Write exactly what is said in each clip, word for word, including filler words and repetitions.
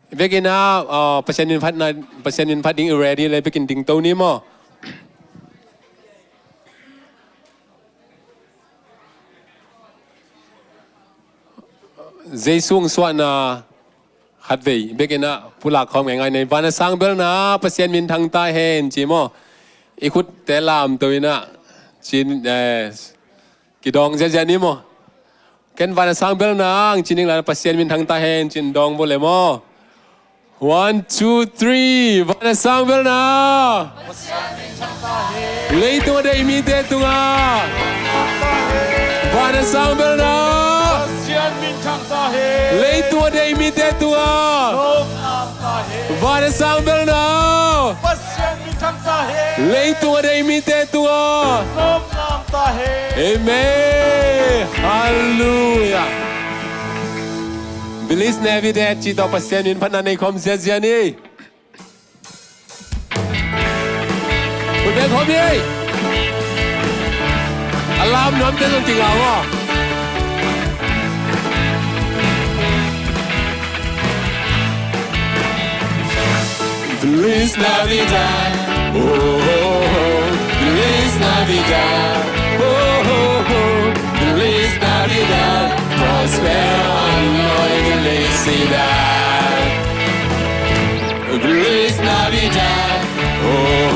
Vekin ah, ah, Pasian min phatna, Pasian min phat ding i ready le vekin dingto ni maw. Jesu hong suahna khatvei vekin ah pulak khawm ngaingai nei. Van a sang belna Pasian min thang ta hen ci maw. I khutte lamto in ah ci, eh, kidawng ziazia ni maw. Ken van a sang belna ang ci ning la, Pasian min thang ta hen ci-in dawng bo le maw. One, two, three. Van a sang belna. Leitung a deih mite tungah. Van a sang belna. Leitung a deih mite tungah. Van a sang belna. Leitung a deih mite tungah. Amen. Halleluiah. Feliz Navidad ci tawh Pasian min phatna nei khawm ziazia ni. Put bek khawm ni. A lam nuamte zong kingau aw. Feliz Navidad. Oh, oh, oh. Feliz Navidad. Oh, oh, oh. Feliz Navidad. Prospero año y felicidad. Feliz Navidad. Oh,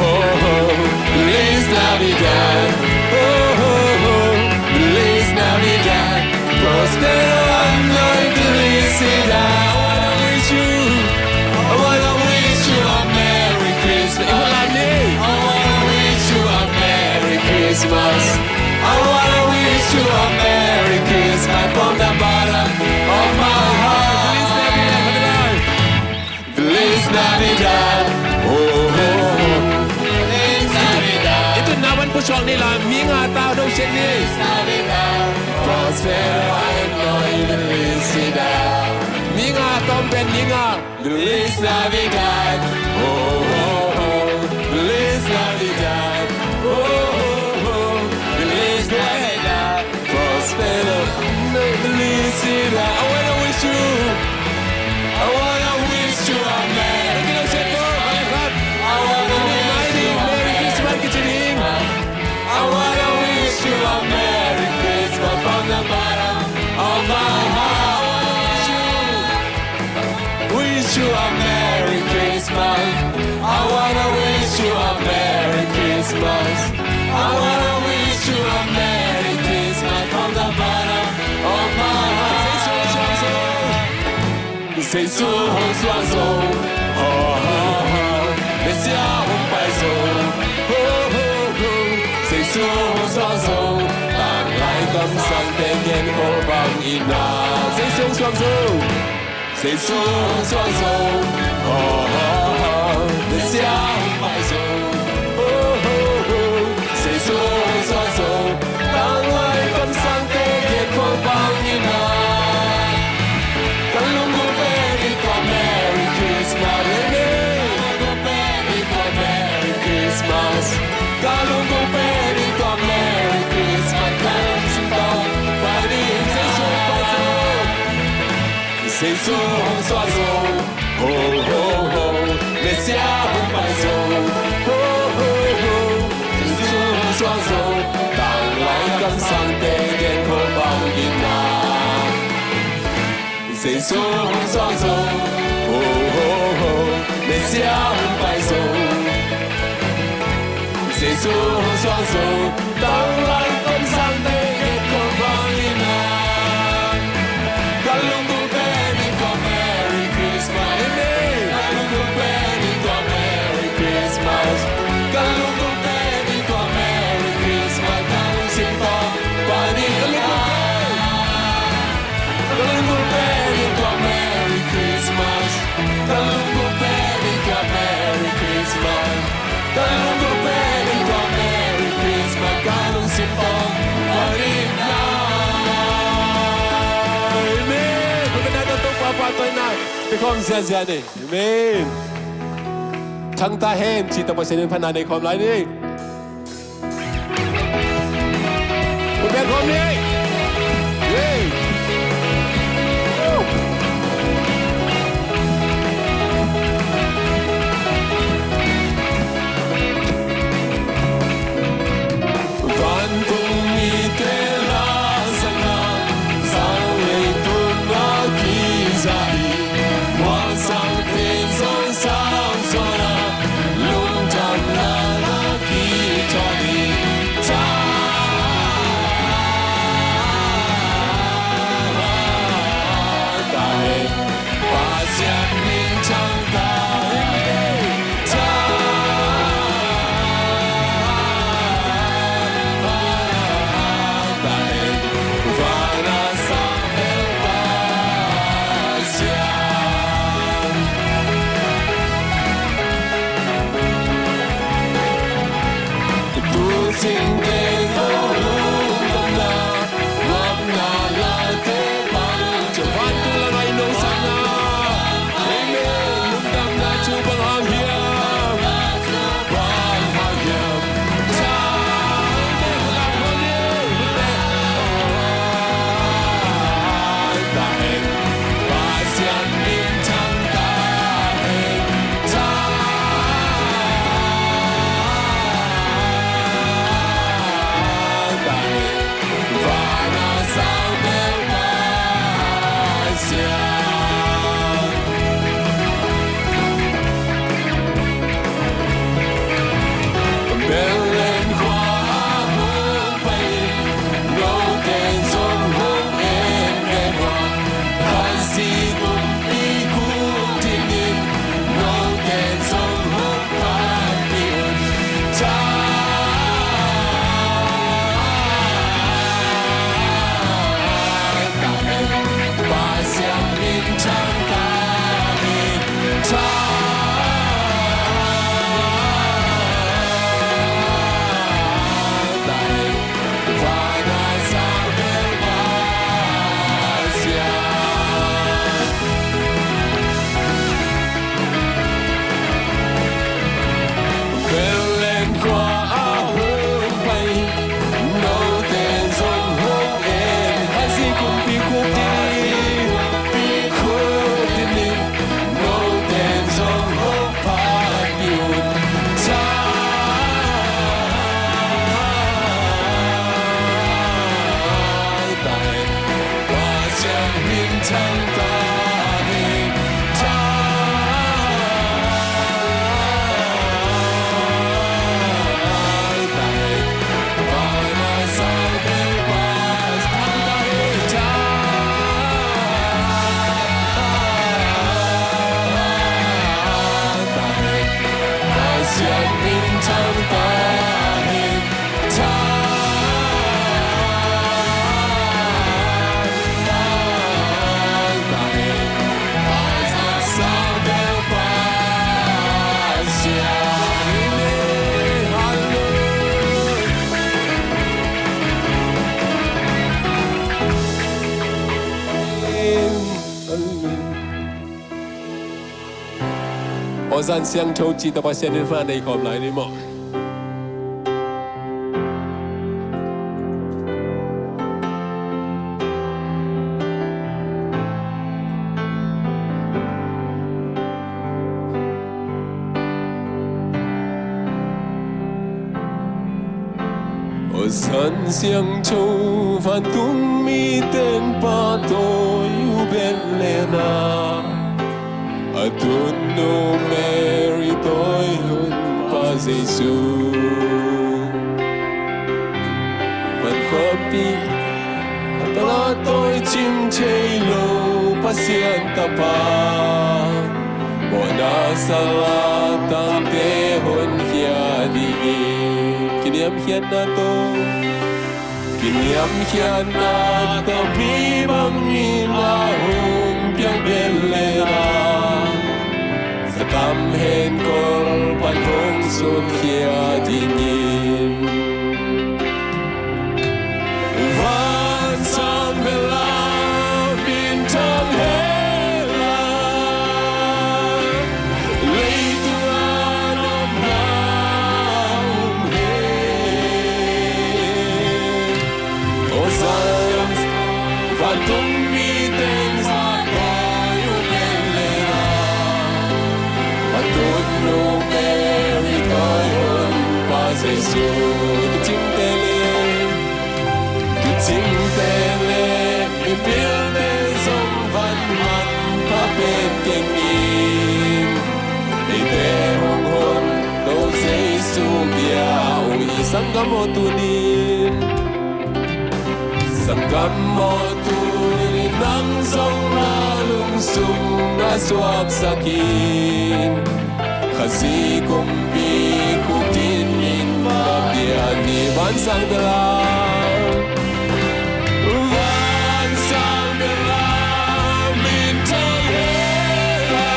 oh, oh. Feliz Navidad. Oh, oh, oh. Feliz Navidad. Prospero año y felicidad. I wanna wish you, I wanna wish you a Merry Christmas. I wanna wish you a Merry Christmas. I wanna wish you a Merry Christmas from the bottom of my heart. Feliz Navidad. Oh, oh, oh. Feliz Navidad. Itu na van pusuak ni la, mi nga ta do sian ni. Feliz Navidad. Prospero año y felicidad. Mi nga tom pen mi nga. Feliz Navidad. Oh, oh, oh. Feliz Navidad. Oh, oh, oh. Feliz Navidad. Prospero, felicidad. I wanna wish you, I wanna wish you a Merry Christmas. I wanna wish you a Merry Christmas. I wanna wish you a Merry Christmas from the bottom of my heart. I wanna wish you Wish you a Merry Christmas. I wanna wish you a Merry Christmas. I wanna wish you a Merry Christmas from the bottom of my heart. Jesu hong suak zo. Jesu hong suak zo. Ho, ho, ho. Messiah hong pai zo. Ho, ho, ho. Jesu hong suak zo. Tanglai kamsangte gen khol bang in ah. Jesu hong suak zo. Jesu hong suak zo. Ho, ho, ho. Messiah hong pai zo. Ho, ho, ho. Jesu hong suak zo. Tanglai kamsangte gen khol bang in ah. Ka lunggulh pen in tua Merry Christmas. Amen. Ka lunggulh pen in tua Merry Christmas. Ka lunggulh pen in tua Merry Christmas. Ka lungsim tawh pai ding. Jesu hong pai zo. Jesu hong suak zo. Ho, ho, ho. Messiah hong pai zo. Ho, ho, ho. Jesu hong suak zo. Tanglai kamsangte gen khol bang in ah. Jesu hong suak zo. Ho, ho, ho. Messiah hong pai zo. Jesu hong suak zo. Tanglai kamsangte gen khol bang in ah. Ka lunggulh pen in tua Merry Christmas. Amen. Ka lunggulh pen in tua Merry Christmas. Ka lunggulh pen in tua Merry Christmas. Ka lungsim tawh pai ding. Ka lunggulh pen. Ka lunggulh pen in tua Merry Christmas. Ka lunggulh pen in tua Merry Christmas. Ka lunggulh pen in tua Merry Christmas. Ka lungsim tawh pai ding. Amen. Pulpit na tawh Topa pahtawi na pia khawm ziazia ni. Amen. Thang ta hen ci tawh Pasian in phatna nei khawm lai ni. Pulpit khawm ni. Yay. Woo. Aw Zan Siangtho cih tawh Pasian in hong nei khawm lai ni maw? Aw Zan Siangtho, vantung mite in pahtawi uh, Bethlehem ah a tunnu Mary tawi hun Pa Jesu. Van khuapi a pahtawi cim thei lo Pasian Tapa, mawhna sal a tangte honkhia dingin kiniamkhiatna tawh, kiniamkhiatna tawh mi bangin a hong piang Bethlehem ah, zatam hen kol pan hong sunkhia dingin. Vansang bel a minthang hen la, leitung ah nopna om hen. Aw Zan, vantung mite in pahtawi uh, Bethlehem ah a tunnu Mary tawi hun Pa Jesu. Tuucingte le, tuucingte le mipilte zong van manpha pen keng in, eite hong hon lo Jesu pia uh hi. Sanggam aw, tuni in, sanggam aw, tuni in nang zong na lungsim ah suaksak in. Khazih kumpi khut in min pia ni. Vansang bel a, vansang bel a minthang hen la,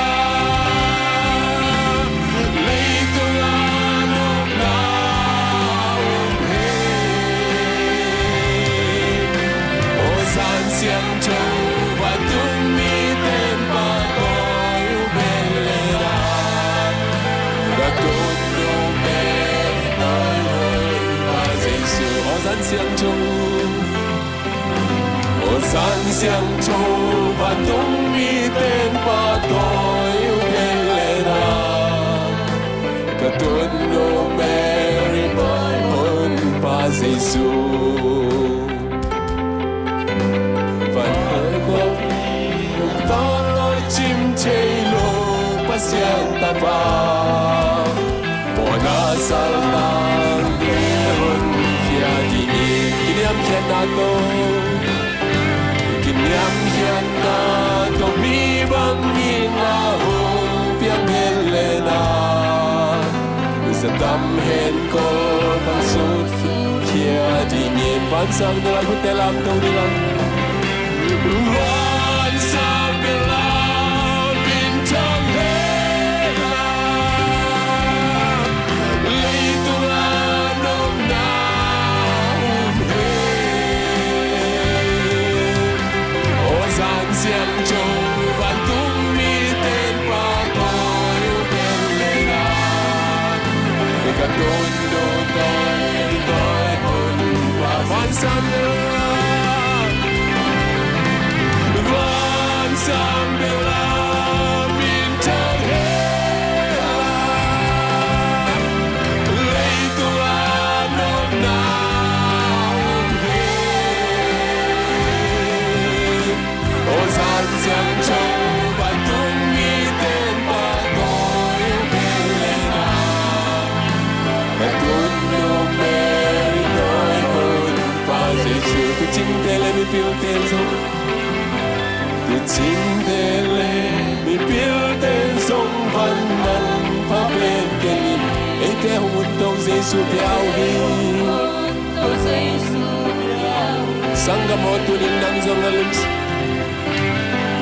leitung ah nopna om hen. Aw Zan Siangtho, vantung mite in pahtawi uh, Bethlehem ah a tunnu Mary tawi hun Pa Jesu. Aw Zan Siangtho, aw Zan Siangtho, vantung mite in pahtawi uh, Bethlehem ah a tunnu Mary tawi hun Pa Jesu. Van khuapi a pahtawi cim thei lo Pasian Tapa, mawhna sal a tangte honkhia dingin kiniamkhiatna tawh, kiniamkhiatna tawh mi bangin a hong piang Bethlehem ah, zatam hen kol pan sunkhia dingin. Vansang bel a, khutte lamto ni lam. Vansang bel a minthang hen la, leitung ah nopna om hen. Aw Zan Siangtho, vantung mite in pahtawi uh, Bethlehem ah a tunnu tawi hun Pa. Vansang bel a, Ten zong, tuucingte le mipilte zong van manpha pen ke'n in, eite hong utto Jesu pia uh hi. Sanggam aw, tuni-in nang zong na lungsim,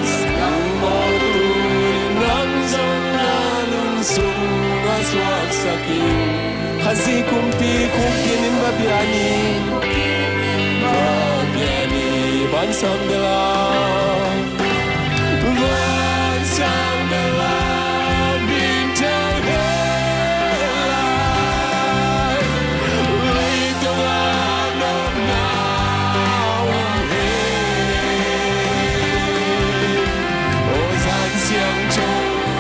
sanggam aw, tuni-in nang zong na lungsung ah suaksak in. Khazih kumpi khukhin in va bia ni, va bia ni. Vansang bel ah, vansang bel ah min thang hen la, leitung ah nopna om hen. Aw Zan Siangtho,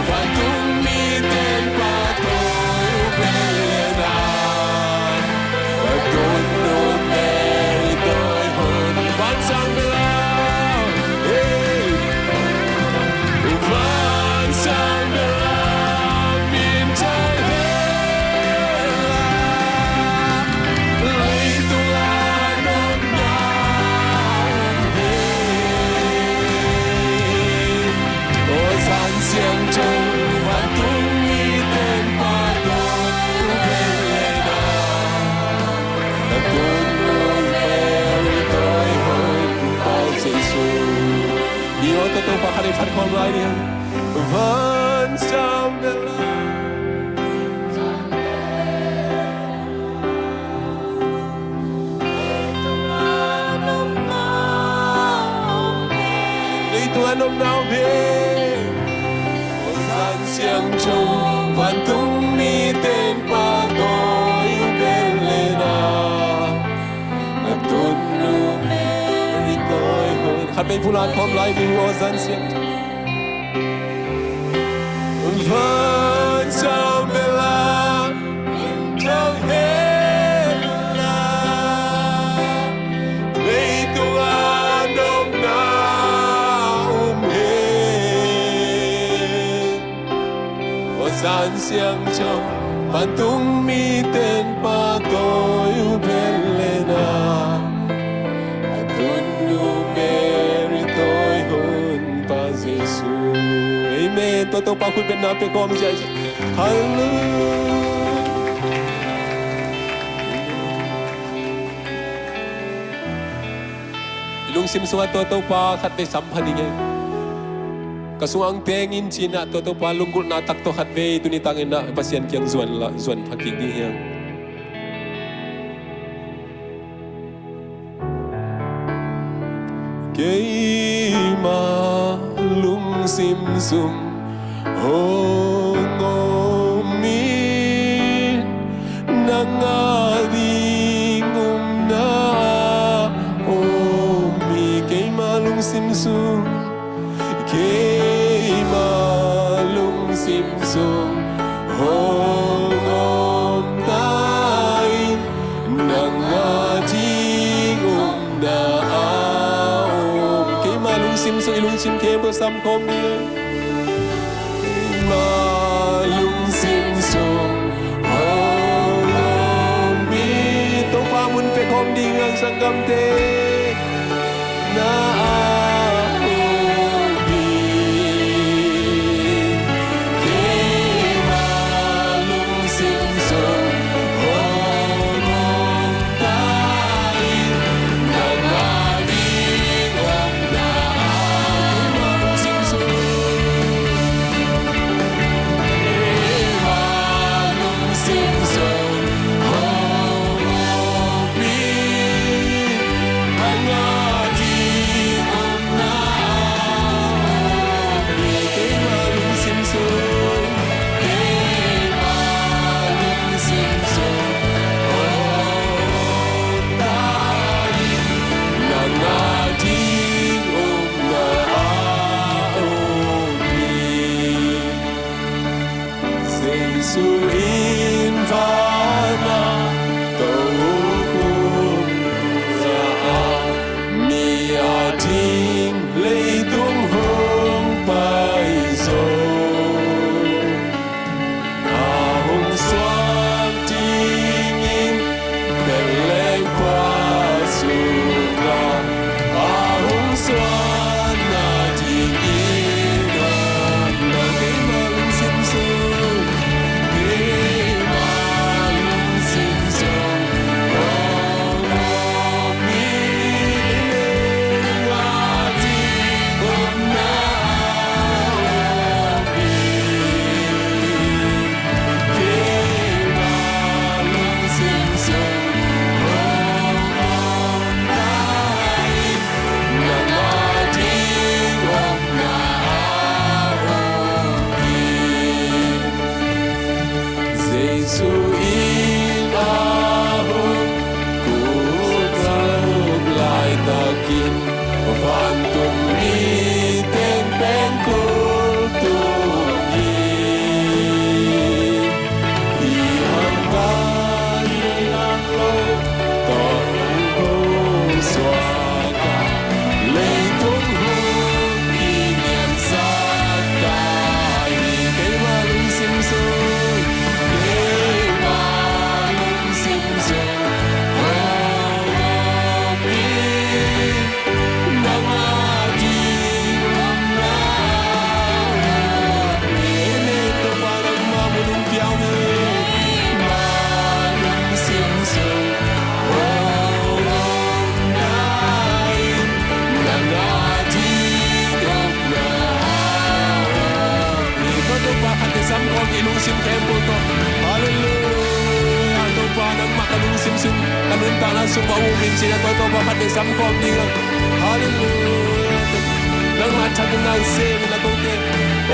vantung mite'n pahtawi uh pen lehna, a tunnu Mary tawi hun. Vansang bel ah, hey, vansang bel ah min thang hen la, leitung ah nopna om hen. Aw Zan Siangtho, vantung mite'n pahtawi uh pen lehna, a tunnu Mary tawi hun, Pa Jesu. Hi aw, Topa khat vei phat khawm lai ni. Vansang bel ah, leitung ah nopna om hen. Aw Zan Siangtho, vantung mite'n pahtawi uh pen lehna, a tunnu Mary tawi hun. Khat vei pulak khawm lai ni. Aw Zan Siangtho, vansang bel ah min thang hen la, leitung ah nopna om hen. Aw Zan Siangtho, vantung mite'n pahtawi uh pen lehna, a tunnu Mary tawi hun, Pa Jesu. Amen. Tua Topa khut bengna pia khawm ziahziah. Halleluiah. I lungsim sungah tua Topa khat vei sam pha ding hi. Ka sungah hong teng in ci-in ah tua Topa lunggulhna tak tawh khat vei tuni tangin ah Pasian kiang zuan la, zuan pha kik ding hi hang. Keima lungsim sung hong om in, nang a ding upna om hi. Keima lungsim sung, keima lungsim sung hong om ta in, nang a ding upna a om. Keima lungsim sung, i lungsim khempeuh sam khawm ni. Keima lungsim sung hong om in. Topa mun pia khawm ding hang, sanggamte. Na a om hi. Keima lungsim sung hong om ta in, nang a ding upna a om. Keima lungsim sung, keima lungsim sung hong om in. Jesuh in a hong kut a huk laitakin, vantung mi teng pen kul tung hi. Hi hang kan nang lo tawh nang hong suak a, leitung hun i niamsak ta hi. Keima lungsim sung, keima lungsim sung, oh, oh, mi. Nangmah ding omna. Amen. Topa nangmah mun hong pia un. Nangmah lungsim sung omna in, nangmah ding omna. Topa khat le sam kawm ni, lungsim khempeuh tawh. Halleluiah. Topa nangmah ka lungsim sung, ka nuntakna sung mah um in ci-in a, Topa khat le sam kawm ni. Halleluiah. Nangmah thak in nang sem in a kote,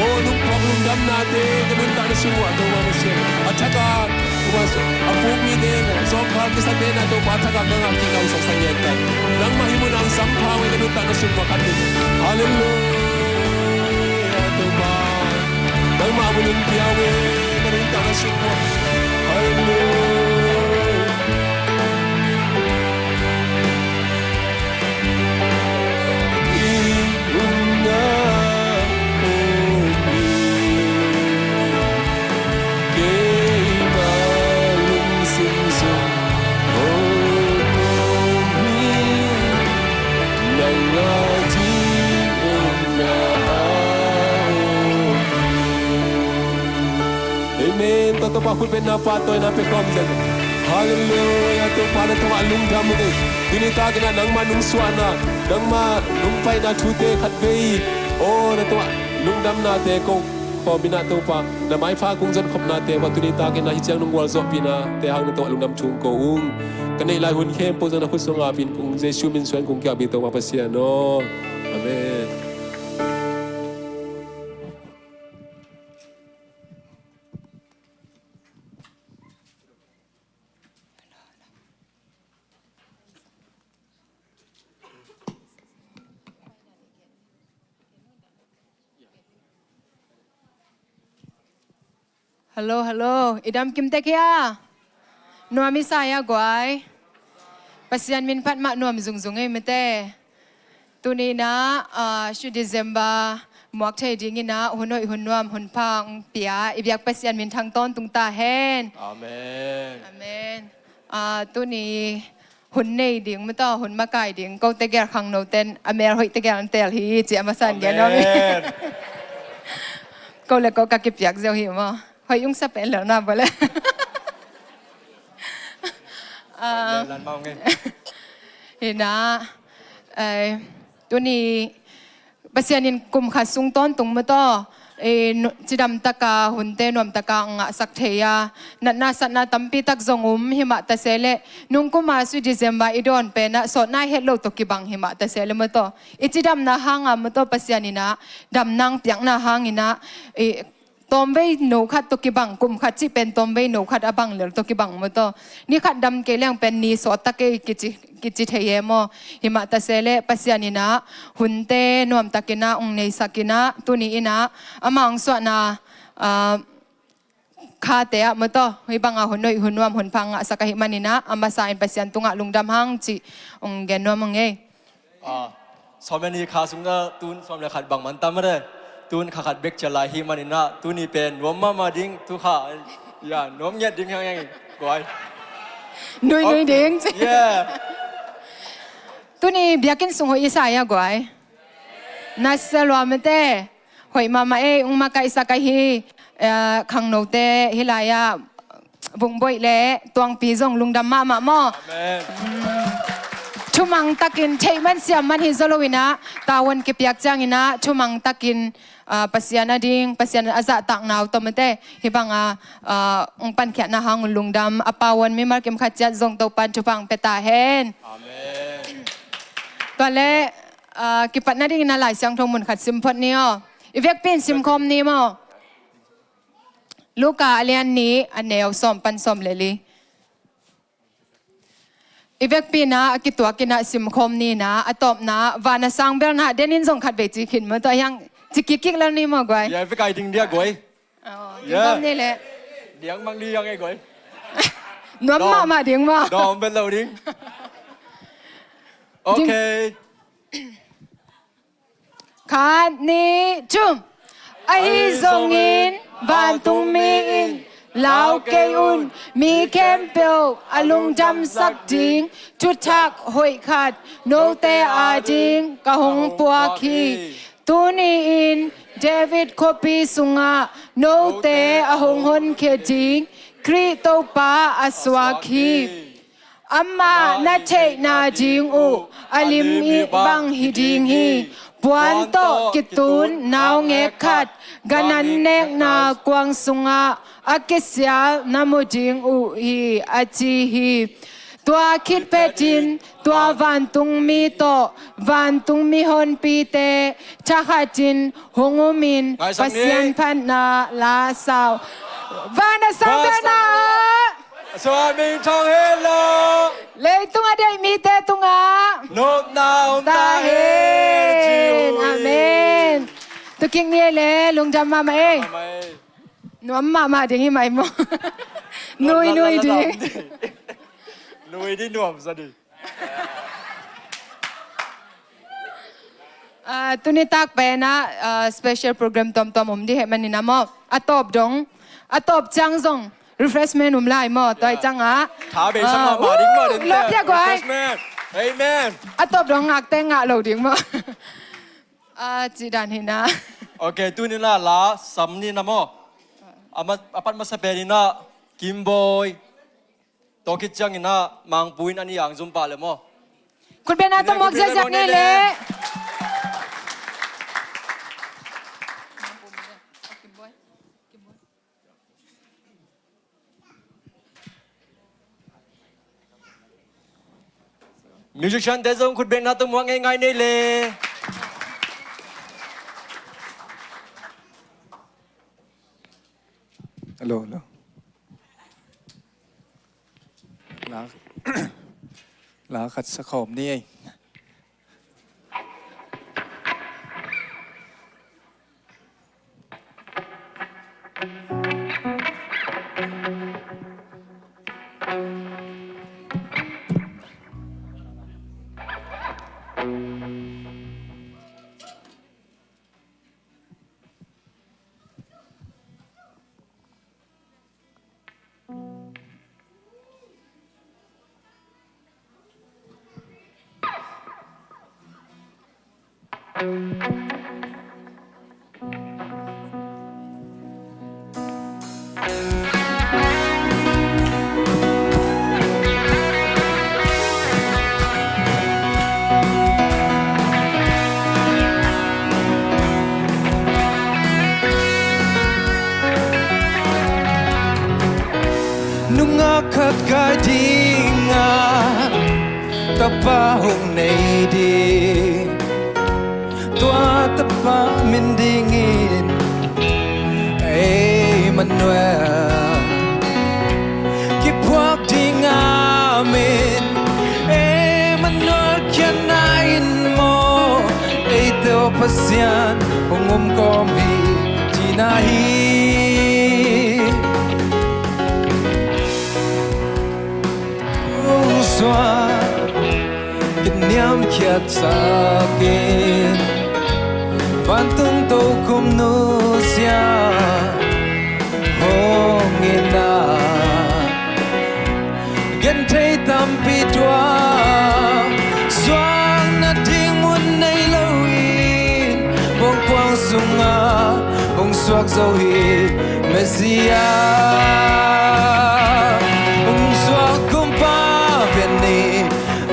oh, nungphawk lungdamnate ka nuntakna sung uah Topa na sem. A thak a, Topa, a puk mite, zawngkhal kisate na Topa thak a ka ngak kik a hong sawksak ngiat ta. Nangmah hih mun ah hong sampha uh hi ka nuntakna sung pakhat in. Halleluiah, Topa. Nangmah mun hong pia uh hi ka nuntakna sung pakhat. Halleluiah. Amen. Tua Topa khut bengna pahtawina pia kawm zen. Halleluiah. Topa na tungah lungdam ung ei. Tuni takin ah nangmah nungsuahna, nangmah nungpaina thute khatvei, aw, na tungah lungdamnate ko khawm in ah Topa, na maipha kong zonkhopnate uah tuni takin ah hih ciang nong gualzawhpihnate hang na tungah lungdam thu ko ung. Ka neih lai hun khempeuh zong na khut sungah pia ing, kong Jesuh min suang kong kiangah, Topa Pasian aw. Amen. Hello, hello. I dam kim tek hia? Nuam i sa hia guai? Pasian min phat mah nuam zungzung ei mate. Tuni in ah, ah, Sweet December muak thei dingin ah hun hoih hun nuam hun pha hong pia i biak Pasian minthang tawntung ta hen. Amen. Amen. Ah, tuni hun nei ding, mataw, hun makai ding, kote gel khangnoten a mel hoih tegel an teel hi ci a masa in gen nuam hi. Amen. Ko le ko ka kipiak ziau hi maw. Hoih ung sa pen lel na bawle. Ah, hoih lel lan maw ngei. Hi in ah, eh, tuni Pasian in kum khat sung tawntung mataw, eh, nu-, cidam taka hunte nuam taka ngahsak thei a, natna satna tampi tak zong um, himah ta se leh nung kum a Sweet December i dawn pen ah sawtna het lo tawh kibang himah ta se leh mataw, i cidamna hang a mataw Pasian in ah damna hong piakna hangin ah, eh, tawmvei no khat tawh kibang, kum khat cih pen tawmvei no khat a bang lel tawh kibang mataw. Ni khat dam kei leng pen ni sawt ta kei kici, kici thei e maw. Himah ta se leh Pasian in ah hunte nuam takin ah hong neisak in ah, tuni in ah amah hong suahna, ah, khate ah mataw, hih bang a hun hoih hun nuam hun pha ngahsak ahih manin ah a masa in Pasian tungah lungdam hang cih hong gen nuam ung ei. Ah, sawm le nih kha sung ah tun sawm le khat bang man tam mate. Tun kha khat bek ciat lai hi manin ah tuni pen nuam mahmah ding, tu kha, ya, nuam ngiat ding hiang hiang guai. Nui nui ding. Yeah. Tuni biakinn sung hoih i sa hia guai? Na sa lua mate. Hoih mahmah ei, hong makaihsak ahi, eh, khangnote hih lai ah Vungboih le Tuangpi zong lungdam mahmah maw. Amen. Mm. thumang takin, theih man siam man hi zaw lo in ah, tavuan kipiak ciangin ah, thumang takin, ah, Pasian a ding, Pasian a zahtak nau tawh mate, hih bang a, ah, hong pankhiatna hang un lungdam a pau un, mimal kim khat ciat zong Topa'n thupha hong pia ta hen. Amen. Tua leh, ah, kipatna dingin a Lai Siangtho mun khat sim phot ni aw. I vekpi in sim khawm ni maw. Luka a lian nih, a neu sawm pan sawm le li. I vekpi in ah a kituak in ah sim khawm ni in ah, a tawpna, van a sang belna, den in zong khat vei ci khin maw, tua hiang ci kikkik lel ni maw guai. Ya, vek ai ding dia guai. Oh, ya. Ding khawm ni leh. Diang mang ni yang e guai. Nuam mahmah ding maw. Dawm bet lo ding. Ding. Okay. Khat, nih, thum. Ahi zongin vantungmi in lau kei un, mi khempeuh a lungdamsak ding thuthak hoih khat note ading ka hong puak hi. Tuni-in David khuapi sungah note a hong honkhia ding Khrih Topa a suak hi. Amah na theihna ding uh a lim ih bang hi ding hi. Puan tawh kitun naungek khat gan an nekna kuang sungah a kisial na mu ding uh hi, a ci hi. Tua khit phetin tua vantungmi tawh vantungmi honpite thakhatin hong umin Pasian phatna la sau. Van a sang belna ah. Suamin thong hen lo. Leitung a deih mite tungah nopna om ta hen. Amen. Tukik ni le lungdam mahmah ei. Nuam mahmah ding hi mai maw. Nui nui ding. Nui ding nuam sa ding. Ah, tuni tak pen ah, ah, special program tuamtuam om ding heh manin ah maw. A tawp dong, a tawp ciang zong refreshment om lai maw. Tua ciang ah. Tha bei sang ah, ma ding ma ding lawp dia guai. Refreshment. Amen. A tawp dong ngakte ngak lo ding maw. Ah, ci dan hi na. Okay, tuni na la sam ni na maw. A ma, a pat masa pen in ah Kim Boy. Tua khit ciangin ah Mangpu in an i ang zum pah le maw. Khutbetna tawh muak ziahziah ni le. Musician te zong khutbetna tawh muak ngeingai ni le. Hello, hello. La, la khat sa khawm ni ei. Nungak khat kai dingah tapa hong nei ding. Tua tapa min dingin Emmanuel. Kiphuak ding a min Emmanuel khiatna in maw, eite aw Pasian hong om kawm hi cihna hi. Hong suak kiniamkhiat sakin vantung tokhom nusia hong in a, genthei tampi tua suak nading mun nei loin, bawngkuang sungah hong suak zo hi Messiah. Hong suak kumpa pen ni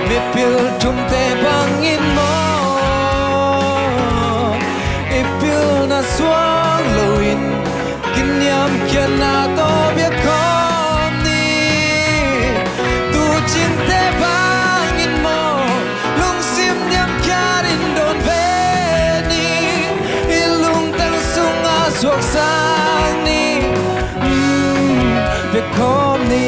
mipil thum suang loin kiniamkhiatna tawh biak khawm ni. Tuucingte bangin maw, lungsim niamkhiat in dawn ve ni. I lungtang sungah suaksak ni. Mm, biak khawm ni.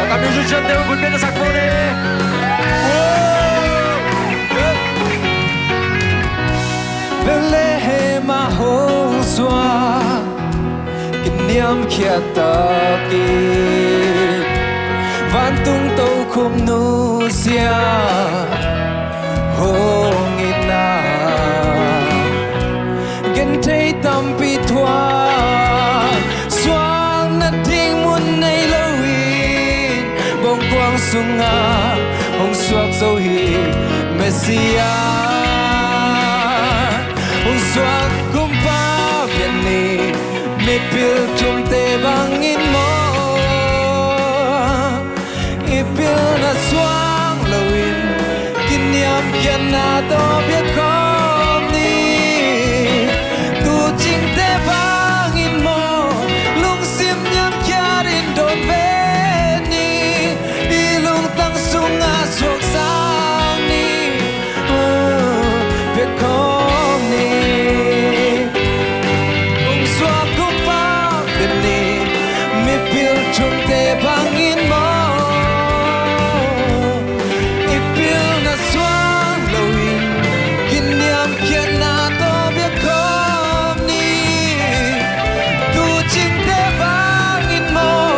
Ka musician te un bun biak na sak pawh le. Bethlehem ah hong suak, kiniamkhiat takin vantung tokhom nusia hong itna. Genthei tampi thuak, suakna ding mun nei loin, bawngkuang sungah hong suak zo hi Messiah. Hong suak kumpa biak ni, mipil thumte bangin maw, i pilna suang loin kiniamkhiatna tawh biak khawm ni. Tuucingte bangin maw, lungsim niamkhiat in dawn ve ni. I lungtang sungah suaksak ni. Oh, biak khawm ni. Hong suak kumpa biak ni, mipil thumte bangin maw, i pilna suang loin kiniamkhiatna tawh biak khawm ni. Tuucingte bangin maw,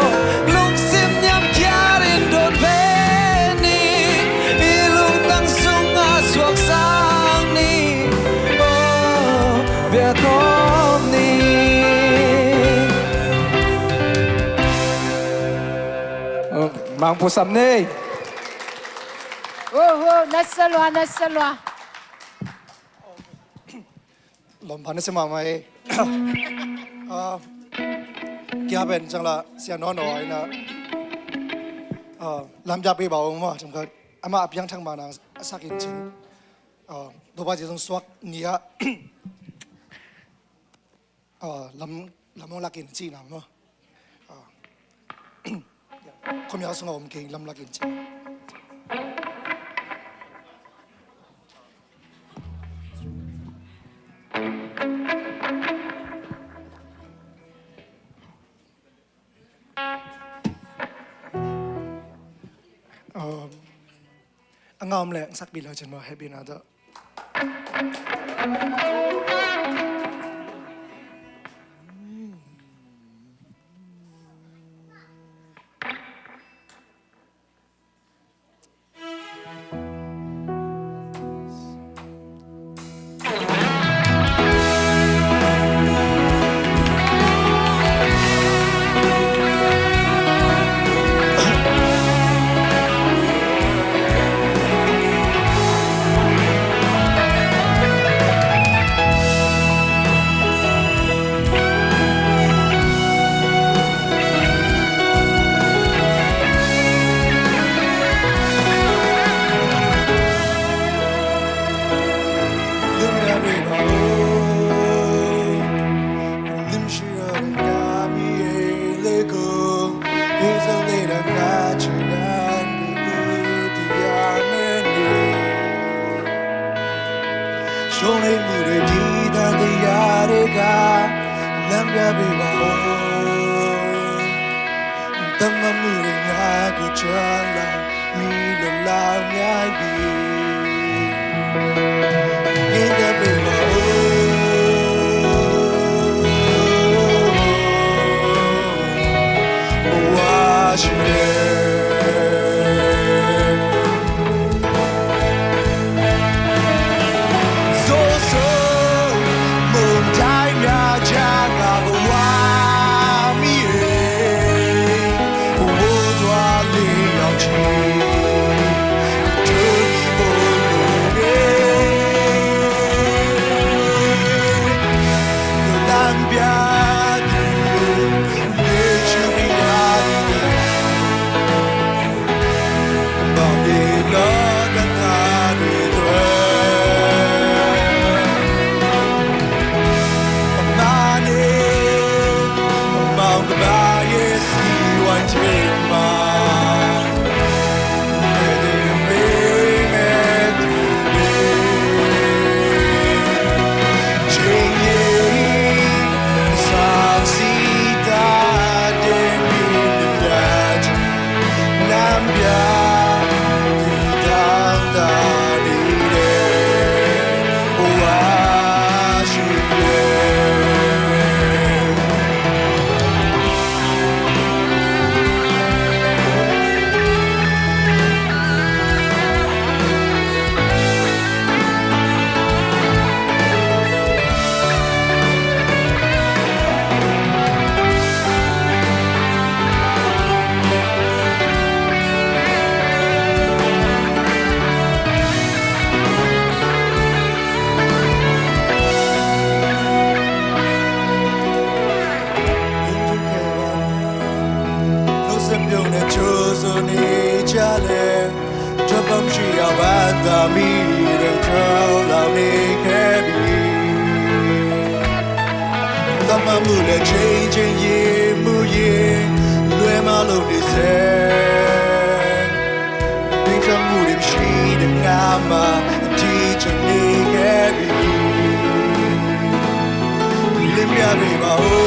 lungsim niamkhiat in dawn ve ni. I lungtang sungah suaksak ni. Oh, biak khawm ni. Oh, Mangpu Sam ni. Oh, oh, na sa lua, na sa lua. Lawm pha na sia mahmah ei. Ah, kia pen cang la sia nawn aw ina. Ah, lam biak pi ba ong maw, cang khat. Amah a piangthak mahna a sak in cin. Ah, Topa Jesu suak ni ah, ah, lam, lam ong lak in cihna maw. Ah. Khuamial sungah om kei, lam lak in cin. Um, a ngah om leh hong sakpih leu cin maw, happy na tawh. Chale, chapam shi awata mi reng chal lau ni kebi. Tama mule chang chang ye mu ye, lue ma lo ni se. Ding chang mu dim shi dim ngama, ti chang ni kebi. Lim ya ri ma o.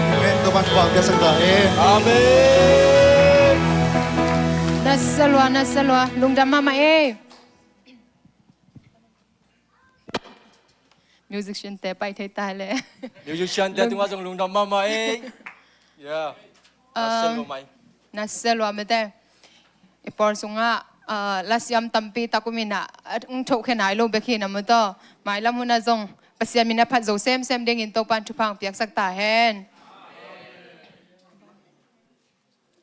Amen. Topa'n thupha piaksak ta hen. Amen. Nasalua, nasalua, lungdam mahmah ei. Musician te pai thei ta le. Musician te tungah zong lungdam mahmah ei. Yeah. Nasalua mai. Nasalua mete. I pawl sungah, ah, lasiam tampi tak um inah, ah, hong thohkhia nai lo bek hi na maw taw. Mailam hunah zong Pasian min a phat zo semsem dingin Topa'n thupha hong piaksak ta hen.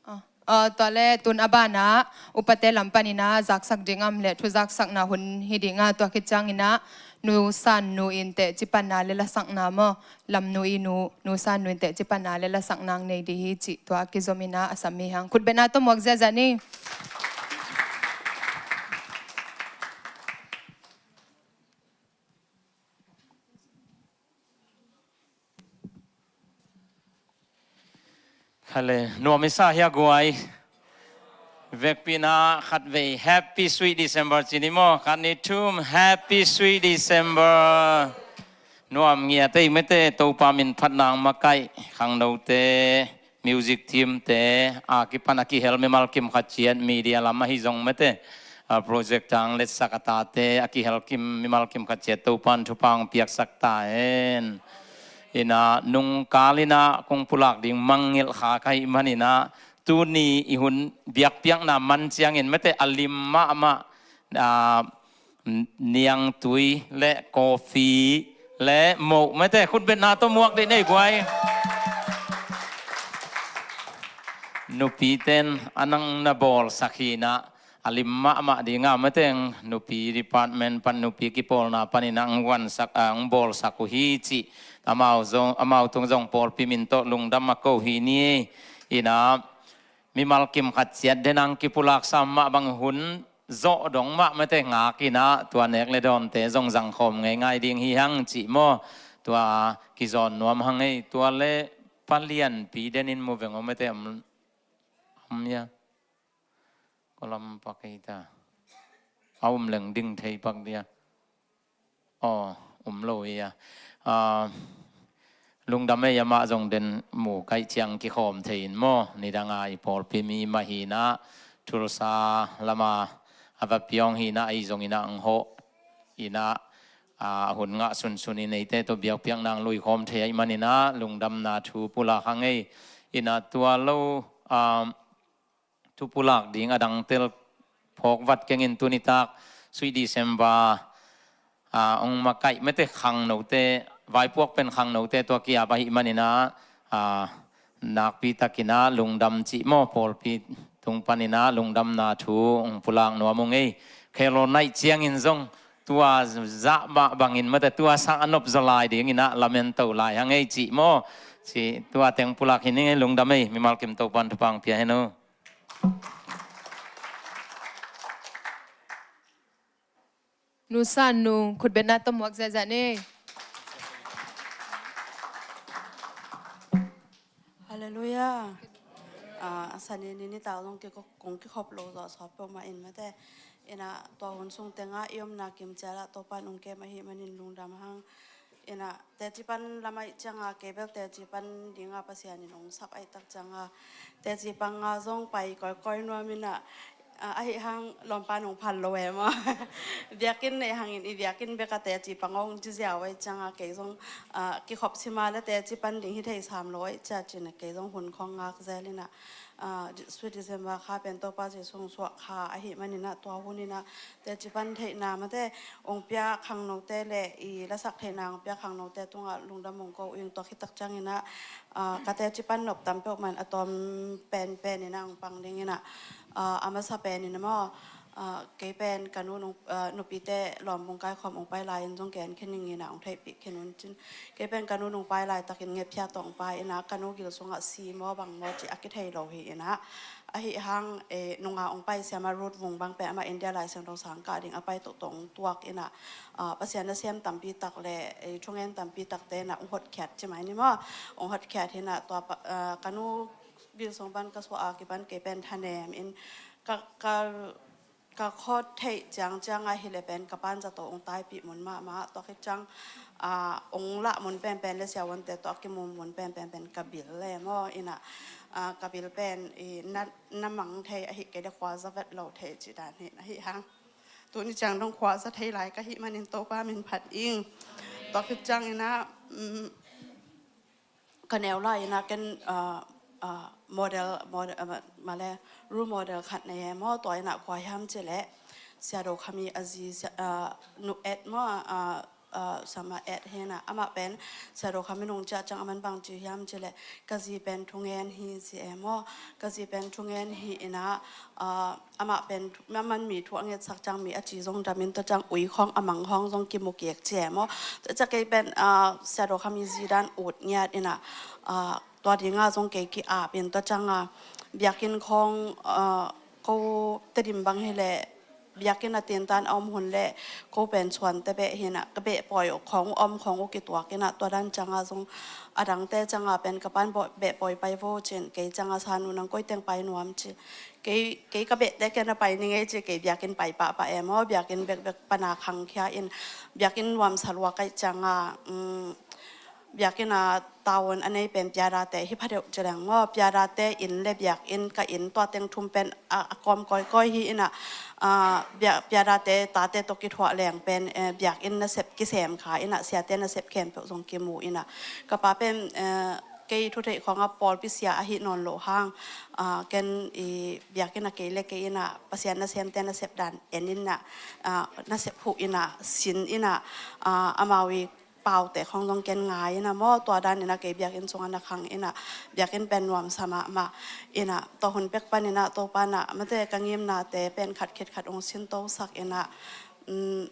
Ah, ah, tua le tun a banah upate lam paninah zaksak ding a om le thuzaksakna hun hi dingah tua khit cianginah Nu San Nu in teci panna le lasakna maw. Lamnu i nu, Nu San Nu in teci panna le lasakna nei ding hi cih tua kizom inah a sam hi hang. Khutbetna tawh muak ziahziah ni. Khale, nuam i sa hia guai. Vekpi inah khatvei Happy Sweet December ci ni maw. Khat ni thum Happy Sweet December. Nuam ngiat ei mete, Topa min phatna hong makaih khangnote, music team te, a kipan a kihel mimal kim khat ciat, media lam ahi zong mete, a project tang letsak a tate a kihel kim mimal kim khat ciat Topa'n thupha hong piaksak ta hen. Inah nungkal inah kong pulak ding mangngilh kha ka hih maninah tuni i hun biakpiakna man ciangin mete a lim mahmah, ah, niangtui le coffee le moh mete khutbetna tawh muak dih nei guai. Nupite'n a nang na bawlsak hinah a lim mahmah dingah mete nupi department pan nupi kipawlna paninah hong guansak, ah, hong bawlsak uh hi cih amau zong, amau tung zong pawlpi min tawh lungdam a ko hi ni. Inah mimal kim khat ciat denang kipulaksa mah bang hun zawh dong mah mete ngak inah tua nek le dawnte zong zangkhawm ngeingai ding hi hang cih maw. Tua kizawn nuam hang ei, tua le palianpi denin mu veng aw mete om, om ia. Kolam pakei ta. A um leng ding thei pak dia. Aw, um lo hi a. Ah, lungdam ei, amah zong den mu kaih ciang kikhawm thei in maw. Nidanga i pawlpi mi mah hinah Tulsa lama a va piawng hinah ei zong inah ang hawh inah, ah, a hun ngah sunsun in eite tawh biakpiakna ang luikhawm thei ahih maninah lungdamna thu pulak hang ei. Inah tua lo, ah, thu pulak ding a dangtel phawk vat kengin tunitak Sweet December, ah, hong makaih mete khangnote, vaipuak pen khangnote tua ki-ap ahih maninah, ah, nakpi takin ah lungdam cih maw, pawlpi tung panin ah lungdamna thu hong pulak nuam ung ei. Kei lo naih ciangin zong tua zah mah bangin mate tua sang a nop zaw lai dingin ah lamen to lai hang ei cih maw. Cih tua teng pulak hi ning ei, lungdam ei, mimal kim Topan thupha pia hen aw. Nu San Nu, khutbetna tawh muak ziahziah ni. Halleluiah. Ah, a Sani ni nitak zong kiko-, kong kikhop lo zawh sawt peuhmah in mate. Inah tua hun sung tengah i omna kimcial ah Topa in ong kem ahih manin lungdam hang. Inah teci pan lam ahih cianga kei bel teci pan dinga Pasian in ong sap ahih tak cianga teci panga zong pai kawikawi nuam inah, ah, ahih hang lawmpa nong phal lo e maw. Biakinn neih hangin i biakinn bek a teci pang ong ci ziau ahih cianga kei zong, ah, kikhop sima le teci pan ding hi thei sam lo ahih cia cin kei zong hun khawng ngak zel inah, ah, Sweet December kha pen Topa Jesu hong suah kha ahih manin ah tua hun inah teci pan theihna mate ong pia khangnote le i lasak theihna ong pia khangnote tungah lungdam ong ko ing. Tua khit tak ciangin ah, ah, ka teci pan nop tam peuhmah in a tawm penpen inah ong pang ding inah, ah, a masa pen inah maw, ah, kei pen ka nu nung, ah, nupite lawm bung kaikhawm ong pai lai in zong ken khin ing inah ong theihpih khin un cin. Kei pen ka nu nung pai laitakin ngephia tawh ong pai inah ka nu gil sungah si maw bang maw cih a kithei lo hi inah. Ahih hang, eh, nunga ong pai siama Ruth Vung bang pen amah India Lai Siangtho sang kah ding a pai tohtoh ong tuak inah, ah, Pasian nasem tampi tak le, eh, thungen tampi takte inah ong hotkhiat ci mai ni maw. Ong hotkhiat hi inah tua pa, ah, ka nu gil sung pan ka suah a kipan kei pen thanem in ka, ka ka khawt theih ciangciang a hileh pen ka pan zato ong taipih mun mahmah. Tua khit ciang, ah, ong lah mun penpen le siavuante tawh a kimu mun penpen pen ka bil le maw inah, ah, ka bil pen i na, na mang thei ahi kei le khuaza vet lo thei ci dan hi inah ahih hang tuni ciang dong khuaza thei lai ka hih manin Topa min phat ing. Tua khit ciang inah, um, ka neu lai inah ken, ah, ah, model, model, ah, ma le, role model khat nei e maw, tua inah kua hiam cileh Sia Do Khami a zi, Sia, ah, Nu Et maw, ah, ah, Sama Et hi inah amah pen Sia Do Khami nung ciah ciang aman bang ci hiam cileh ka zi pen thungen hi ci e maw, ka zi pen thungen hi inah, ah, amah pen thu, amah man mi thu a ngetsak ciang mi a ci zong damin tua ciang ui khawng a mang khawng zong kimu kik ci e maw. Tua ciang kei pen, ah, Sia Do Khami zi dan ut ngiat inah, ah, tua dinga zong kei ki-ap in tua cianga biakinn khawng, ah, ko Tedim bang hileh biakinn a tintan a om hun le ko pen suante beh hi inah ka beh pawi khawng om khawng uh kituak inah tua dan cianga zong a dangte cianga pen ka pan beh pawi pai vo cin kei cianga San Nu nang koi teng pai nuam ci. Kei, kei ka behte ken a pai ning ei ci, kei biakinn pai pahpah e maw, biakinn bekbek pana khangkhia in, biakinn nuamsa luak ahih cianga, um, biakinn a tavuan a nei pen piadate hi phadeuh ci leng maw, piadate inn le biakinn ka inn tua teng thum pen a, a kawm kawikawi hi inah, ah, bia, piadate tate tawh kithuah leng pen, eh, biakinn nasep kisem kha inah siate nasep khempeuh zong kimu inah ka pa pen, eh, kei thutheih khawngah pawlpi sia ahi nawn loh hang, ah, ken i biakinn a kei le kei inah Pasian nasemte nasep dan en inah, ah, nasep huh inah sin inah, ah, amau i paute khawng zong ken ngai inah maw, tua dan inah kei biakinn sungah na khang inah biakinn pen nuamsa mahmah inah tua hun pek pan inah Topa inah mate ka ngimnate pen khat khit khat ong sintosak inah, um,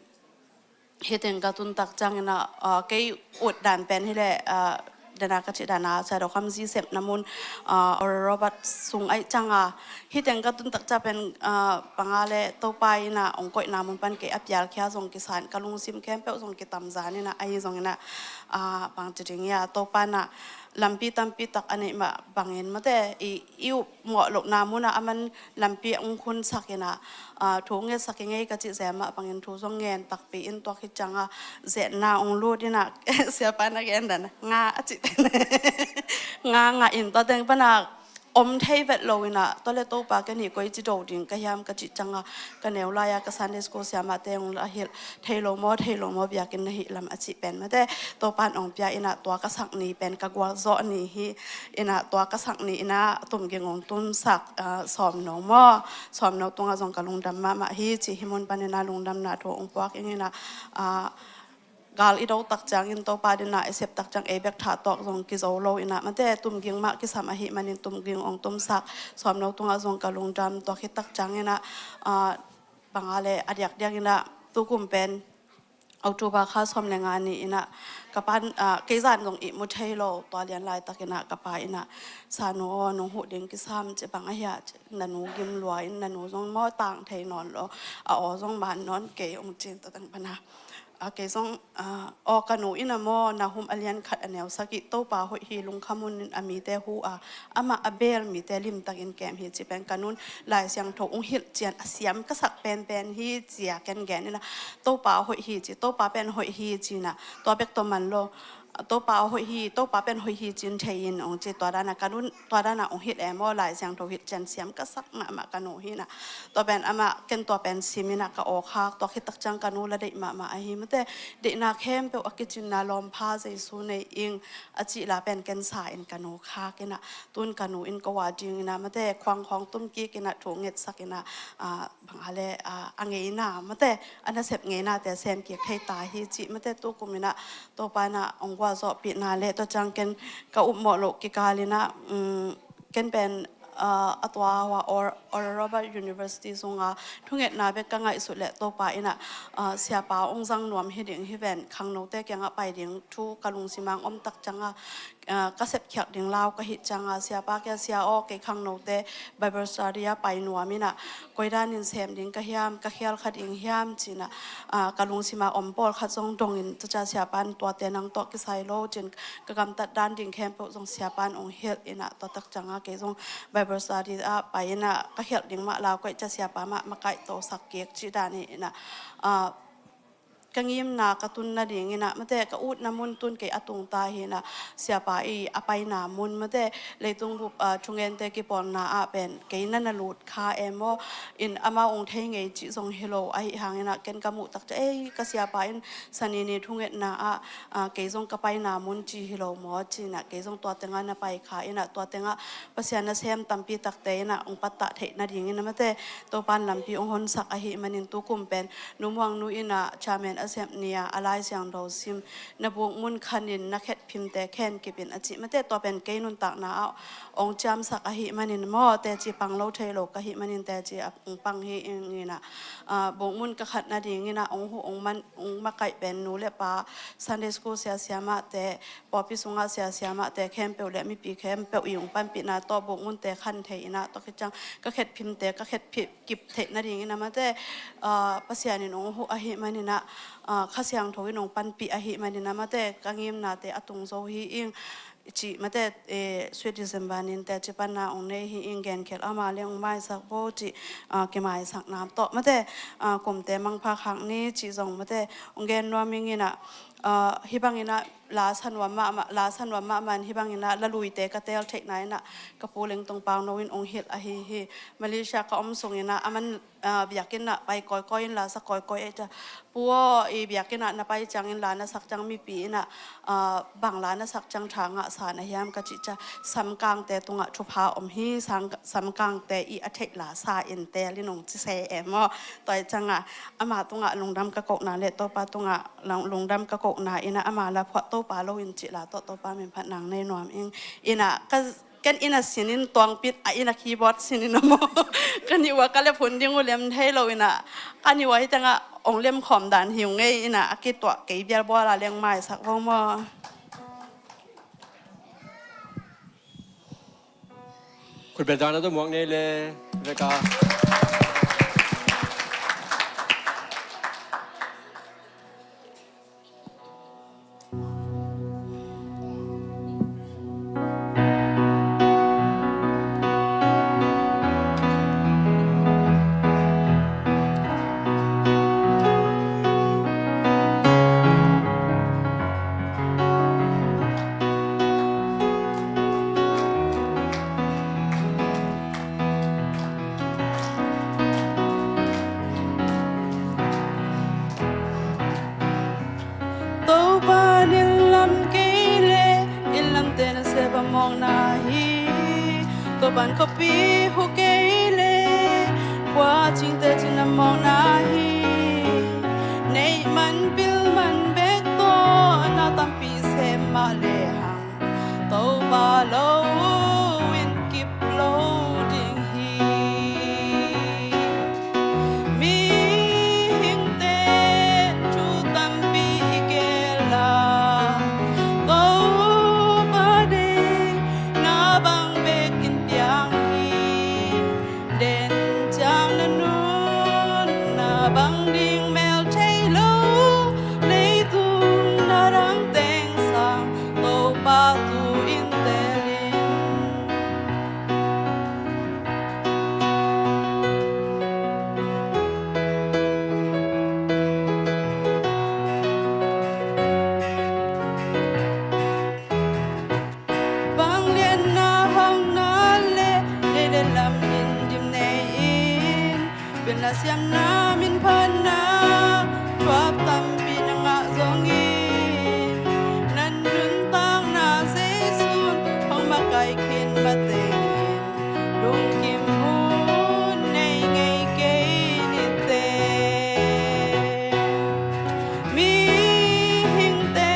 Hiteng ka tun tak ciangin ah, ah, kei ut dan pen hileh, ah, dena ka cih dan a Sia Do Kham zi sepna mun, ah, Oral Roberts sung ahih ciang a, hiteng ka tun tak ciang pen, ah, panga le Topa in ah ong koihna mun pan kei a pialkhia zong kisan, ka lungsim khempeuh zong kitamzan in ah, ahi zongin ah, ah, bangci ding ia Topa in ah lampi tampi tak a neih mah bangin mate i, i up mawh lohna mun ah aman lampi a ong khunsak in ah, ah, thu ong ngetsak i ngei ka cih zia mah bangin thu zong ngen takpi in, tua khit ciang a zetna ong lut in ah, siapa na gen dan nga a cih teng nga ngah in, tua teng pan ah om thei vet lo in ah, tua le Topa ken hi koi ci do ding ka hiam ka cih ciang a, ka neu lai a ka Sunday school siamahte ong la hilh, thei lo maw, thei lo maw, biakinn na hih lam a cih pen mate, Topa in ong pia in ah tua ka sak ni pen ka gualzawh ni hi in ah, tua ka sak ni in ah tumging ong tumsak, ah, sawmno maw, sawmno tungah zong ka lungdam mahmah hi, cih hi mun pan in ah lungdamna thu ong puak ing in ah, ah, gal i do tak ciangin Topa adingin ah i sep tak ciang ei bek thah tawk zong kizo lo in ah, mate, tumging mah kisam ahih manin tumging ong tumsak, sawmno tungah zong ka lungdam. Tua khit tak ciangin ah, ah, bang a le a diakdiak in ah tukum pen October kha sawm le nga ni in ah ka pa, ah, kei zan zong ihmu thei lo, tua lian laitak in ah ka pa in ah, "Sanu aw, nong huh ding kisam," ci. "Bang a hia?" ci. "Na nu gim lua in, na nu zong maw tang thei nawn lo, a aw zong man nawn kei," ong ci in, tua teng pan ah, ah, kei zong, ah, "Aw, ka nu in ah maw, Nahum a lian khat a neu sagih, Topa hoih hi, lungkham un in, a mite hu a, amah a bel mite limtakin kem hi," ci pen ka nun Lai Siangtho ong hilh ciang a siam ka sak penpen hi, ci a ken gen in ah, "Topa hoih hi," ci, "Topa pen hoih hi," ci in ah, "Tua bek tawh man lo, Topa hoih hi, Topa pen hoih hi," ci in thei in, ong ci. Tua dan ah ka nun, tua dan ah ong hilh e maw, Lai Siangtho hilh ciang siam ka sak mahmah ka nu hi in ah, tua pen amah, ken tua pen sim in ah ka aw khak. Tua khit tak ciang ka nu la deih mahmah ahi, mate, "Deihna khempeuh a kicinna lawmpha Jesu nei ing," a cih la pen ken sa in ka nu khak in ah, tun ka nu in ko a ding in ah, mate, khuang khawng tum kik in ah thu ngetsak in ah, ah, bang a le, ah, a ngeina, mate, a nasep ngeinate sem kik thei ta hi, ci. Mate, tukum in ah Topa in ah ong gualzawhpihna le tua ciang ken ka upmawh loh kikal in ah, um, ken pen, ah, a tua hua Or-, Oral Roberts University sungah thungetna bek ka ngaihsut leh Topa in ah, ah, siapa ong zang nuam hi ding hi ven, khangnote kiangah pai ding thu ka lungsim ah ong om tak ciang a, ah, ka sepkhiak ding lau ka hih ciang a, siapa kiang, "Sia aw, kei khangnote Bible study ah pai nuam in ah, koi dan in sem ding ka hiam, ka khial kha ding hiam?" ci in ah, ah, ka lungsim ah om pawlkhat zong dong in, tua ciang siapa in, "Tuate nang tawh kisai lo," ci in, ka gamtat dan ding khempeuh zong siapa in ong hilh in ah, tua tak ciang a kei zong Bible study ah pai in ah, ka khial ding mah lau ka hih ciang siapa mah makaihtosak kik cih dan hi in ah, ah, ka ngimna ka tun nading in ah, mate, ka utna mun tun kei a tung ta hi in ah, siapa i a paina mun, mate, leitung bup, ah, thungente kipawlna ah pen kei na na lut kha e maw. In amau ong thei ngei cih zong hi lo, ahih hang in ah ken ka muh tak ciang, "Ei, ka siapa in Sani ni thungetna ah, ah, kei zong ka paina mun ci hi lo maw?" ci in ah, kei zong tua tengah na pai kha in ah, tua tengah Pasian nasem tampi takte in ah ong pattah theih nading in ah, mate, Topa in lampi ong honsak ahih manin tukum pen Nu Muang Nu in ah chairman a sep ni a, a Lai Siangtho sim, na buk mun khan in, na khetphimte khen kip in, a ci. Mate, tua pen kei nuntakna ah ong ciamsak ahih manin maw, teci pang lo thei lo ka hih manin teci a ong pang hi ing in ah, ah, buk mun ka khat nading in ah ong huh ong man, ong makaih pen nu le pa, Sunday school siasia mahte, pawlpi sungah siasia mahte khempeuh le mipi khempeuh i ong panpihna tawh buk munte khan thei in ah, tua khit ciang ka khetphimte ka khetphih kip theih nading in ah, mate, ah, Pasian in ong huh ahih manin ah, ah, Kha Siangtho in ong panpih ahih manin ah, mate, ka ngimnate a tung zo hi ing, ci, mate, eh, Sweet December ninte ci panna ong nei hi ing, genkhial ama le ong maisak vo ci, ah, kimaisakna tawh, mate, ah, kumte mangpha khak ni ci zong, mate, ong gen nuam ing in ah, ah, hih bang in ah la sa nuam mahmah, la sa nuam mahmah in hih bang in ah la luite ka teel theihna in ah ka pu Lengtong Pau No in ong hilh ahi hi. Malaysia ka om sung in ah aman, ah, biakinn ah pai kawikawi in la sa kawikawi ei ta. "Pu aw, i biakinn ah na pai ciangin la na sak ciang mipi in ah, ah, bang la na sak ciang tha ngah sa na hiam?" ka cih ciang, "Samkangte tungah thupha om hi, sang-, samkangte i a theih la sa in teel in," ong ci se e maw. Tua i ciang ah ama tungah lungdam ka kohna le Topa tungah lung-, lungdam ka kohna in ah ama la phuah Topa lo in cih la tawh Topa min phat nang nei nuam ing. In ah ka, ken in ah sin in tuangpit a, in ah keyboard sin in ah maw, ka nih ua ka lep hun ding uh lem thei lo in ah, ka nih ua hih tengah ong lem khawm dan hi uh ngei in ah, a kituah kei bial bual a leng maisak vo maw. Khutbet dan a tawh muak nei le veka. Topa in lam kei le, in lamte nasep a mawkna hi. Topa in khuapi huh kei le, khuacingte cin a mawkna hi. Neih man pil man bek mah lehang Topa lo in kip lo ding hi. Mihingte thu tampi i gel a, Topa deihna bang bek in piang hi. Den ciang na nunna bang ding mel thei lo, leitung na dang teng sang Topa tu in tel in. Vangliatna hauhna le leilei lam in dim nei-in, pilna siamna minphatna thuap tampi na ngah zongin, na nuntakna Jesu'n hong makaih khin matengin, lungkim hun nei ngei kei ni teh. Mihingte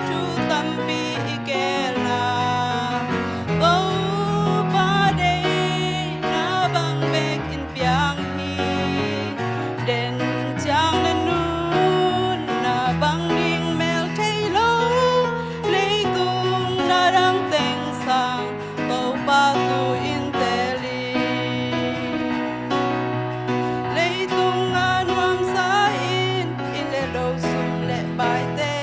thu tampi i gel a, Topa deihna bang bek in piang hi. Den ciang na nunna bang ding mel thei lo, leitung na dang teng sang Topa tu in tel in. Leitung a nuamsa in, inn le lo, sum le paite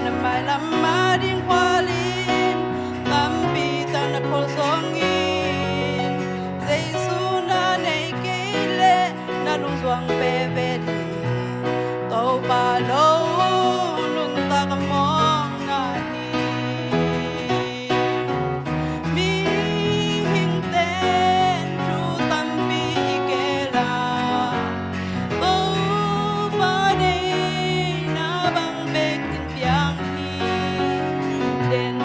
na mailam a ding khualin, tampi tak na khol zongin, Jesu na nei kei leh na lungzuang veve ding. Topa lo nuntak a mawkna hi. Mihingte thu tampi i gel a, Topa deihna bang bek in piang hi. Den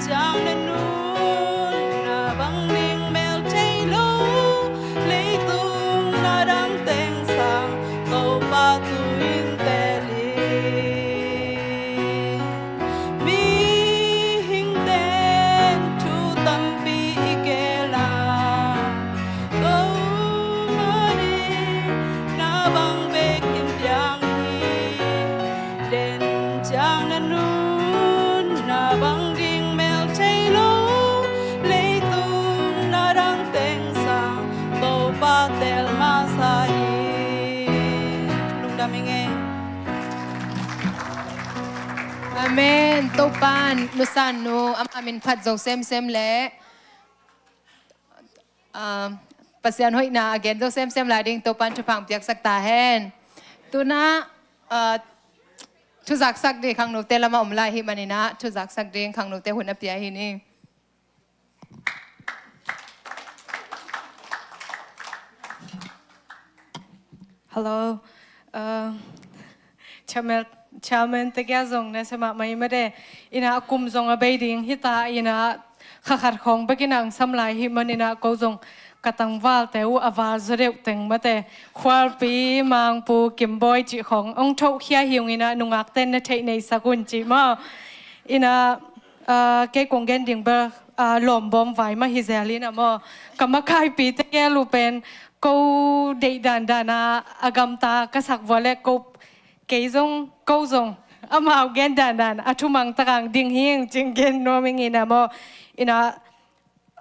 ciang na nunna bang ding mel thei lo, leitung na dang teng sang Topa tu in tel in. Mihingte thu tampi i gel a, Topa deihna bang bek in piang hi. Den ciang na nunna bang ding mel thei lo, leitung na dang teng sang Topa tel masa hi. Lungdam ing ei. Amen. Topa'n nusan nu ama min phat zo semsem le, ah, Pasian hoihna a gen zo semsem lai ding Topa'n thupha piaksak ta hen. Tu-in ah, ah, thuzaksak ding khangnote lam ah om lai ahih manin ah, thuzaksak ding khangnote hun a pia hi ni. Hello. Uh, chairman, chairman te kia zong na sa mahmah hi mate. In ah a kum zong a bei ding hi ta in ah, kha khat khawng bek in ah hong sam lai ahih manin ah ko zong ka tangvalte uh a val zaw deuh teng mate. Khualpi, Mangpu, Kimbawi cih khawng hong thohkhia hi ung in ah, nungakte'n na theih nei sak un cih maw. In ah, ah, kei kong gen ding bel, ah, lawmbawm vai mah hi zel in ah maw. Ka makaipite gel uh pen ko deih dandan a, a gamta ka sak vua leh ko, kei zong, ko zong amau gen dandan a thumang tak hong ding hi ing cih gen nuam ing in ah maw. In ah,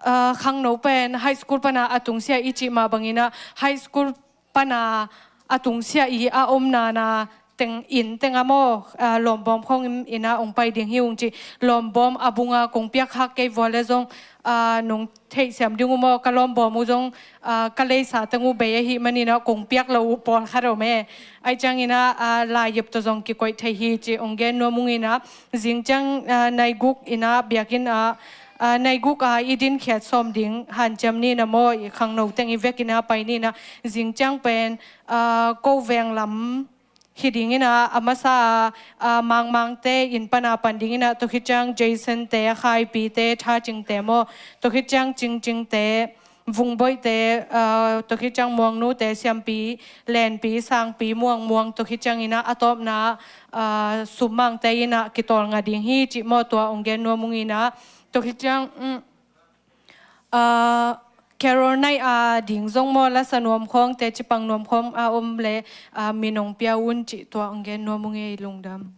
ah, khangno pen high school pan a a tungsiah i cih mah bangin ah, high school pan a a tungsiah i a omna na teng, inn teng ah maw, ah, lawmbawm khawng in ah hong pai ding hi ung cih. Lawmbawm a bung a kong piak khak kei vua leh zong, ah, nong theihsiam ding uh maw, ka lawmbawm uh zong, ah, ka leisa teng uh bei ahih manin ah kong piak lo uh pawlkhat om e. Ahih ciangin ah, ah, lai-ip tawh zong kikoih thei hi cih hong gen nuam ung in ah, zing ciang, ah, nai guk in ah biakinn ah, ah, nai guk a i dinkhiat sawm ding hanciam ni in ah maw, i khangno teng i vek in ah pai ni in ah, zing ciang pen, ah, Koveng lam hi ding in ah, a masa a, ah, Mangmangte inn pan a pan ding in ah, tua khit ciang Jason te, Khaipite, Thacingte maw, tua khit ciang Cingcingte, Vungboihte, aa, tua khit ciang Muangnute, Siampi, Lenpi, Sangpi, Muang, Muang, tua khit ciangin ah a tawpna, aa, Summangte in ah kitawlnga ding hi cih maw, tua hong gen nuam ung in ah, tua khit ciang, um, aa, Carol naih a ding zong maw, lasa nuam khawng, teci pang nuam khawng a om leh, aa, min hong pia un cih tua hong gen nuam ung ei, lungdam.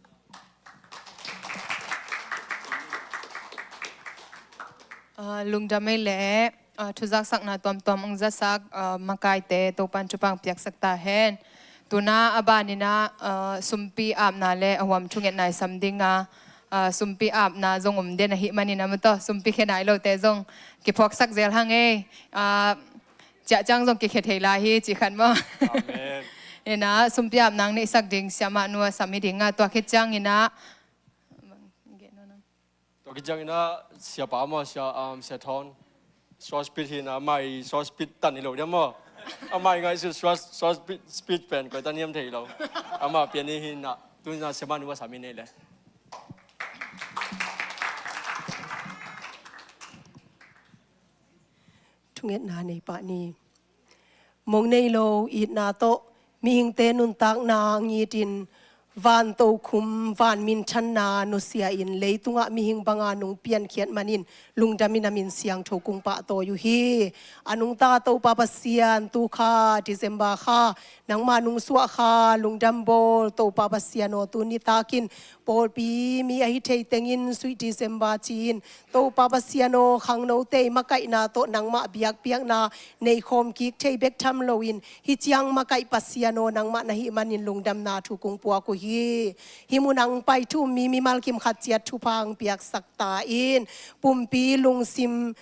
Aa, lungdam ei leh, aa, thuzaksakna tuamtuam hong zasak, aa, makaite Topan thupha hong piaksak ta hen. Tu-in ah a banin ah, aa, sumpi apna leh a huam thungetna i sam ding a, aa, sumpi apna zong om den ahih manin ah maw, tua sumpi khia nai lote zong kiphawksak zel hang ei. Aa, ciah ciang zong kikhia thei lai hi cih khat maw. Amen. In ah sumpi apna hong neihsak ding siamah nu a sam hi ding a, tua khit ciangin ah, tua khit ciangin ah siapa maw, sia, um, Sia Thawn. Short speech hi in ah, amah i short speech tan hi lo diam maw. Amah i ngaihsut short, short speech, speech pen koi tan hiam thei lo. Amah pian hi in ah, tu-in ah siamah nu a sam hi nei leh. Thungetna nei pah ni. Mong nei lo itna tawh mihingte nuntakna ngitin, van tokhum, van minthanna nusia in leitungah mihing banga nong piankhiat manin lungdamin a min siangtho kong pahtawi uh hi. A nungta Topa Pasian, tu kha December kha nangmah nong suah kha, lungdam bawl Topa Pasian aw, tu nitakin pawlpi mi ahi thei tengin Sweet December ci-in, Topa Pasian aw, khangnote i makaihna tawh nangmah biakpiakna neikhawm kik thei bek tham loin, hih ciang makaih Pasian aw nangmah na hih manin lungdamna thu kong puak uh hi. Hih munah hong pai thu um mi mimal kim khat ciat thupha hong piaksak ta in, pumpi lungsim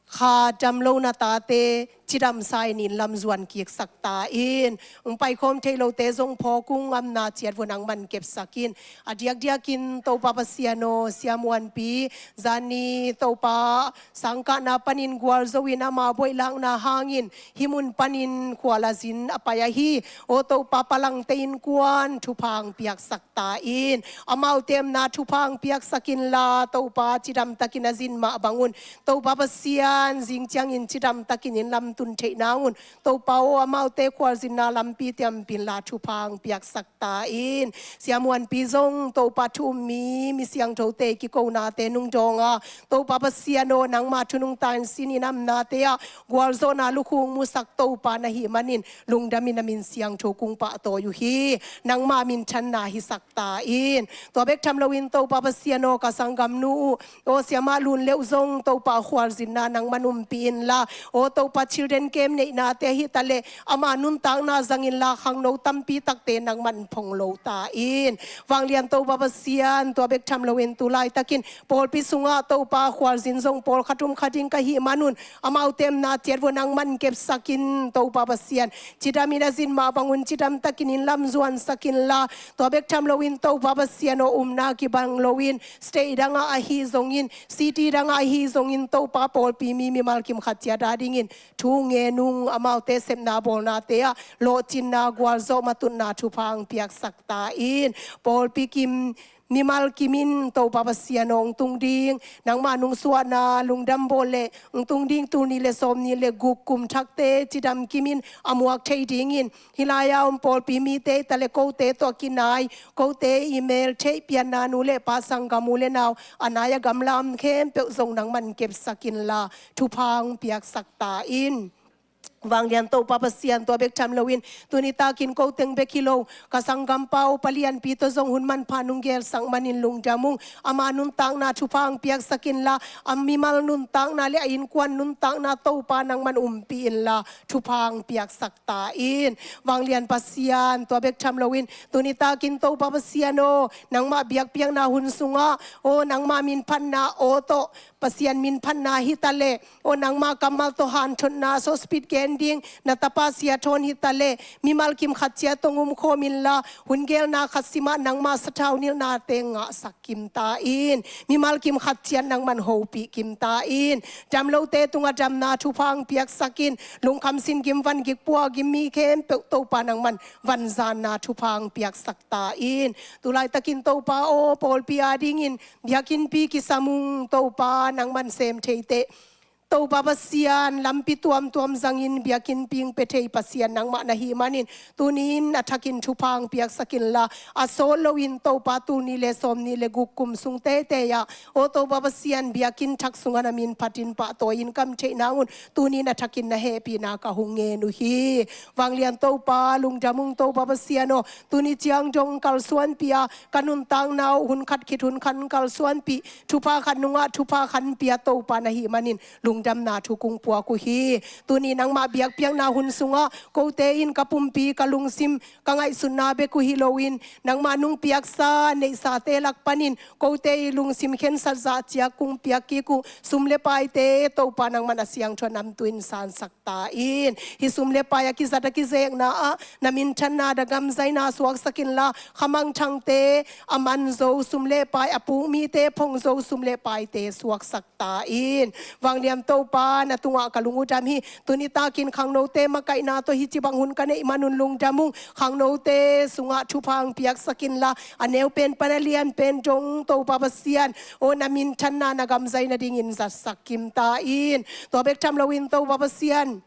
kha damlohna tate cidamsa in inn lam zuan kiksak ta in, hong paikhawm thei lote zong phawk ung, ngamna ciat vua nangman kepsak in. A diakdiakin Topa Pasian aw, Sia Muanpi, zani Topa sangkahna panin gualzo in ama buailakna hangin hih mun panin khual a zin a pai ahi, aw Topa, palangte innkuan thupha hong piaksak ta in, amaute omna thupha hong piaksak inla, Topa cidamtakin a zin mah bangun, Topa Pasian zing ciangin cidamtakin inn lam tun theih nangun, Topa aw, amaute khualzinna lampi tiampin la thupha hong piaksak ta in. Sia Muanpi zong Topa thu um mi, mi siangthote kikonate nungdawng a, Topa Pasian aw, nangma thu nungta in sin in a omnate ah gualzawhna lukhu hong musak Topa na hih manin lungdamin a min siangtho kong pahtawi uh hi. Nangma minthanna hisak ta in. Tua bek tham loin Topa Pasian aw, ka sanggamnu uh, aw Siamah Lunleuh zong Topa khualzinna nangman umpih inla, aw Topa children camp neihnate ahi taleh ama nuntakna zang inla, khangno tampi takte nangman phong lo ta in. Vanglian Topa Pasian, tua bek tham loin tu laitakin pawlpi sungah Topa khualzin zong pawlkhat um kha ding ka hih manun, amaute omna ciat vua nangman kepsak in, Topa Pasian cidamin a zin mah bangun cidamtakin inn lam zuansak inla, tua bek tham loin Topa Pasian aw, umna kibang loin state dangah ahi zongin, city dangah ahi zongin, Topa pawlpi mi mimal kim khat ciat adingin thu ngen ung, amaute sepna bawlnate ah lawhcinna, gualzawh, matutna thupha hong piaksak ta in. Pawlpi kim, mimal kim in Topa Pasian aw, hong tung ding, nangma nong suahna lungdam bawl leh hong tung ding tul nih le sawm nih le guk kum thakte cidam kimin a muak thei dingin, hih lai-a om pawlpi mite hi taleh kote tawh a kinai, kote email, theihpianna, nu le pa, sanggam, u le nau, a nai a gamla om khempeuh zong nangman kepsak inla thupha hong piaksak ta in. Vanglian Topa Pasian, tua bek tham loin tu nitakin ko teng bek hi lo, ka sanggampa uh, Pa Lianpi tawh zong hun manpha nong gelsak manin lungdam ung. Ama nuntakna thupha hong piaksak inla, a mimal nuntakna le a innkuan nuntakna Topa nangman umpih inla thupha hong piaksak ta in. Vanglian Pasian, tua bek tham loin tu nitakin Topa Pasian aw, nangmah biakpiakna hun sungah, aw nangmah minphatna aw tawh, Pasian minphatna hi taleh, aw nangmah kammal tawh hanthotna, short speech gen ding na tapa Sia Thawn hi taleh, mimal kim khat ciat hong umkhawm inla, hun gelna khat simah nangmah sathau nilhnate ngahsak kim ta in. Mimal kim khat ciat nangman hopih kim ta in. Damlote tungah damna thupha hong piaksak in. Lungkham sin gim, van gik pua gim mi khempeuh Topa nangman vanzanna thupha hong piaksak ta in. Tu laitakin Topa aw, pawlpi adingin biakinnpi kisam ung, Topa nangman sem theiteh Topa Pasian, lampi tuamtuam zangin biakinnpi hong pia thei Pasian nangmah na hih manin, tuni-in a thakin thupha hong piaksak inla, a sawt loin Topa tul nih le sawm nih le guk kum sung teitei ah, aw Topa Pasian, biakinn thak sungah na min phatin pahtawi-in ka om theih nang un, tuni-in a thakin na hehpihna ka hong ngen uh hi. Vanglian Topa, lungdam ung Topa Pasian aw, tuni ciang dong kalsuanpih a, ka nuntakna uh hun khat khit hun khat kalsuanpih, thupha khat nungah thupha khat pia Topa na hih manin, lungdamna thu kong puak uh hi. Tuni nangmah biakpiakna hun sungah kote in ka pumpi, ka lungsim, ka ngaihsutna bek uh hi loin, nangmah nong piaksa neihsate lak panin kote i lungsim khensat zahciak kong piak kik uh sum le paite Topa nangmah na siangtho namtui in sansak ta in. Hih sum le pai a kizat a kizekna ah na minthanna, na gamzaina suaksak inla, khamangthangte a man zo sum le pai, a puk mite phong zo sum le paite suaksak ta in. Vanglian Topa, na tungah ka lung uh dam hi. Tuni takin khangnote makaihna tawh hih ci bang hun ka neih man un lungdam ung. Khangnote sungah thupha hong piaksak inla, a neu pen pan a lian pen dong Topa Pasian, aw na minthanna, na gamzai nadingin zatsak kim ta in. Tua bek tham loin Topa Pasian,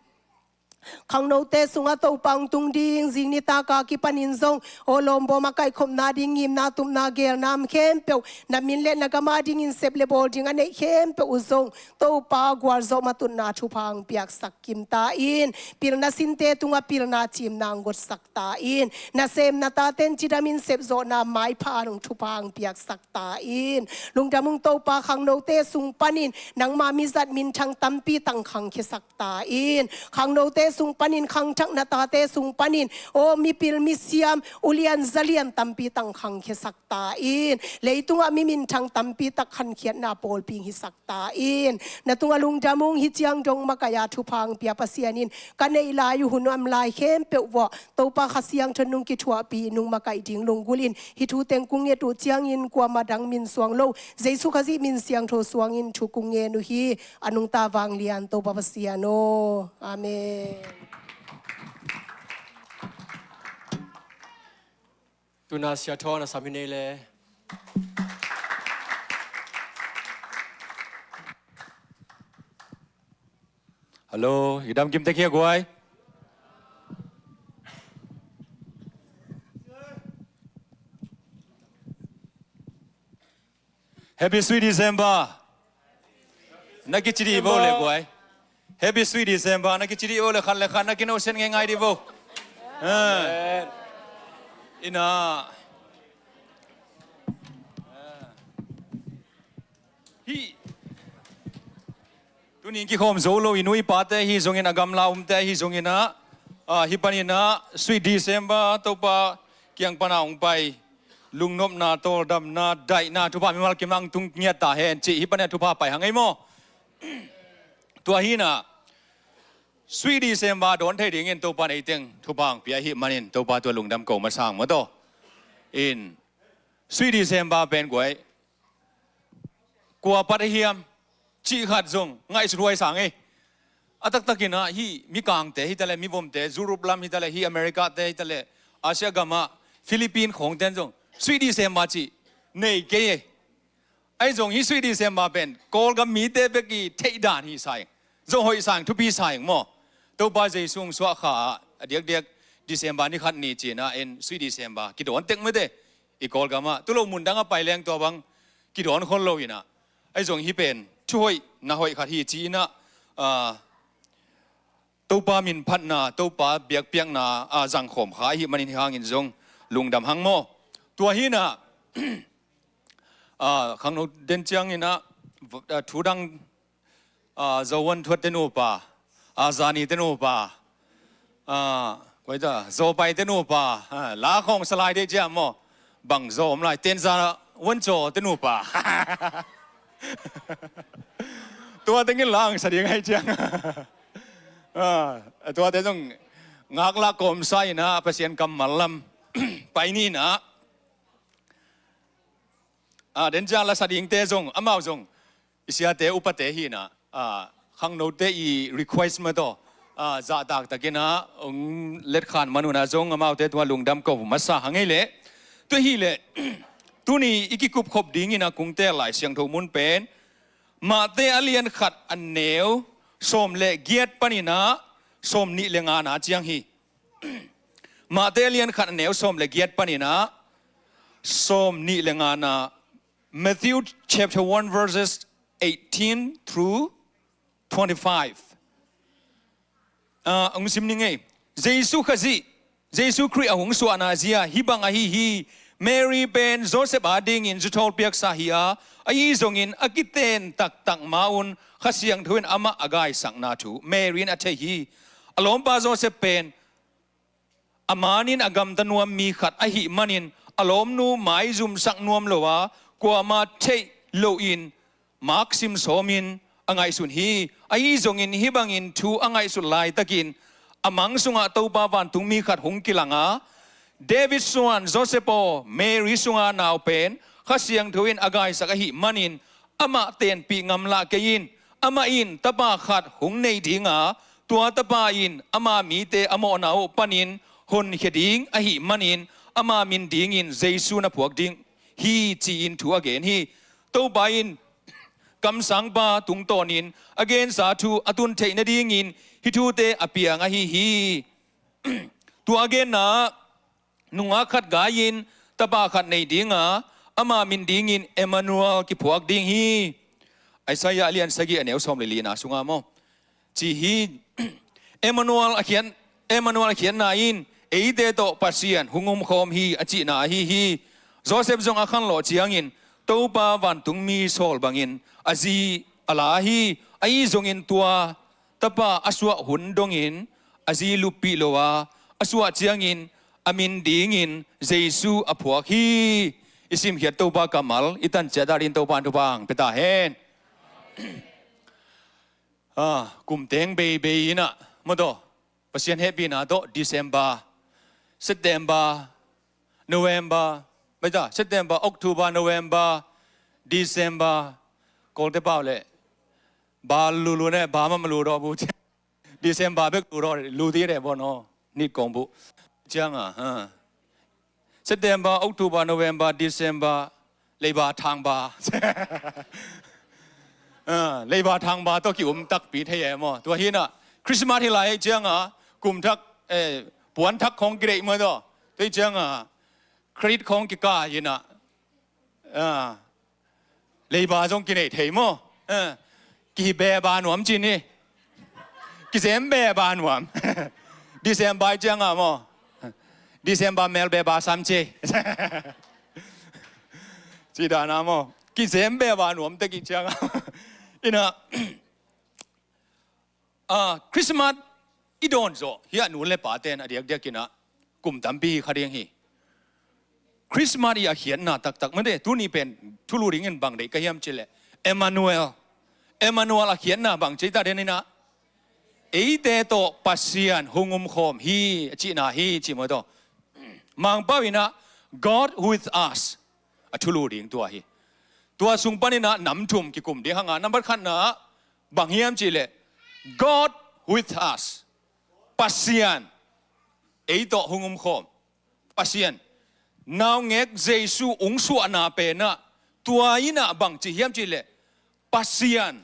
khangnote sungah Topa hong tung ding, zing nitak a kipanin zong aw lawm bawm a kaihkhopna ding ngimna, tupna, geelna khempeuh, na min le na gam adingin sep le bawl ding a neih khempeuh uh zong Topa gualzawh matutna thupha hong piaksak kim ta in. Pilna sinte tungah pilna cimna hong gotsak ta in. Nasem na taten cidamin sepzawhna maipha hong thupha hong piaksak ta in. Lungdam ung Topa, khangnote sung panin nangma mizat minthang tampi tak khangkhiasak ta in. Khangnote sung panin khangthak na tate sung panin aw mipil misiam, ulian zalian tampi tak khangkhiasak ta in. Leitungah mi minthang tampi tak khankhiatna pawlpi hong hisak ta in. Na tungah lungdam ung. Hih ciang dong makaih a thupha hong pia Pasian in ka neih lai uh, hun a om lai khempeuh uah Topa Kha Siangtho in nong kithuahpih, nong makaih ding lunggulh in hih thu teng kong nget uh ciangin kuamah dang min suang lo, Jesu Khazih min siangtho suangin thu kong ngen uh hi. A nungta vanglian Topa Pasian aw. Amen. Tuna Sia Thawn a sam hi nei le. Hello, i dam kim tek hi a guai. Happy Sweet December. Na kici dih vo le guai. Happy Sweet December. Na kici dih vo le, khat le khat na kinohsiat ngeingai dih vo. Ah. Amen. Ina. Ah. Hi. Tuni kikhawm zo lo i nu i pate ahi zongin, a gamla umte ahi zongin ah, ah, hih panin ah Sweet December Topa kiang pana hong pai, lungnopna, tawldamna, daihna, thupha mimal kimna hong tung ngiat ta hen cih hih panin ah thupha pai hang ei maw? Tua hi-in ah Sweet December dawn thei dingin Topa in ei teng thupha hong pia ahih manin Topa tua lungdam ko masa hang maw taw. In Sweet December pen guai, kua pat a hiam cih khat zong ngaihsut huai sa ing ei. A taktakin ah hih mikangte hi ta leh, mivomte, Europe lam hi ta leh, hih America-te hi ta leh, Asia gam ah Philippine khawngte in zong Sweet December cih nei kei ei. Ahi zong hih Sweet December pen Kawlgam mite bek i theih dan hi sa ing. Zong hoih sa ing, thupi sa ing maw? Topa Jesu hong suah kha ah a diakdiak December ni khat ni ci-in ah en Sweet December kidawn tek mate. I Kawlgam ah tu lo mun dang a pai leng tua bang kidawn khol lo in ah, ahi zong hih pen thuhoih na hoih khat hi ci-in ah, ah, Topa min phatna, Topa biakpiakna a zangkhawm kha ahih manin hih hangin zong lungdam hang maw? Tua hi-in ah, ah, khangno den ciangin ah, ah, thu dang, ah, Zo Wan Thuat te nupa, ah, Zani te nupa, ah, koi ta, Zo Pai te nupa, ah, la khawng sa lai dih ciang maw? Bang zaw om lai, Tenza Wan Caw te nupa. Tua tengin la hong sa ding ahi ciang. Ah, tuate zong ngaklak kawmsa in ah Pasian kammal lam pai ni in ah. Ah, den ciang la sa dingte zong, amau zong i siate upate hi-in ah, ah, khangnote i request mah tawh, ah, zahtak takin ah hong letkhan man un ah zong amaute tungah lungdam ko masa hang ei leh. Tua hi leh tuni i kikupkhop dingin ah kong teel Lai Siangtho mun pen Mate a lian khat a neu sawm le giat panin ah sawm nih le ngana ciang hi. Mate a lian khat a neu sawm le giat panin ah sawm nih le ngana. Matthew chapter one, verses eighteen through twenty-five. Ah, hong sim ning ei. Jesu Khazih, Jesu Khrih a hong suahna zia hih bang ahi hi. Mary pen Joseph adingin zuthawl piaksa hi a, ahi zongin a kiten taktak ma-un Kha Siangtho in amah a gaisakna thu Mary in a thei hi. A lawmpa Joseph pen a manin a gamta nuam mi khat ahih manin a lawmnu maizumsak nuam lo a, kuama theih lohin maksim sawmin a ngaihsun hi. Ahi zongin hih bangin thu a ngaihsut laitakin a mang sungah Topa vantungmi khat hong kilang a, David suan Joseph aw, Mary sunga nau pen Kha Siangtho in a gaisak ahih manin amah tenpih ngamlah kei in. Amah in tapa khat hong nei ding a, tua tapa in ama mite a mawhna uh panin honkhia ding ahih manin ama min dingin Jesu na phuak ding hi, ci-in thu a gen hi. Topa in kamsangpa tungtawnin a gensa thu a tun theih nadingin hih thute a piang ahi hi. Tua a genna ah nungak khat gai-in tapa khat nei ding a, ama min dingin Emmanuel kiphuak ding hi. Isaiah a lian sagih a neu sawm le lina sunga maw, ci hi. Emmanuel a khiat, Emmanuel a khiatna in eite tawh Pasian hong umkhawm hi a cihna ahi hi. Joseph zong a khanlawh ciangin Topa vantungmi sawl bangin a zi a la hi. Ahi zongin tua tapa a suah hun dongin a zi luppih lo a, a suah ciangin a min dingin Jesu a phuak hi. I simkhiat Topa kammal i tanciat adingin Topa in thupha hong pia ta hen. Ah, kum teng beibei in ah maw taw, Pasian hehpihna tawh December, September, November, mai ta, September, October, November, December, Kawlte pau leh ba lulu ne ba mama lu daw bu. December bek lu daw, lu ti deh baw naw. Nit kong bu ciang a, ha. September, October, November, December, leiba thangba. Ah, leiba thangba tawh ki-um takpi thei e maw. Tua hi in ah Christmas hi lai ciang a kum thak, eh, puan thak khawng kideih maw taw. Tua hi ciang a credit khawng kikah hi in ah, ah, leiba zong kineih thei maw. Ah, kibeba nuam cin hi. Kizem beba nuam. December ciang a maw, December mel beba sam ci. Ci dan a maw, kizem beba nuam tek i ciang a. In ah, ah, Christmas i dawn zawh hi a, nu le pa ten a diakdiak in ah kum tampi hi kha ding hi. Christmas i a khiatna taktak mate, tuni pen thulu dingin bang deih ka hiam cih leh Emmanuel, Emmanuel a khiatna bang ci ta den in ah, eite tawh Pasian hong umkhawm hi a cihna hi, ci maw taw. Mangpau in ah God with us a thulu ding tua hi. Tua sung panin ah nam thum kikum ding hang a, nambat khatna ah bang hiam cih leh God with us. Pasian ei tawh hong umkhawm. Pasian naungek Jesu hong suahna pen ah tua in ah bang ci hiam cih leh Pasian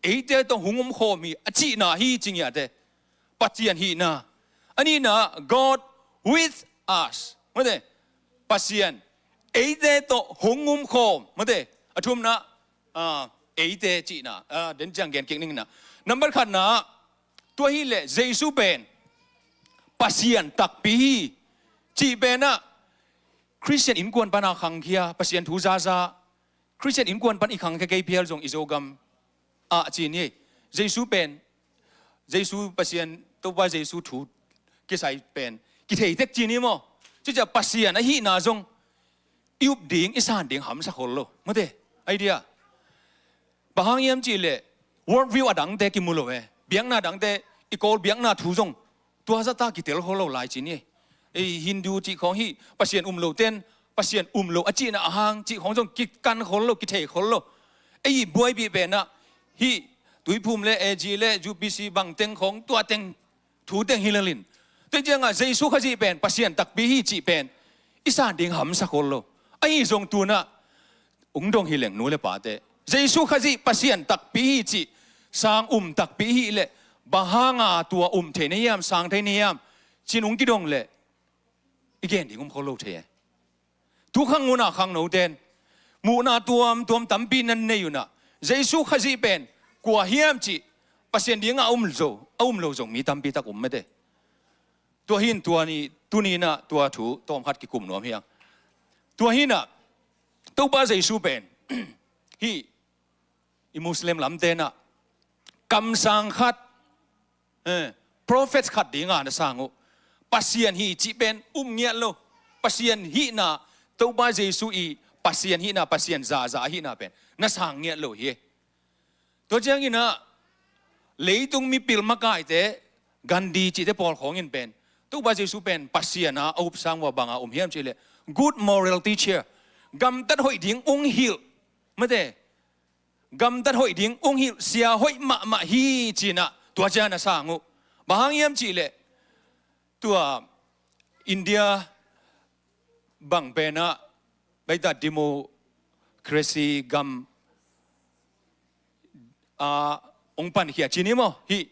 eite tawh hong umkhawm hi a cihna hi, ci ngiat e. Pasian hihna. A nihna, God with us. Mate, Pasian eite tawh hong umkhawm. Mate, a thumna, ah, eite cihna, ah, den ciang gen kik ning in ah. Nambat khatna, tua hi leh Jesu pen Pasian takpi hi cih pen ah Khristian innkuan pan a khangkhia, Pasian thu zaza, Khristian innkuan pan i khangkhia kei phial zong i Zogam ah ci ni. Jesu pen, Jesu Pasian, Topa Jesu thu kisai pen kithei tek ci ni maw. Cucia Pasian ahihna zong i up ding, i san ding hamsa khol lo. Mate, idea. Bang hang hiam cih leh world view a dangte kimu lo e. Biakna dangte, i Kawl biakna thu zong tua zata kitel khol lo lai ci ni. Ei Hindu cih khawng hi, Pasian um lo ten, Pasian um lo a cihna a hang cih khawng zong kikan khol lo, kithei khol lo. Ei buaipih pen ah hi, Tuiphum le A G le U P C bang teng khawng tua teng thu teng hi lel in. Tua ciang a Jesu Khazih pen Pasian takpi hi cih pen i san ding hamsa khol lo. Ahi zong tu in ah hong dong hi leng nu le pate, Jesu Khazih Pasian takpi hi cih sang um takpi hi leh, bang hanga tua um thei na hiam, sang thei na hiam, cin ung kidong leh i gen ding um kho lo thei. Tukhang una khangnoten muhna tuamtuam tampi nan nei unah, Jesu Khazih pen kua hiam cih Pasian dinga a um zo, a um lo zong mi tampi tak um mate. Tua hin tua ni, tuni inah tua thu tawmkhat kikum nuam hiang. Tua hinah Topa Jesu pen hih i Muslim lamtenah kamsang khat, eh, prophet khat dinga na sang uh. Pasian hi cih pen um ngiat lo. Pasian hihna, Topa Jesu i Pasian hihna, Pasian zaza hihna pen na sang ngiat lo hi. Tua cianginah leitung mipil makaite, Gandhi cihte pawl khawngin pen Topa Jesu pen Pasian a a upsang uh a banga um hiam cihleh, good moral teacher, gamtat hoih ding ung hilh mate. Gamtat hoih ding ung hilh sia hoih mahmah hi cinah tua ciang a sang uh. Bang hang hiam cihleh, tua India bang penah baita democracy gam a ong pankhia cini maw, hih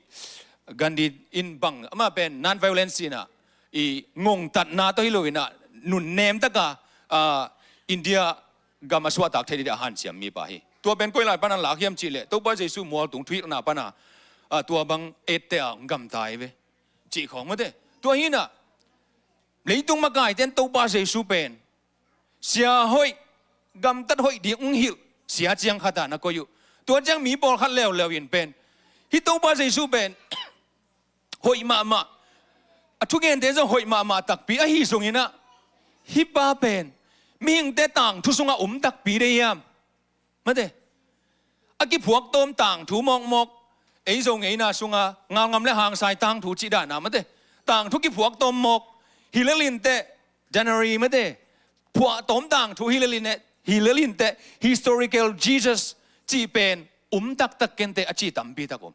Gandhi in bang amah pen non-violence inah i ngongtatna tawh hi lo inah nunnem taka, a, India gam a suahtak thei dih a hanciam mipa hi. Tua pen koi lai pana lak hiam cihleh, Topa Jesu mualtung thuhilhna pana, a, tua bang ette a ong gamta hi ve cih khawng mate. Tua hinah leitung makaiten Topa Jesu pen sia hoih, gamtat hoih ding ung hilh sia ciang khata na koih uh. Tua ciang mi pawlkhat leuleu in pen hih Topa Jesu pen hoih mahmah, a thugente zong hoih mahmah takpi ahi zonginah, hih pa pen mihingte tangthu sungah um takpi dei hiam? Mate. A kiphuak tawm tangthu mawkmawk, ei Zo ngeina sunga ngalngam le hangsai tangthu cih dana mate. Tangthu kiphuak tawm mawk hi lelinteh, January mate, phuahtawm tangthu hi lelin, hi lelinteh, historical Jesus cih pen um taktak kenteh a ci tampi tak om.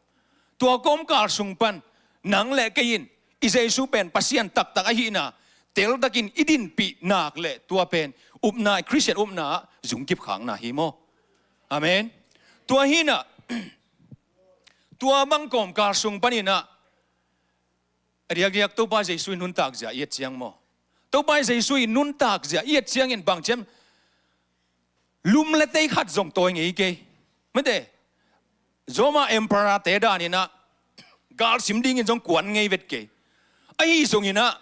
Tua kawmkal sung pan nang le kei in i Jesu pen Pasian taktak ahihna teltakin i dinpih nak le tua pen upna, Khristian upna ah zungkip khakna hi maw? Amen. Tua hinah tua bang kawmkal sung paninah a diakdiak Topa Jesu i nuntak zia i et ciang maw? Topa Jesu i nuntak zia i et ciangin bang ciam, lum le tei khat zong tawi ngei kei. Mate, Roma emperor te daninah galsim dingin zong kuan ngei vet kei. Ahi zonginah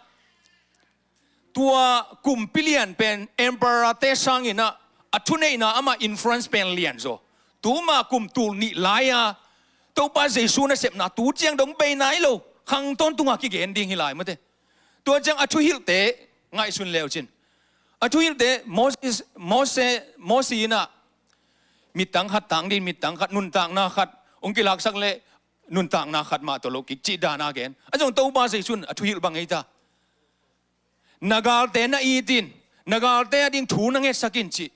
tua kumpi lian pen emperor te sanginah a thuneihna amah influence pen lian zaw. Tuma kum tul nih lai-a Topa Jesu nasepna tu ciang dong bei nai lo khang tawntunga kigen ding hi lai mate. Tua ciang a thuhilhte ngaihsun leucin, a thuhilhte Moses, Mose, Mosi inah mittang khat tang din, mittang khat, nuntakna khat ong kilaksak le nuntakna khat mah tawh lo kik cih dana gen. A zong Topa Jesu in a thuhilh bang ei ta. Na galte na itin, na galte a ding thu na ngetsak in cih.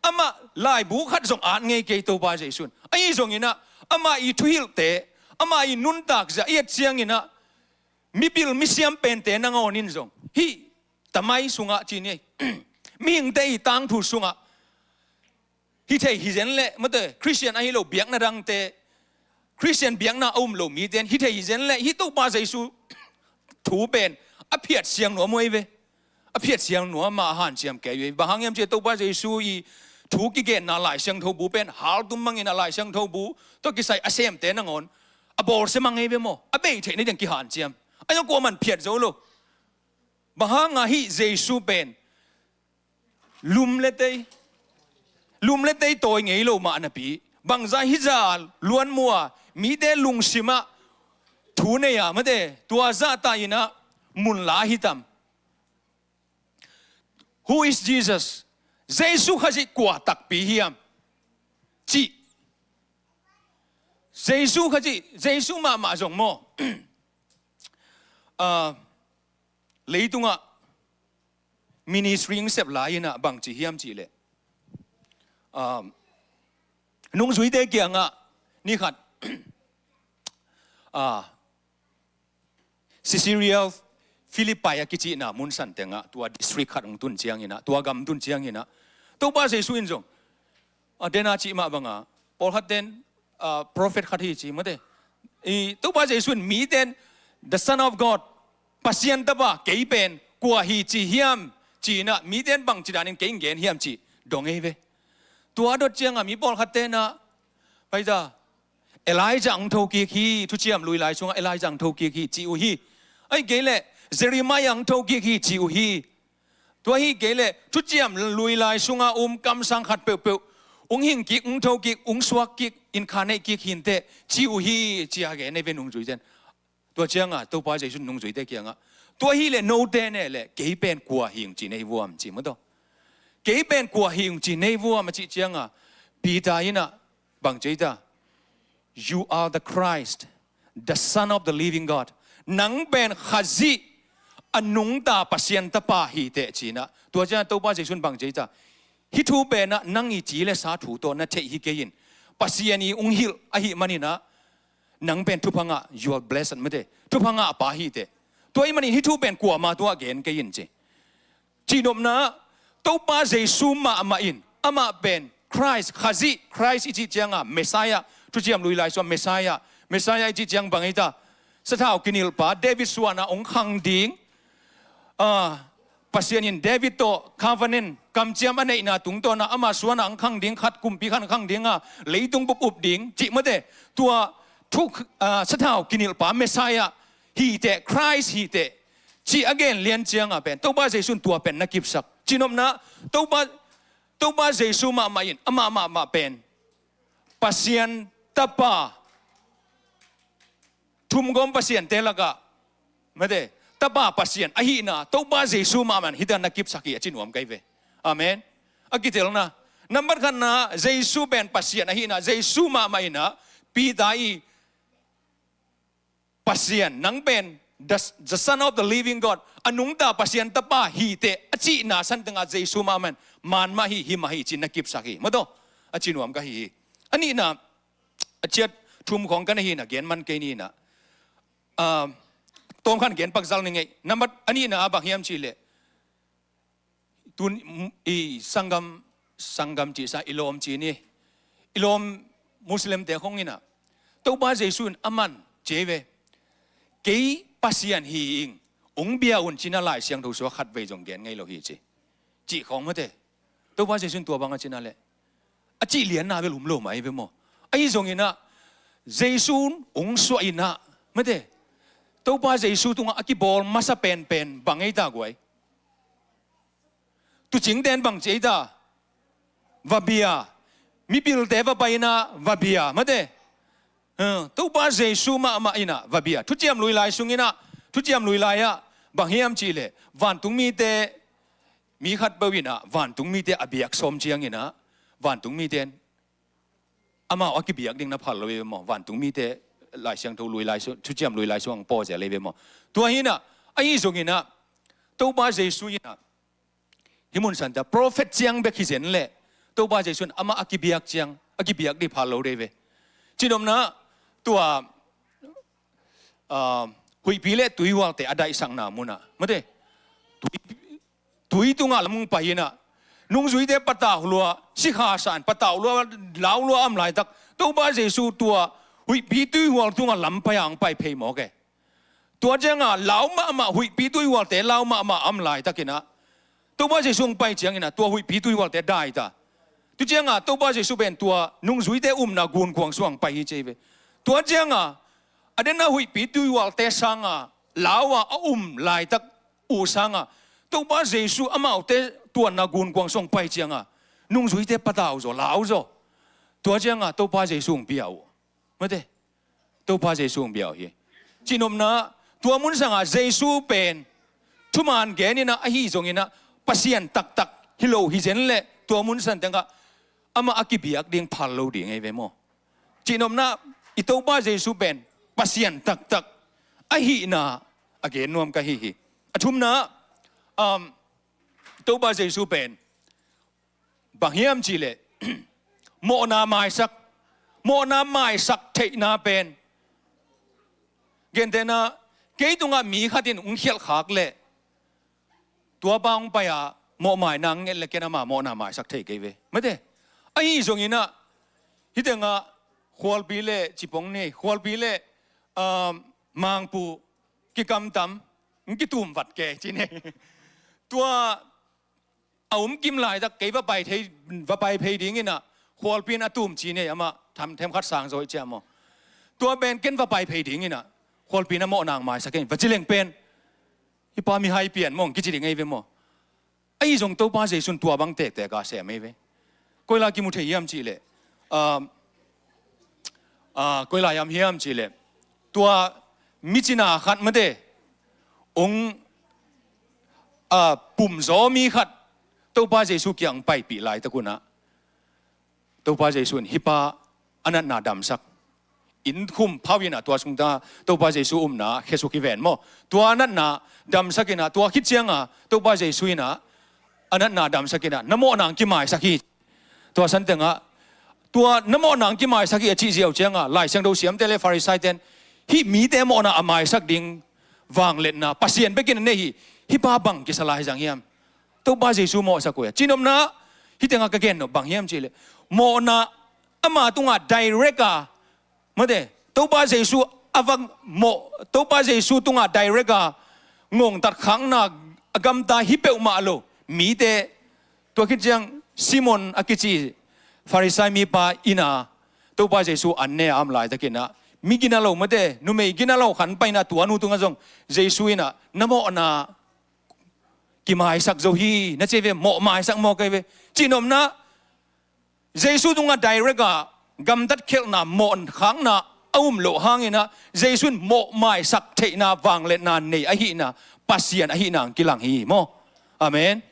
Amah laibu khat zong at ngei kei Topa Jesu in. Ahi zonginah amah i thuhilhte, amah i nuntak zia i et cianginah mipil misiam pente nangawn in zong hih tamai sungah cini ei, mihingte i tangthu sungah hi thei hi zen leh mate, Khristian ahi lo biakna dangte, Khristian biakna a um lo mite in hi thei hi zen leh hih Topa Jesu thu pen a phiat siang nuam uh ei ve. A phiat siang nuam a hanciam kei uh ei. Bang hang hiam cih leh Topa Jesu i thu kigenna Lai Siangtho bu pen haltum mangin a Lai Siangtho bu tawh kisai a semte nangawn a bawlsia mang ei ve maw? A bei theih nading kihanciam. A zong kuaman phiat zo lo. Bang hanga hih Jesu pen lum le tei, lum le tei tawi ngei lo mah napi, bangzah hih zah luanmuh a mite lungsimah thu nei a mate, tua zahta inah mun la hi tam? Who is Jesus? Jesu Khazih kua takpi hiam? Cih. Jesu Khazih, Jesu mahmah zong maw? Ah, leitungah ministry ong sep lai inah bangci hiam cihleh, ah, nungzuite kiangah ni khat, ah, Caesarea Philippi a kicihna mun san tengah tua district khat ong tun cianginah, tua gam tun cianginah Topa Jesu in zong a dena cih mah banga pawlkhat ten, ah, prophet khat hi ci mate. I Topa Jesu in miten, the Son of God, Pasian Tapa, kei pen kua hi ci hiam ci-in ah, miten bangci danin kei in gen hiam ci dong ei ve. Tua dot ciangah mi pawlkhat ten ah, paita, Elijah hong thokik hi, thuciam lui lai sungah Elijah hong thokik hi ci uh hi. Ahih kei leh Jeremiah hong thokik hi ci uh hi. Tua hi kei leh thuciam lui lai sunga um kamsang khat peuhpeuh hong hingkik, hong thokik, hong suakkik, incarnate kik hi inteh ci uh hi, ci-a gen ei ve nungzuite in. Tua ciangah Topa Jesu in nungzuite kiangah, tua hi leh note ne leh kei pen kua hi ung ci nei vuam ci maw taw. Kei pen kua hi ung ci nei vuam a cih ciangah Peter in ah bang ci ei ta? You are the Christ, the Son of the living God. Nang pen Khazih, a nungta Pasian Tapa hi teh ci-in ah. Tua ciangah Topa Jesu in bang ci ei ta? Hih thu pen ah nang i ci le sa thu tawh na theih hi kei in, Pasian i hong hilh ahih manin ah, nang pen thupha ngah, you are blessed mate. Thupha ngah pa hi teh. Tua ahih manin hih thu pen kuamah tungah gen kei in ci. Cihnopna, Topa Jesu mahmah in, amah pen Christ, Khazih, Christ i cih ciangah Messiah, thuciam lui lai sungah Messiah, Messiah i cih ciang bang ei ta? Sathau kinilhpa, David suanah hong khang ding, ah, Pasian in David tawh covenant, kamciam a neihna tungtawnah ama suanah hong khang ding, khat kumpi khat hong khang ding a, leitung bup up ding cih mate. Tua thu, ah, sathau kinilhpa Messiah hi teh, Christ hi teh, cih a gen lian ciangah pen Topa Jesu in tua pen na kipsak. Cihnopna, Topa, Topa Jesu mahmah in, amah mahmah pen Pasian Tapa, thumgawm pasiante lakah mate, Tapa Pasian ahihna Topa Jesu mahmah in hih dan na kipsak hi a ci nuam ka hi ve. Amen. A kitelna, nambat khatna, Jesu pen Pasian ahihna, Jesu mahmah in ah Peter i Pasian, nang pen the, the Son of the living God, a nungta Pasian Tapa hi teh a cihna san tengah Jesu mahmah in, man mah hi, hi mah hi ci-in na kipsak hi maw taw. A ci nuam ka hi hi. A nihna, a ciat thum khawng ka na hi-in ah, gen man kei ni-in ah, ah, tawmkhat gen pak zal ning ei. Nambat a nihna ah bang hiam cih leh, tun i sanggam, sanggam cih sa, i lawm ci ni, i lawm Muslimte khawng in ah, Topa Jesu in aman ci ei ve, kei Pasian hi ing, hong bia un ci-in ah Lai Siangtho sungah khatvei zong gen ngei lo hi ci, cih khawng mate. Topa Jesu in tua bang a cihna leh a cih lianna bel um lo mah ei ve maw. Ahi zongin ah Jesu hong suah in ah mate, Topa Jesu tungah a kibawl masa penpen bang ei ta guai? Tuucingte in bang ci ei ta? Va bia. Mipilte va pai in ah va bia mate. Eh, Topa Jesu mahmah in ah va bia. Thuciam lui lai sung in ah, thuciam lui lai ah bang hiam cih leh, vantung mite, mi khatpeuh in ah vantung mite a biak sawm ciangin ah, vantung mite in amau a kibiak ding na phal lo ei ve maw. Vantung mite Lai Siangtho lui lai sung, thuciam lui lai sung hong pawlzel ei ve maw. Tua hi-in ah, ahi zongin ah Topa Jesu in ah, hih mun santa prophet ciang bek hi zen leh, Topa Jesu in amah a kibiak ciang, a kibiak ding phal lo dei ve. Cihnopna, tua, ah, huihpi le tuihualte a daihsakna munah mate, tui, tui tungah lam hong pai in ah, nungzuite patau lua, sikha sa in patau lua, lau lua a om laitak, Topa Jesu tua huihpi tuihual tungah lam pai-a hong pai phei mawk e. Tua ciangah lau mahmah, huihpi tuihualte lau mahmah a om laitakin ah, Topa Jesu hong pai ciangin ah tua huihpi tuihualte dai ta. Tua ciangah Topa Jesu pen tua nungzuite umna gunkuang sungah hong pai hi ci ei ve. Tua ciangah a den a huihpi tuihualte sangah lau-a a um laitak uh sangah, Topa Jesu amaute tuanna gunkuang sungah hong pai ciangah, nungzuite patau zaw, lau zaw. Tua ciangah Topa Jesu hong pia uh. Mate, Topa Jesu hong bia uh hi. Cihnopna, tua mun sangah Jesu pen thuman gen in ah, ahi zongin ah Pasian taktak hi lo hi zen leh, tua mun san tengah amah a kibiak ding phal lo ding ei ve maw. Cihnopna, i Topa Jesu pen Pasian taktak ahihna a gen nuam ka hi hi. A thumna, um, Topa Jesu pen bang hiam cih leh, mawhna maisak, mawhna maisak theihna pen, gentehna, kei tungah mi khat in hong khialhkhak leh, tua pa hong pai-a mawhmaina hong nget leh ken ama mawhna maisak thei kei ve. Mate, ahi zongin ah Hih tengah khualpi le cipong nei, khualpi le, ah, mangpu kikamtam, kitum vat kei ci nei. Tua a um kim laitak kei va pai thei, va pai phei ding inah, khualpi in a tum ci nei, amah tham themkhat sang zaw hi cia maw. Tua pen ken va pai phei ding inah, khualpi in a mawhna maisak in va ci leng pen, hih pa mihai pian maw kici ding ei ve maw. Ahi zong Topa Jesu in tua bang tektek a sem ei ve. Koi lai kimu thei hiam cih leh, ah, ah, koi lai hiam hiam cih leh, tua micina khat mate, ong, ah, pumzaw mi khat Topa Jesu kiang paipih laitak unah, Topa Jesu in hih pa a natna damsak. Inn khum phau inah tua sungta Topa Jesu umna khesuk hi ven maw. Tua a natna damsak inah, tua khit cianga Topa Jesu inah a natna damsak inah, na mawhna kimaisak hi. Tua san tengah, tua na mawhna kimaisak hi a cih ziau cianga, Lai Siangtho siamte le Farisai ten, hih mite mawhna a maisak ding vangliatna Pasian bekin a nei hi, hih pa bang kisa lai zang hiam. Topa Jesu mawhsak uh hi a. Cihnopna, hih tengah ka gennop bang hiam cih leh, mawhna ama tungah direct a, mate, Topa Jesu a vak mawh, Topa Jesu tungah direct a ngongtat khakna a gamta hi peuhmah lo mite, tua khit ciang Simon a kici Farisai mipa inah Topa Jesu an ne a om laitak inah, mi gina lo mate, numei gina lo khan pai inah, tua nu tungah zong Jesu inah, na mawhna kimaisak zo hi, na ci ei ve, mawh maisak maw kei ve. Cihnopna, Jesu tungah direct a gamtat khialhna, mawh khakna a um loh hang inah, Jesu in mawh maisak theihna vangliatna nei ahihna, Pasian ahihna kilang hi maw. Amen.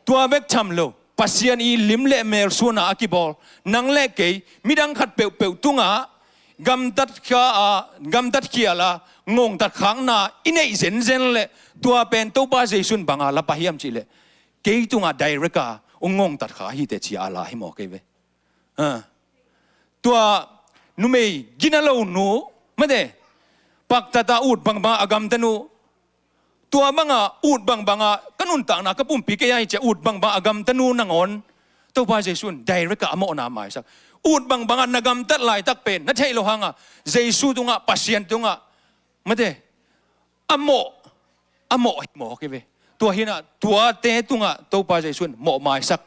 Tua bek tham lo, Pasian i lim le mel suana a kibawl nang le kei, midang khat peuhpeuh tungah gamtat khia a, gamtat khial a, ngongtat khakna i neih zenzen leh, tua pen Topa Jesu in banga la pah hiam cih leh, kei tungah direct a ong ngongtat kha hi teh ci a la hi maw kei ve. Ah. Tua numei gina lo nu mate, paktat a ut bangbang a gamta nu, tua banga ut bangbanga ka nuntakna ka pumpi kei a hi cia ut bangbang a gamta nu nangawn Topa Jesu in direct a a mawhna maisak. Ut bangbanga na gamtat laitak pen na theih loh hanga Jesu tungah, Pasian tungah, mate, a mawh, a mawh hi maw kei ve. Tua hinah, tuate tungah Topa Jesu in mawh maisak,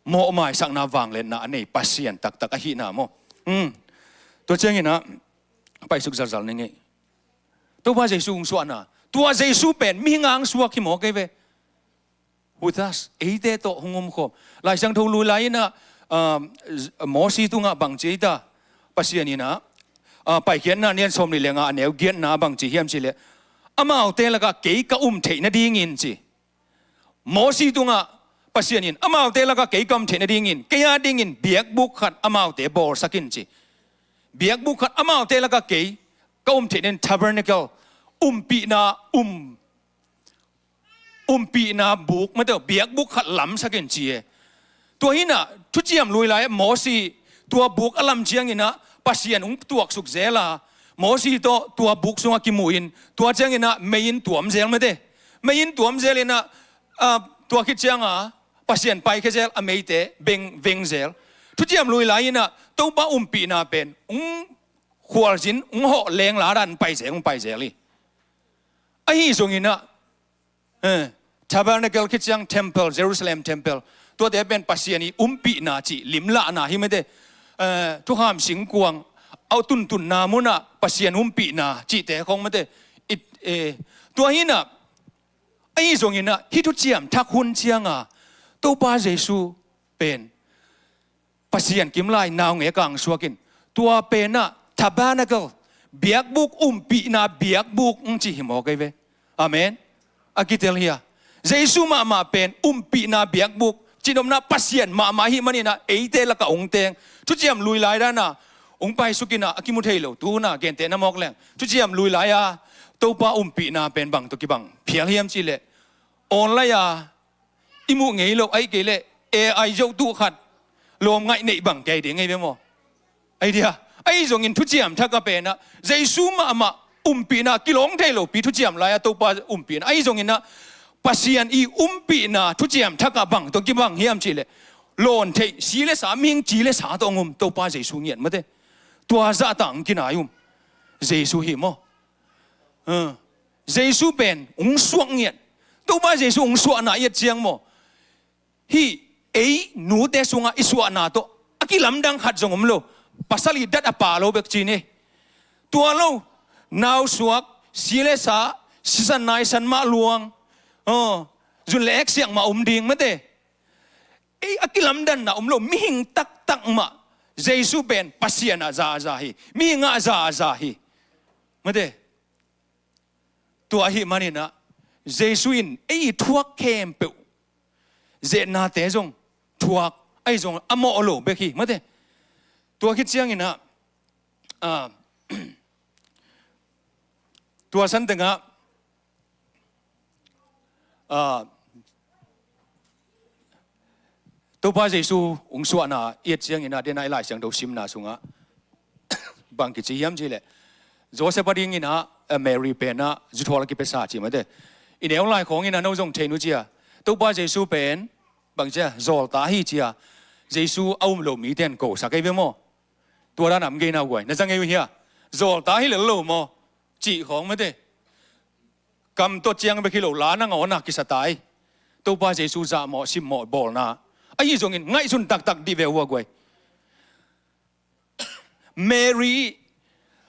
mawh maisakna vangliatna a nei Pasian taktak ahihna maw. Hmm. Tua cianginah paisuk zalzal ni ngei. Topa Jesu hong suahna, tua Jesu pen mihing a hong suak hi maw kei ve. With us, eite tawh hong omkhawm. Lai Siangtho lui lai inah, ah, Mosi tungah bang ci ei ta, Pasian inah, ah, Paikhiatna lian sawm nih le nga a neu giatna bang ci hiam cih leh, amaute lakah kei ka um theih nadingin ci. Mosi tungah Pasian in amaute lakah kei ka um theih nadingin kei a dingin biakbuk khat amaute bawlsak in ci. Biakbuk khat amaute lakah kei ka um theih nadingin, tabernacle, umpihna, um, umpihna buk, mate, biakbuk khat lamsak in ci e. Tua hinah thuciam lui lai-ah Mosi tua buk a lam cianginah Pasian hong tuaksuk zel a, Mosi tawh tua buk sungah kimu in, tua cianginah mei in tuam zel, mate. Mei in tuam zel inah, ah, tua khit cianga Pasian paikhia zel, a meite beng, veng zel. Thuciam lui lai inah Topa umpihna pen hong khualzin, hong hawh leng la dan pai zel, hong pai zel hi. Ahi zonginah, eh, tabernacle khit ciang temple, Jerusalem temple, tuate pen Pasian i umpihna cih limlahna hi, mate. Eh, thukham singkuang a tuntunna munah Pasian umpihna cihte khong, mate. It, eh, tua hinah, ahi zonginah hih thuciam thak hun cianga Topa Jesu pen Pasian kimlai naungek a hong suak in, tua penah tabernacle, biakbuk, umpihna biakbuk hong ci hi maw kei ve. Amen. A kitel hi a. Jesu mahmah pen umpihna biakbuk, cihnopna Pasian mahmah ahih maninah eite lakah hong teng. Thuciam lui lai dana hong paisuk inah a kimu thei lo, tuna gentehna mawk leng, thuciam lui lai-a Topa umpihna pen bang tawh kibang phial hiam cih leh, online-a i muh ngei loh, ahih kei leh A I zohtu khat lawm ngaih neih bang kei ding, ngei ve maw? Ahi dia, ahi zongin thuciam thak a penah Jesu mahmah umpihna kilawng thei lopi thuciam lai-a Topa umpihna, ahi zonginah Pasian i umpihna thuciam thak ah bang tawh kibang hiam cih leh, Lawn theih, si le sa, mihing ci le sa tawh hong um Topa Jesu ngiat mate. Tua zahtak hong kinai um Jesu hi maw? Jesu pen hong suak ngiat. Topa Jesu hong suahna i et ciang maw, hih ei nute sungah i suahna tawh a kilamdang khat zong om lo. Pasal i dat a pa lo bek ci ni. Tua lo, nau suak, si le sa, sisan naisan mah luang, zun le ek siak mah om ding mate. Ei a kilamdanna om lo, mihing taktak mah Jesu pen Pasian ah za a za hi, mihing ah za a za hi mate. Tua ahih maninah Jesu in ei thuak khempeuh, zehnate zong thuak, ahi zong a mawh lo bek hi mate. Tua khit cianginah tua san tengah Topa Jesu hong suahna i et cianginah dena i Lai Siangtho simna sungah bang kici hiam cihleh, Joseph a dinginah Mary penah zuthawl a kipiasa ci mate. I neu lai khawnginah no zong thei nu cia, Topa Jesu pen bang cia, zawlta hi cia Jesu a um lo mite in kosak ei ve maw? Tua dan a om gei nau guai, na za ngei uh hia? Zawlta hi lel lo maw? Cih khawng mate. Kam tawh ciang bek hi lo, la nangawn a kisa ta ei. Topa Jesu zahmawh simmawh bawlna ahi zongin ngaihsun taktak dih ve uh a guai. Mary,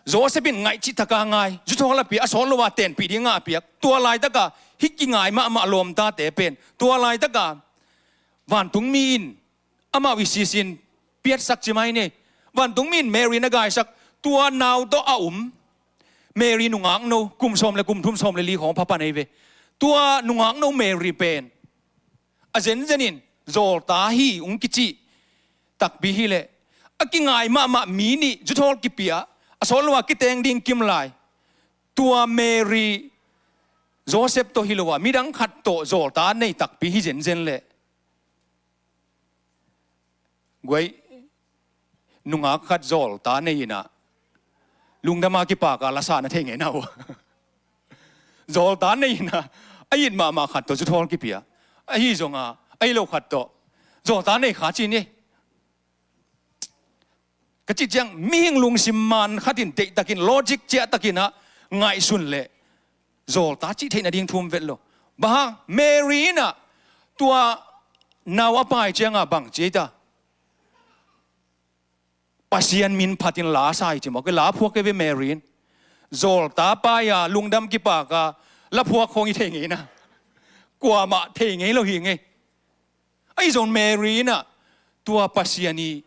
Joseph in ngaih cih taka ngai, zuthawl a pia, a sawt lo a tenpih dingah a piak. Tua laitaka hih kingai mahmah lawmtate pen, tua laitaka vantungmi in amau i sisin piatsak ci mai ni. Vantungmi in Mary na gaisak, tua nau tawh a um Mary nungakno kum sawm le kum thum, sawm le li khawng phapan ei ve. Tua nungakno Mary pen a zenzen in zawlta hi hong kicih takpi hileh, a kingai mahmah mi nih zuthawl kipia, a sawt lo a kiteng ding kimlai, tua Mary Joseph tawh hi lo a midang khat tawh zawlta nei takpi hi zenzen leh, guai, nungak khat zawlta nei inah lungdam a kipaka lasa na thei ngei na uh. Zawlta nei inah a it mahmah khat tawh zuthawl kipia, ahi zonga a hi lo khat tawh zawlta nei kha ci ni. Ka cih ciang mihing lungsim man khatin deihtakin, logic ciahtakinah ngaihsun leh zawlta cih theih nading thu om vet lo. Bang hang? Mary inah tua nau a pai cianga bang ci ei ta? Pasian min phatin la sa hi ci maw? Kei la phuak kei ve Mary in. Zawlta pai-a lungdam kipaka la phuak khawng i thei ngei na. Kuamah thei ngei lo hi ngei. Ahi zong Mary inah tua Pasian i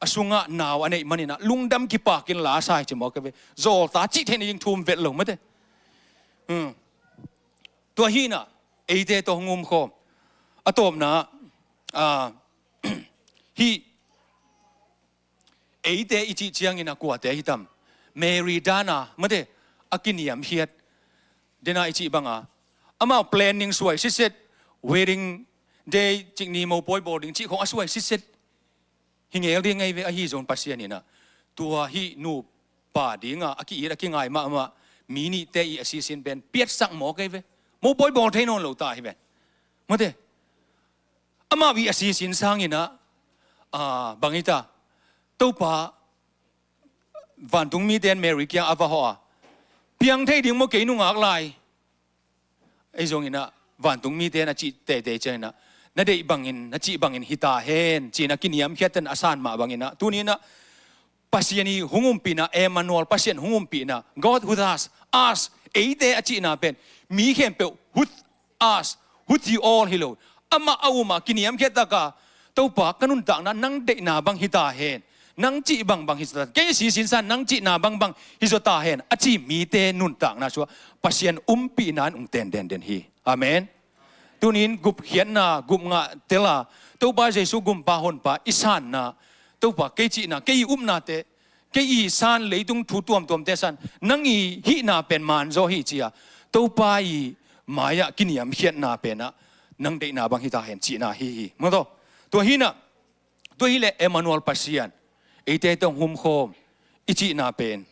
a sungah nau a neih maninah lungdam kipakin la sa hi ci maw? Kei ve, zawlta cih theih nading thu om vet lo mate. Tua hinah eite tawh hong umkhawm a tawpna hih eite i cih ciangin a kuate hitam? Mary dana mate, a kiniamkhiat dena i cih banga amau planning suai sitset, wedding day cik ni mopawi bawl ding cih khong a suai sitset hi ngel ding ngei ve. Ahi zong Pasian inah tua hih nupa dinga a ki-it a kingai mahmah mi nihte i a sisin pen piatsak mawk ei ve. Mopawi bawl thei nawn lo ta hi ve mate. Amau i a sisin sanginah bang hita? Topa, vantungmite in Mary kiang a va hawh a, piang thei ding maw kei nungak lai? Ei zonginah vantungmite in a cih teitei cianginah na deih bangin, na cih bangin hita hen cinah kiniamkhiatten a san mah banginah tuninah Pasian i hong umpihna, Emmanuel, Pasian hong umpihna, God with us, us, eite a cihna pen mi khempeuh, with us, with you all hi lo. Amah a umah kiniamkhiat taka, Topa, ka nuntakna nang deihna bang hita hen, nang cih bangbang hita hen, kei sisin san nang cihna bangbang hi zaw ta hen a ci mite nuntakna sua Pasian umpihna in hong ten denden hi. Amen. Tunin gupkhiatna, gupngah tela, Topa Jesu gumpa honpa i sanna, Topa, kei cihna, kei i upnate, kei i san, leitung thu tuamtuamte san, nang i hihna pen manzaw hi cia Topa i mai-ah kiniamkhiatna penah nang deihna bang hita hen cihna hi hi. Mataw, tua hinah, tua hileh Emmanuel Pasian eite tawh hong humkhawm i cihna pen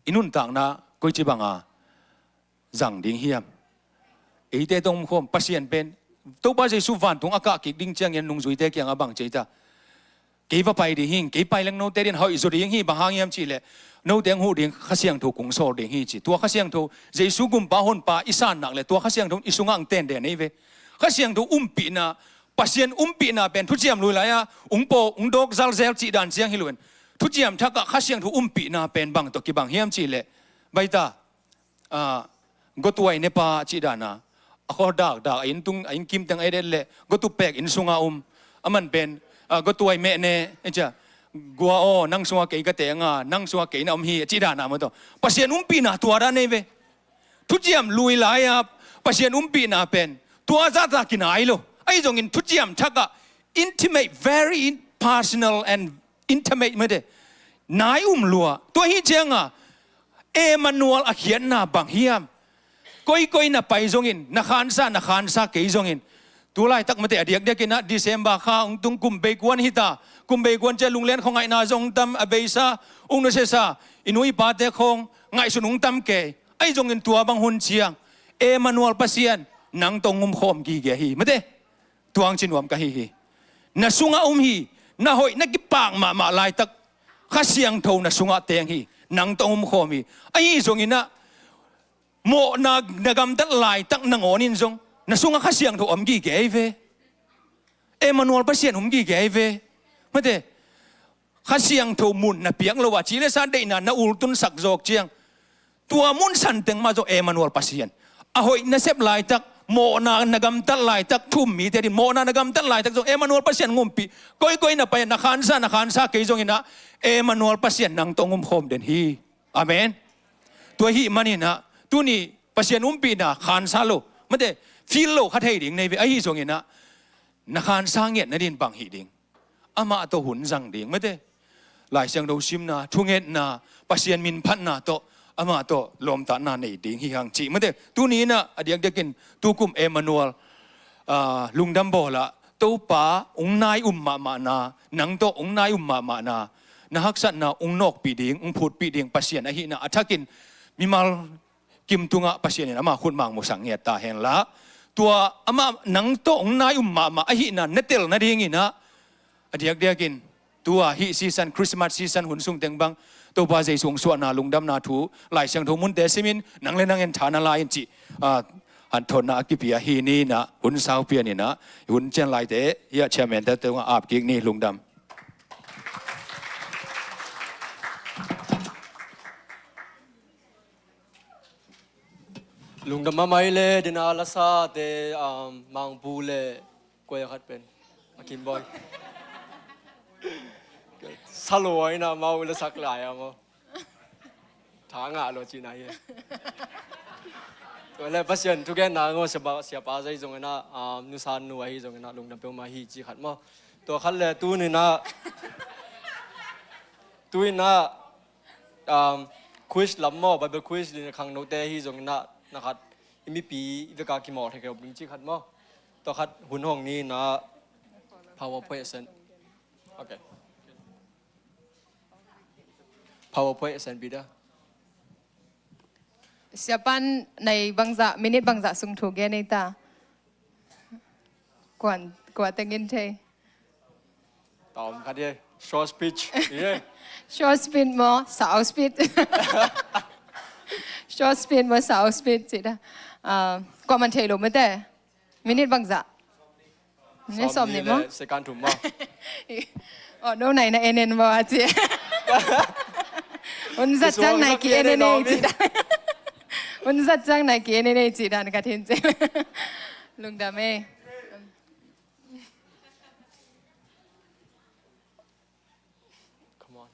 i nuntakna koici banga zang ding hiam? Eite tawh hong humkhawm Pasian pen Topa Jesu vantung a kah kik ding ciangin nungzuite kiangah bang ci ei ta? Kei va pai ding hi, kei pai leng note dingin hoih zaw ding hi, bang hang hiam cih leh note hong huh ding Kha Siangtho kong sawl ding hi ci. Tua Kha Siangtho, Jesu gumpa honpa i san nak leh tua Kha Siangtho i sungah hong tenden ei ve. Kha Siangtho umpihna, Pasian umpihna pen thuciam lui lai-a hong paw, hong dawk zalzel cih dan ciang hi lo in, thuciam thakah Kha Siangtho umpihna pen bang tawh kibang hiam cih leh, baita, ah, gotuai nepa cih dana, a khaw dakdak, a inn tung, a inn kimteng a i det leh gotu pek inn sunga um, a man pen, ah, gotuai mehne, e cia, gua aw, nang sunga kei ka teng a, nang sunga kei na om hi, cih dana maw tawh. Pasian umpihna tua dan ei ve. Thuciam lui lai-a Pasian umpihna pen tua zahta kinai lo. Ahi zongin thuciam thakah intimate, very in-, personal and intimate mate. Nai um lua. Tua hi cianga Emmanuel a khiatna bang hiam? Koikoi na pai zongin, na khansa, na khansa kei zongin. Tu laitak mate a diakdiakinah December kha hong tung, kum beikuan hita. Kum beikuan cia lunglen khawngaihna zong hong tam, a beisa, hong nusiasa, i nu i pate khawng ngaihsun hong tam kei. Ahi zongin tua bang hun ciang Emmanuel Pasian nang tawh hong umkhawm gige hi. Mate, tuang ci nuam ka hi hi. Na sungah um hi. Na hoih na kipak mahmah laitak Kha Siangtho na sungah teng hi. Nang tawh hong umkhawm hi. Ahi zonginah mawhna na gamtat laitak nangawnin zong na sungah Kha Siangtho om gige ei ve. Emmanuel Pasian om gige ei ve. Mate, Kha Siangtho mun na piak lo a, ci le sa deihna na ultunsak zawk ciang, tua mun santeng mah zong Emmanuel Pasian. A hoih na sep laitak, mawhna na gamtat laitak, thu-um mite din mawhna na gamtat laitak zong Emmanuel Pasian hong umpih. Koikoi na pai, na khansa, na khansa kei zonginah Emmanuel Pasian nang tawh hong umkhawm den hi. Amen. Tua ahih maninah tuni Pasian umpihna khansa lo, mate, feel lo kha thei ding nei ve. Ahi zonginah na khansa ngiat nadin bang hih ding? Amah tawh hun zang ding, mate. Lai Siangtho simna, thungetna, Pasian minphatna tawh, amah tawh lawmtatna nei ding hi hang cih, mate. Tuni inah a diakdiakin tukum Emmanuel, ah, lungdam bawlah Topa hong nai um mahmahna, nang tawh hong nai um mahmahna, na haksatna hong nawkpih ding, hong phutpih ding Pasian ahihna a thakin mimal kim tungah Pasian in ama khutmang musak ngiat ta henla, tua amah nang tawh hong nai um mahmah ahihna na tel nadinginah a diakdiakin tua hih season, Christmas season hun sungteng bang Topa Jesu hong suahna, lungdamna thu Lai Siangtho munte simin nang le nang in tha na lai in cih, ah, hanthotna a kipia hi ni inah hun sau pianinah hun cian laite hiah chairman te tungah ap kik ni. Lungdam. Lungdam mahmah i le dina lasate, um, Mangpu le koi a khat pen a Kimboy. Sa lo a ina mau le sak lai a maw. Tha ngah lo cina hi. Tua le Pasian thugenna ngawh siapa, siapa zai zongina, um, nusa nu ahi zongina lungdam peuhmah hi ci khat maw. Tua khat le tunina, tuina, um, quiz lam maw, Bible quiz ding khangnote hi zongina, na khat i mipi i veka kimawh thei kei ding ci khat maw. Tua khat hun hong ni na PowerPoint a send. Okay. PowerPoint a send pi da. Siapan nei bangzah, minute bangzah sung thu gen ei ta. Kuan, kua tengin thei. Tom khat ye. Short speech. Ye. Short speech maw, sau speech. Short speech maw, sau speech ci da. Ah, kua man thei lo mate. Minute bangzah. Minute sawm nih maw. Second thum maw. Oh, no nai na en en maw a ci. Hun zat ciang nai ki en en ei ci da. Hun zat ciang nai ki en en ei ci dan ka thin ci. Lungdam ei. Come on.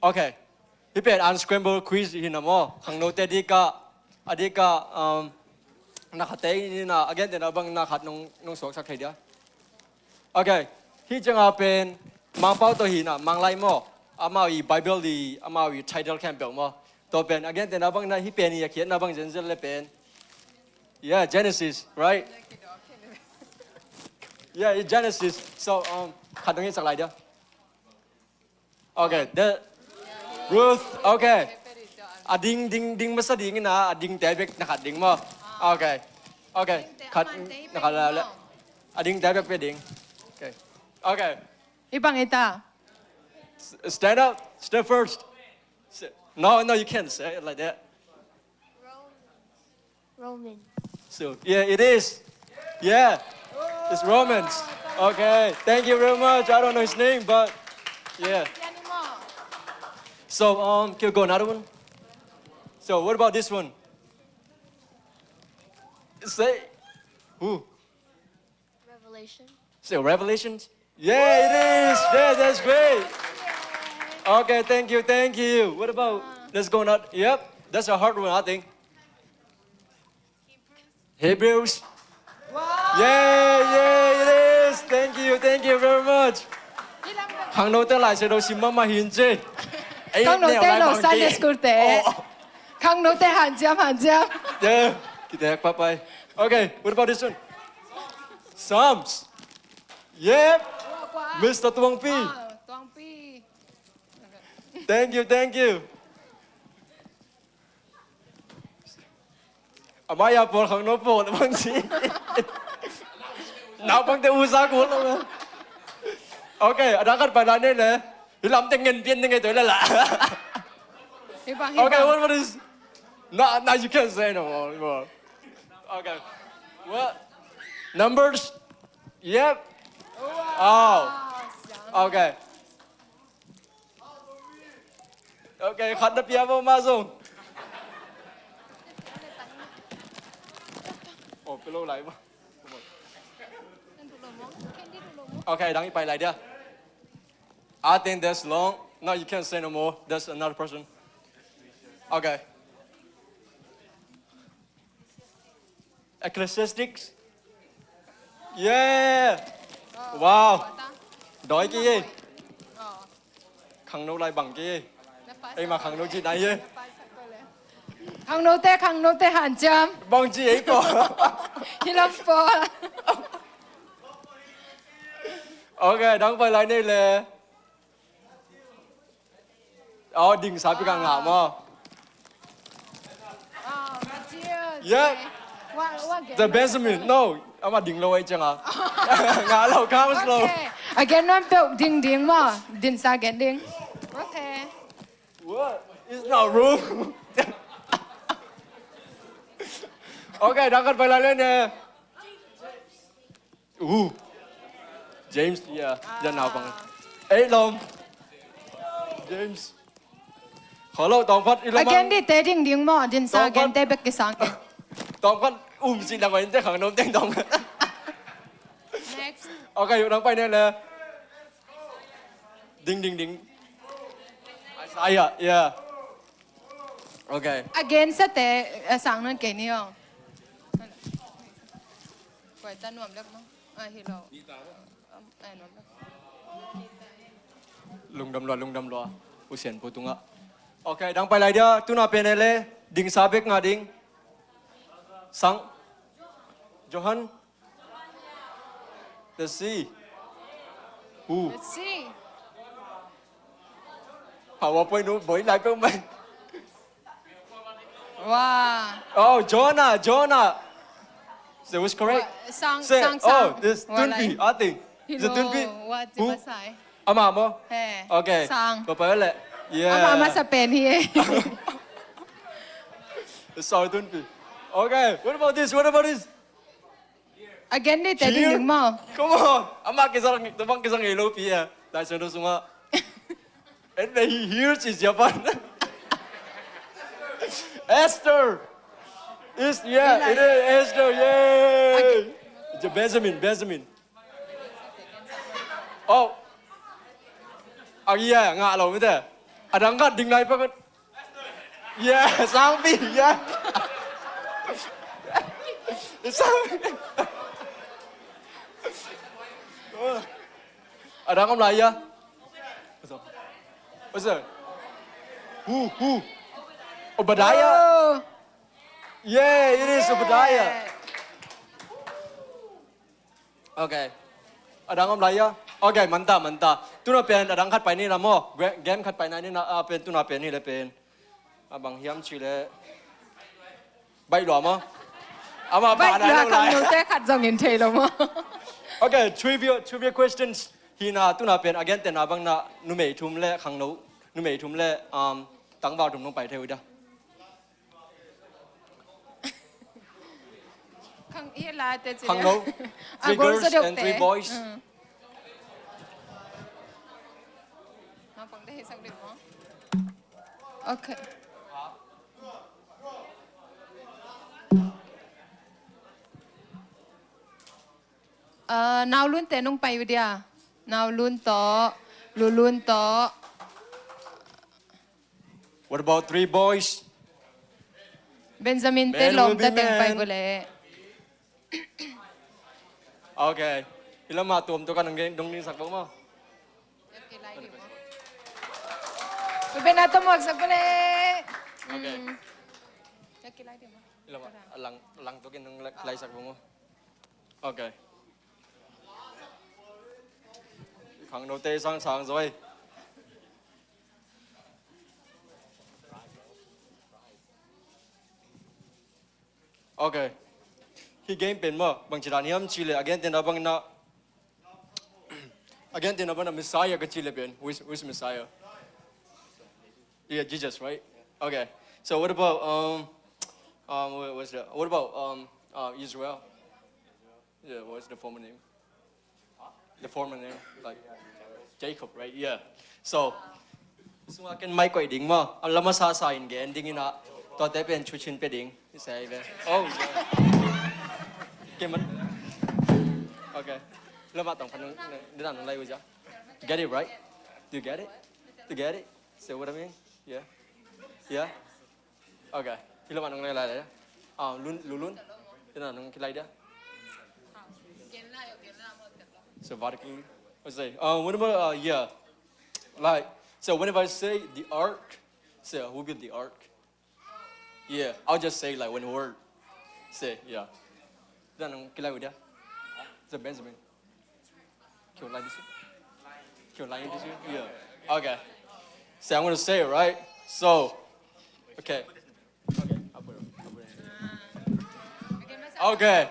Okay. Hih pen unscramble quiz hi na maw. Khangnote dika, a dika, um, na khat te ni na, a gente na bang na khat nong, nong suaksak thei dia. Okay. Hih cianga pen Mangpau tawh hi na, Manglai maw. Amau i Bible di, amau i title khempeuh maw. Tua pen a gente na bang na hih pen i a khiatna bang zenzel le pen. Yeah, Genesis, right? Yeah, it's Genesis. So, um, khat dong i sak lai dia. Okay, the Ruth, okay. A ding, ding, ding masa ding ina, a ding te bek na khat ding maw. Okay. Okay. Khat, na khat la le. A ding te bek pe ding. Okay. Okay. Hi bang hi ta. S-, stand up. Stand first. S-, no, no, you can't say it like that. Roman. So, yeah, it is. Yeah. It's Romans. Okay. Thank you very much. I don't know his name, but yeah. So, um, can you go another one? So, what about this one? Say, who? Revelation. Say Revelation. Yeah, it is. Yeah, that's great. Okay, thank you, thank you. What about? Let's go now. Yep, that's a hard one, I think. Hebrews. Yeah, yeah, it is. Thank you, thank you very much. Khangnote Lai Siangtho sim mahmah hi ci. Khangnote lo Sunday school te. Khangnote hanciam, hanciam. Yeah, kita bye bye. Okay, what about this one? Psalms. Yep. Mister Tuangpi. Tuangpi. Thank you, thank you. A mai a pawl khangno pawl bang ci. Naupangte usa kul lo. Okay, a dang khat pai lai ni le. Hi lam teng ngen pian teng ngen toi la la. Hi bang, hi bang. Okay, what about this? No, no, you can't say no more, no more. Okay. What? Numbers? Yep. Oh. Okay. Okay, khat na pia bo ma zong. Oh, pia lo lai bo. Okay, dang i pai lai dia. I think that's long. No, you can't say no more. That's another person. Okay. Ecclesiastics. Yeah. Wow. Doi ki ye. Khangno lai bang ki ye. Ei ma khangno ci nai ye. Khangnote, khangnote hanciam. Bang ci ei ko. Hi lam pawl. Okay, dang pai lai ni le. Oh, dingsa pi ka ngah maw? Yeah. The Benjamin. No, ama ding lo ei ciang a. Ngah lo, count lo. Okay. A gen nuam peuh ding ding maw? Dingsa gen ding. Okay. What? It's not room. Okay, dang khat pai lai le ne. Uh. James, yeah. Jan naupang. Ei lom. James. Kholo tawng khat i lom. A gen di te ding ding maw, dingsa gen te bek kisang. Tawng khat um si dang in te khangno teng tawng. Next. Okay, dang pai ni le. Ding, ding, ding. Isaiah, yeah. Okay. A gensa te, eh, sang nan kei ni aw. Koi ta nuam lek maw? Ah, hi lo. Lungdam lua, lungdam lua. U Sian Pu tungah. Okay, dang pai lai dia, tuna pen e le, dingsa bek ngah ding. Sang. Johan. The sea. Who? The sea. Hawa poi nu, boi lai peuh mai. Wow. Oh, Jonah, Jonah. That was correct. Sang, sang, sang. Oh, this Tunpi, I think. Is it Tunpi? Who? Ama maw? He. Okay. Sang. Bye bye le. Yeah. Ama masa pen hi. Sorry, Tunpi. Okay, what about this? What about this? Again, ni te ding ding maw? Come on. Ama kizang, tua bang kizang ei lo pi a. Lai Siangtho sungah. And then he hears is Japan. Esther. Is, yeah, it is Esther. Yay. It's a Benjamin, Benjamin. Oh. Ah, yeah, ngah lo mite. A dang khat ding lai pa khat. Yeah, Sangpi, yeah. Sangpi. Oh. A dang om lai, yeah. What's up? Who, who? Obadiah. Oh. Yeah, it is Obadiah. Okay. A dang om lai, yeah. Okay, man ta, man ta. Tuna pen a dang khat pai ni la maw. Game khat pai ni la, a pen tuna pen hi le pen. A bang hiam ci le. Baih lua maw. Ama pa na lo lai. Khangnote khat zong in thei lo maw? Okay, trivia, trivia questions. Hi na, tu na pen a gentehna bang na numei thum le khangno, numei thum le, um, tangval thum nong pai thei uh dia. Khang, hi la te ci. Khangno. Three girls and three boys. Okay. Uh, Nau Lun te nong pai uh dia. Nau Lun tawh, Lu Lun tawh. What about three boys? Benjamin te lawm ta teng pai uh leh. Okay. Hi lamah tuam tua ka nang dong ding sak bang maw? Pen a tomok sak bang leh. Okay. Hi lamah a lang, lang tua ka nang lai sak bang maw? Okay. Khangnote sang sang zoi. Okay. Hi game pen maw, bang ci dan hiam ci leh, a gentehna bang na, a gentehna bang na Messiah ka ci leh pen, which, which Messiah? Yeah, Jesus, right? Okay. So what about, um, um, what, what's the, what about, um, uh, Israel? Yeah, what's the former name? The former name, like, Jacob, right? Yeah. So, sungah ken mai koih ding maw, a lamah sa sa in gen ding in a, tuate pen thucin pia ding. Isai ve. Oh, yeah. Ken man. Okay. Lamah tong phan nung, nung lai uh zia. Get it right? Do you get it? Do you get it? Say what I mean? Yeah. Yeah. Okay. Hi lamah nong lai lai. Ah, Lun, Lu Lun. Hi lamah nong kilai dia. So vertically. I say, uh, whenever, uh, yeah. Like, so whenever I say the ark, say, who built the ark? Yeah, I'll just say, like, one word. Say, yeah. Hi lamah nong kilai uh dia. So Benjamin. Can you line this way? Can you line this way? Yeah. Okay. So I'm gonna say it, right? So, okay. Okay. I'll put it, I'll put it. Okay.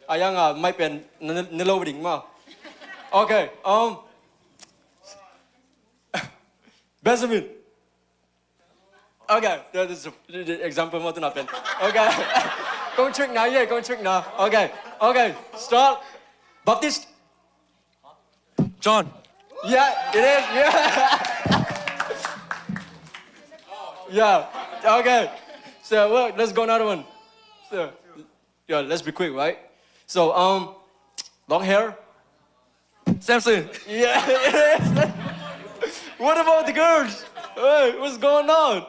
Ayang, uh, mic pen na, na lo ding maw. Okay. Um. Benjamin. Okay, that is the example maw tu na pen. Okay. Kong trick na, yeah, kong trick na. Okay, okay, start. Baptist. John. Yeah, it is. Yeah. Yeah. Okay. So, well, let's go another one. So, yeah, let's be quick, right? So, um, long hair. Samson. Yeah, it is. What about the girls? Hey, what's going on?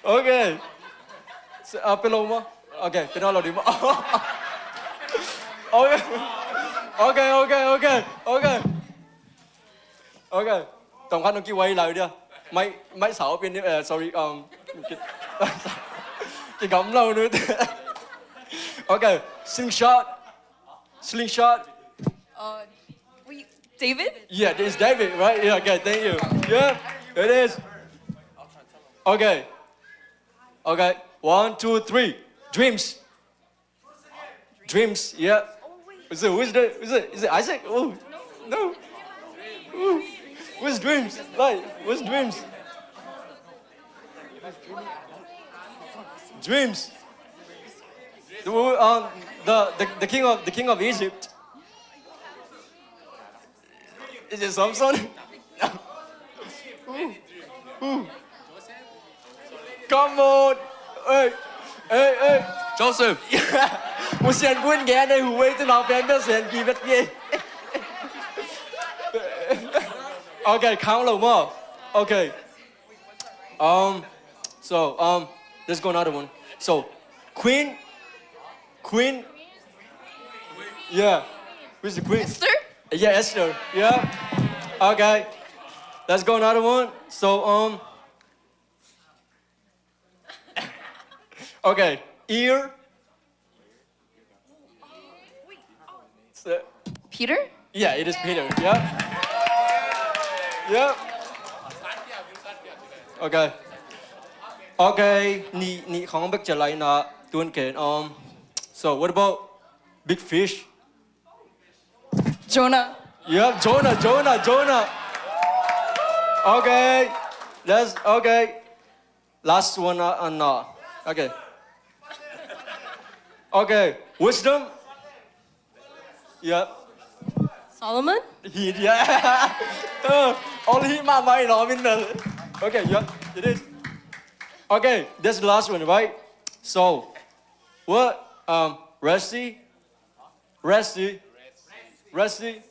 Okay. So, uh, pia lo maw? Okay, pia lo ding maw? Okay. Okay, okay, okay, okay. Okay. Tong khat nong kiwai lai uh dia. Mai, mai sau pin ni, eh, sorry, um, ki, kigam lo nu. Okay. Slingshot. Slingshot. Uh, we, David? Yeah, it's David, right? Yeah, okay, thank you. Yeah, it is. Okay. Okay. One, two, three. Dreams. Dreams, yeah. Is it, who's the, is it, is it Isaac? Oh, no. Ooh. Where's Dreams? Like, where's Dreams? Dreams. The, um, the, the, the king of, the king of Egypt. Is it Samson? Ooh. Ooh. Come on. Hey. Hey, hey. Joseph. Musian bun gen ei hu ei tu nang pen bia sian ki bet ye. Okay, count lo maw. Okay. Um, so, um, let's go another one. So, Queen, Queen, yeah, who's the Queen? Esther? Yeah, Esther. Yeah. Okay. Let's go another one. So, um, okay, ear. So, Peter? Yeah, it is Peter. Yeah. Yeah. Okay. Okay. Nih, nih khong bek ciah lai na. Tun ken. Um, so what about big fish? Jonah. Yep, Jonah, Jonah, Jonah. Okay. That's okay. Last one, uh, uh, no. Okay. Okay. Wisdom. Yep. Solomon? He, yeah. Uh, only him, my mind, I mean, uh, okay, yeah, it is. Okay, that's the last one, right? So, what, um, Red Sea? Red Sea? Red Sea?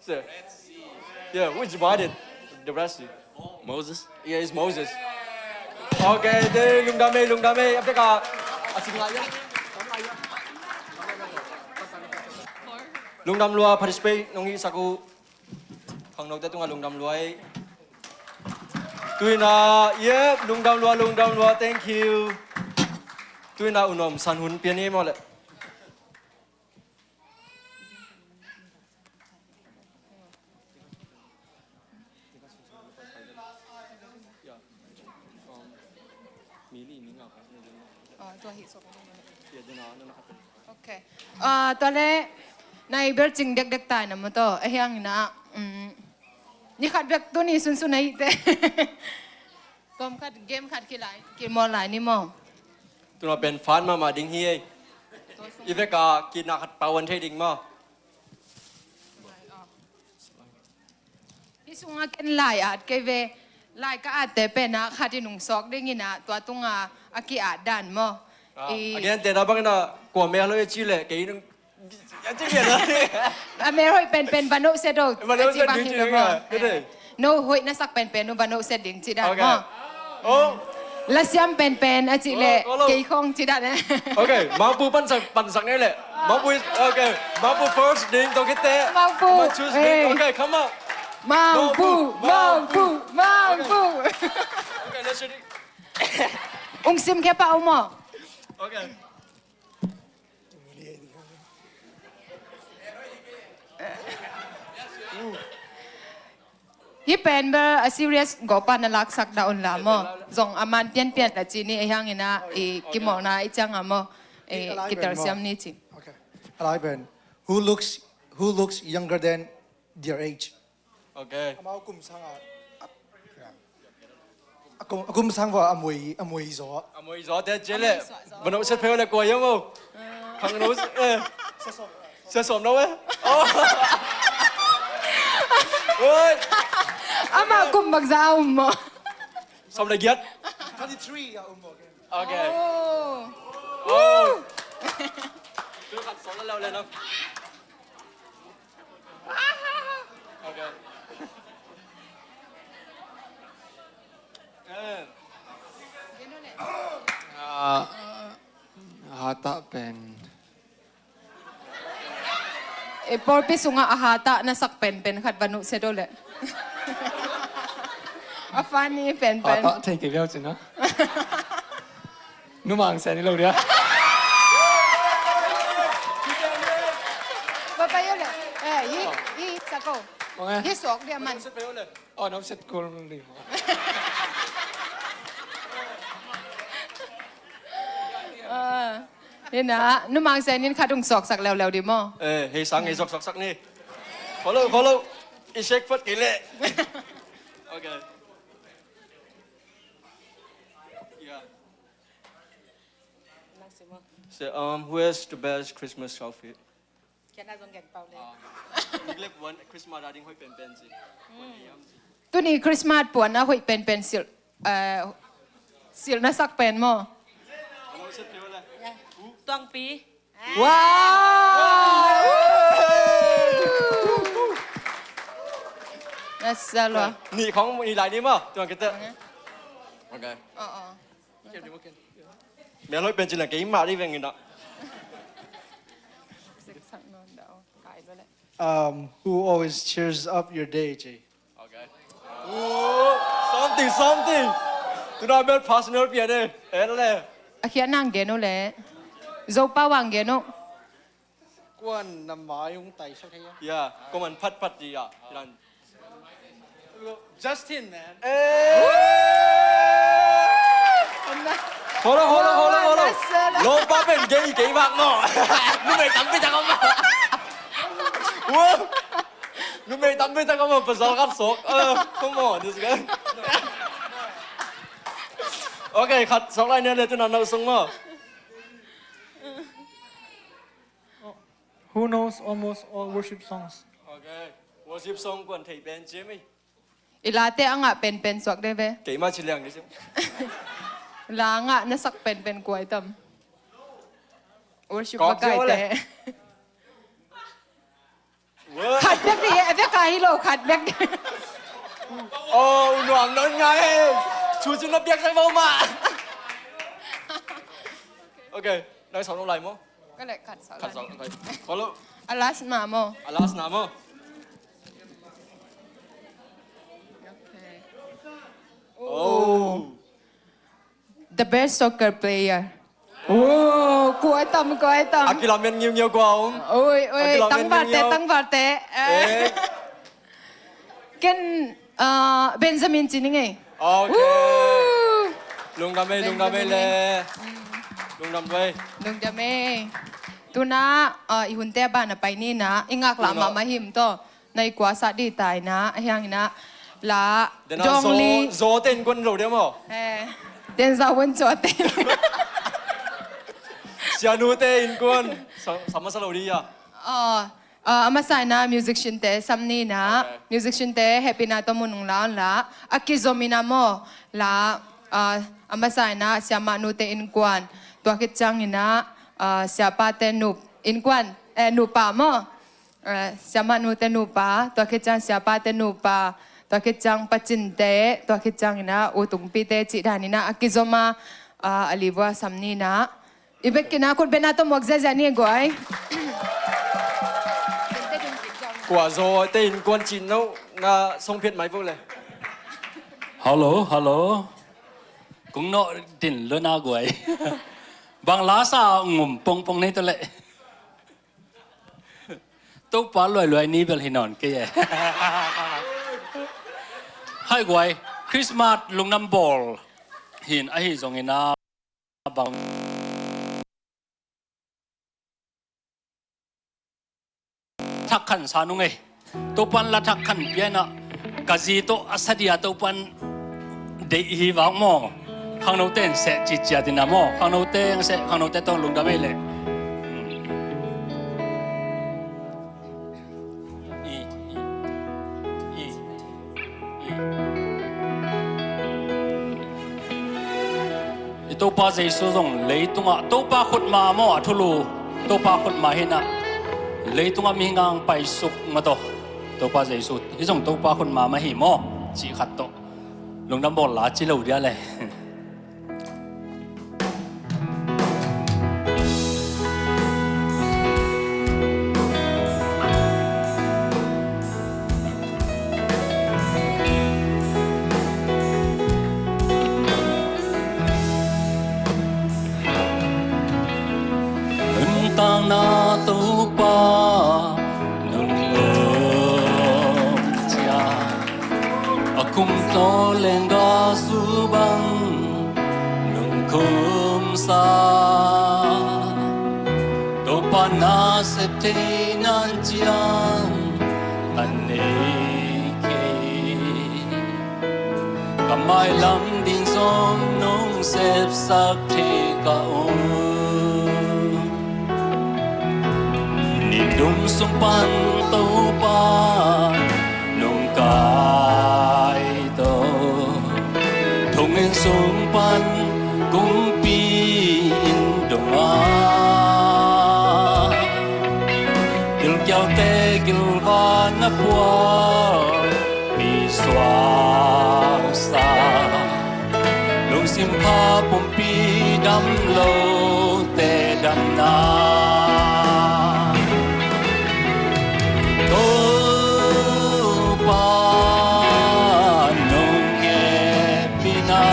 So, yeah, which divided the Red Sea? Moses. Yeah, it's Moses. Okay, te lungdam ei, lungdam ei. Apeka. Asing laya. Lungdam lua participate nong hihsak uh khangnote tungah lungdam lua ei. Tuina, yep, lungdam lua, lungdam lua, thank you. Tuina unom san hun pian ei maw le. Okay. Ah, tua le nai bel cing dekdek tai na maw taw. Ahi hangin ah, um, ni khat bek tuni sunsun ahi te. Tom khat game khat kilai, kimawl lai ni maw. Tuna pen fan mahmah ding hi ei. I veka kina khat pawan thei ding maw. Hih sungah ken lai at kei ve. Lai ka atte pen ah khat in hong sawk ding in ah tua tungah a ki-at dan maw. Ah, i a gen te na bang in ah kua mel lo i ci leh kei nung a ci gen a. A mel hoih penpen va nohset o. Va nohset ding ci ding maw. No hoih na sak penpen nu va nohset ding ci dan maw. Oh. Lasiam penpen a cih leh kei khong ci dan eh. Okay, Mangpu pansak, pansak ngei leh. Mangpu is, okay. Mangpu first ding, tawh kitte. Mangpu. Mangpu choose ding. Okay, come on. Mangpu, Mangpu, Mangpu. Okay, let's do it. Ung sim khe pa umo. Okay. Hih pen bel a serious gawpa na laksak dah un la maw. Zong a man pianpian la ci ni, ahi hangin ah i kimawlna i ciang a maw. I kitelsiam ni ci. Okay. A lai pen. Who looks, who looks younger than their age? Okay. Amau kum sang a, a kum, a kum sang va a mui, a mui zaw. A mui zaw te ci leh. Va nohset phei leh kua hiam o. Khangno eh. Sia sawm lo eh. Oi. Amah kum bangzah a um maw? Sawm le giat. Thirty-three a um maw. Okay. Oh. Oh. Tu khat sawm le lo le no. Okay. Eh. Ah, hatah pen. Eh, pawlpi sungah a hatah na sak penpen khat va nuhsia do leh. A funny penpen. Hatah thei kei viau cin a. Numang sen i lo dia. Papa yo le. Eh, i, i sako. Hi sok dia man. Oh, no set kul li. Ah, ina numang sen in khat ung soksak leuleu di maw. Eh, hei sang hei soksoksak ni. Follow, follow. I sek fat kile. Okay. Yeah. So, um, who has the best Christmas outfit? Kian a zong gen pau le. Ah. Nik le puan Christmas a ding hoih penpen ci. Puan a hiam ci. Tuni Christmas puan a hoih penpen silh, eh, silh na sak pen maw? Ano set pio le. Ya. Tuangpi. Wow! Nasa lua. Ni khong ni lai ni maw. Tuang kita. Okay. Oh, oh. Mel hoih pen cin a kei mah di veng ina. Um, who always cheers up your day, Jay? Okay. Oh, something, something. Tuna bel personal pian eh. En le. A khian nang gen uh le. Zopa wang gen uh. Kuan na mai ung tai sa thei a. Ya, kuan man phat phat di ya. Justin, man. Eh. Hold on, hold on, hold on, hold on. Topa pen gay kei bak maw? Numei tampi tak om maw? Wow. Numei tampi tak om maw? Pasal khat sawk. Uh, come on, this guy. Okay, khat sawk lai ni le, tu na na sung maw? Who knows almost all worship songs? Okay. Worship song kuan thei pen ci mai. I late a ngah penpen suak de ve. Keimah ci liang ni sim. La ngah na sak penpen kua i tam? Worship kawk bakai ziau le te. Wow. Khat bek ni, a bek a hi lo, khat bek ni. Oh, u nuam non ngai. Cu cu na piak sai mau ma. Okay, nang sawng nong lai maw? Ka leh khat sawng. Khat lai. Sawng, okay. Follow. A last na maw? A last na maw? Okay. Oh. The best soccer player. Oh, kua tam, kua tam. A kilamen ngiungeu kua om. Oi, oi, a kilamen tangvalte, ngiungeu. Tangvalte. Eh. Eh. Ken, ah, Benjamin ci ni ngei. Okay. Woo! Lungdam ei, lungdam ei le. Benjamin. Mm. Lungdam ei. Lungdam ei. Tuna, ah, i hunte a ban a pai ni na, i ngaklah mahmah him tawh. Na i kuasa di tai na, a hiang ina, la, dong li. Zaw, zaw te innkuan lo dia maw? Eh, den zaw won zaw te. Sianu te innkuan, sa, sa masa lo dia. Oh, ah, a masa ina musician te, sam ni na, okay. Musician te, happy na to mun nung la, la, a kizom ina maw, la, ah, a masa ina, siamah nu te innkuan, tua khit ciang ina, ah, siapa te nu, innkuan, eh, nupa maw. Eh, siamah nu te nupa, tua khit ciang siapa te nupa, tua khit ciang pacin te, tua khit ciang ina, u tungpi te cih dan ina, a kizom a, ah, a livua sam ni na. I bek kina khut bena tawh muak ziazia ni guai. Kua zaw te innkuan cin no, na song phiat mai vo le. Hello, hello. Kung no din lo na guai. Bang la sa ngum pongpong nei to le. Topa luailuai ni bel hi nawn kei e. Hai guai, Christmas lungdam bawl hin ahi zongin a bang thak khan sa nung ei. Topan la thak khan piana ka zi tawh a sadia Topan deih hi vak maw? Khangnote in seh ciciat ina maw? Khangnote in seh, khangnote tawng lungdam ei leh. I, i, i, i. I Topa Jesu zong leitungah, Topa khutma maw a thulu, Topa khutma hinah leitungah mihing ang paisuk mataw. Topa Jesu hi zong Topa khutma mah hi maw? Cih khat tawh lungdam bawl la ci lo dia le. Nuntakna Topa nunlawm cia, a kum tawleng gasu bang nunkhumsa. Topa na sep thei nan ciang ka nei kei. Ka mailam ding zong nong sepsak thei ka um. Nidum sung pan Topa nong kaito. Thonginn sung pan kumpi inn dong a, gilkialte gilvan a phual mi suaksa. Lungsim kha pumpi dam lote damna. Topa nong hehpihna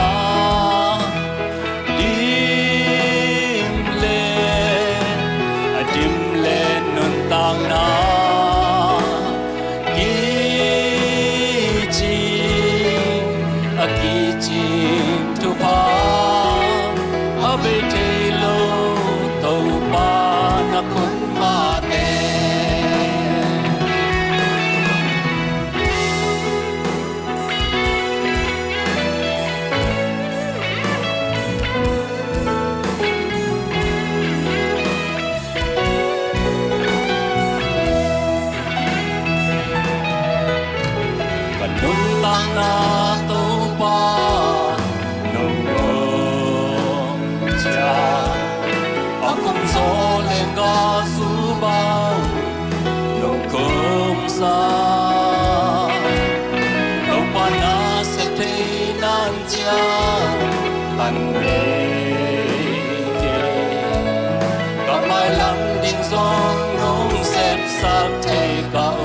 dim le, a dim le nuntakna kicing, a kicing thupha a bei thei lo Aw lengga zu bang nong kumsa, Topa na sep thei nan ciang an nei kei. Ka mailam ding zong nong sepsak thei ka um.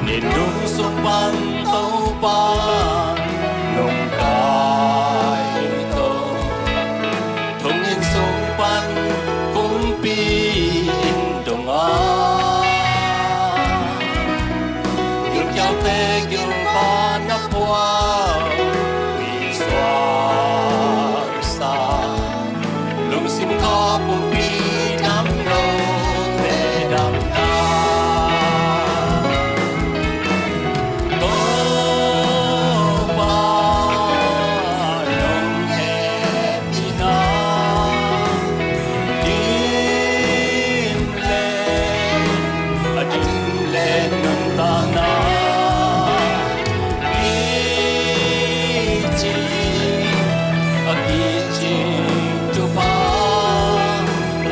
Ni dong sung pan Topa nong kai to, thong inn sung pan kumpi inn dong a, gilkialte gilpa na phuak, ui suaksa, lungsim kha pumpi dam lote damna. Topa nong hehpihna, dim le a dim le nuntakna, kicing a kicing thupha,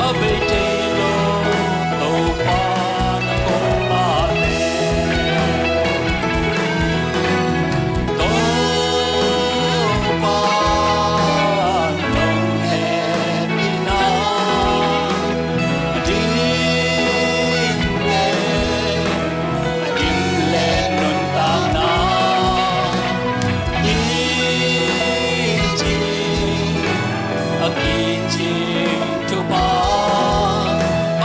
a bei thei lo Topa na kong mah le. Topa nong hehpihna, a dim le, a dim le nuntakna, kicing a kicing thupha,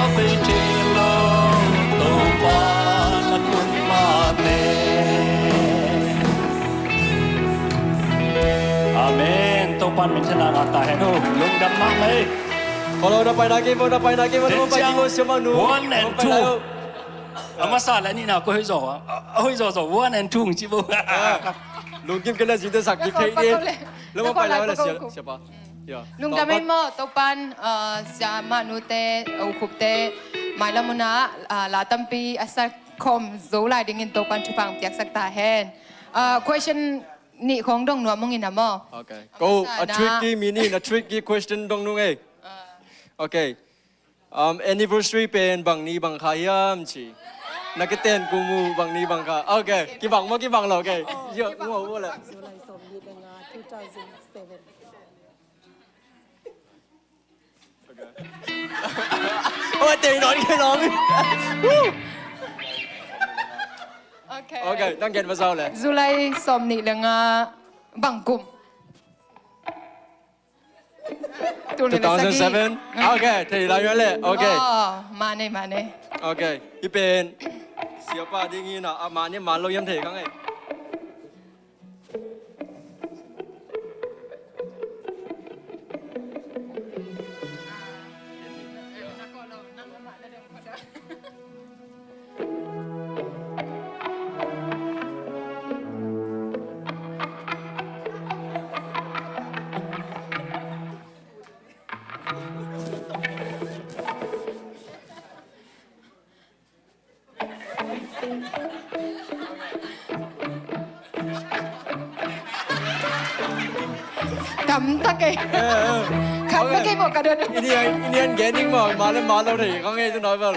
a bei thei lo Topa na khut mah te. Amen. Topa min thang ngah ta hen. Lungdam mahmah ei. Kholo, na pai na kei vo, na pai na kei vo, na pai kei vo, siamah nu. One and two. A masa le a nihna koi hoih zaw a, a hoih zaw zaw, one and two ci bo. Lungkim kei le zite sak kik thei ding. Lo ma pai la le sia, siapa. Lungdam ei maw, Topan, ah, siamah nute, a ukhupte, mailam hun ah, ah, la tampi a sak khawm zo lai dingin Topan thupha piaksak ta hen. Ah, question nih khawng dong nuam ung in a maw. Okay. Ko a tricky mi ni, na tricky question dong nung ei. Okay. Um, anniversary pen bang ni bang kha hiam ci. Na kiten kum uh bang ni bang kha. Okay, kibang maw, kibang lo, okay. Yo, maw, maw le. July sawm nih le nga, two thousand seven. Okay. Oh, tei nawn kei lo. Woo! Okay. Okay, nang gen ma zaw le. July sawm nih le nga bang kum. Two thousand seven. Okay, thei lai le. Okay. Oh, mane, mane. Okay, i pen siapa ding in a, a mane man lo hiam thei kang ei. Tam tak ei. Khat tak ei maw ka don. Ini an, ini an gen ding maw, ma le ma lo thei kang ei tu nai bel.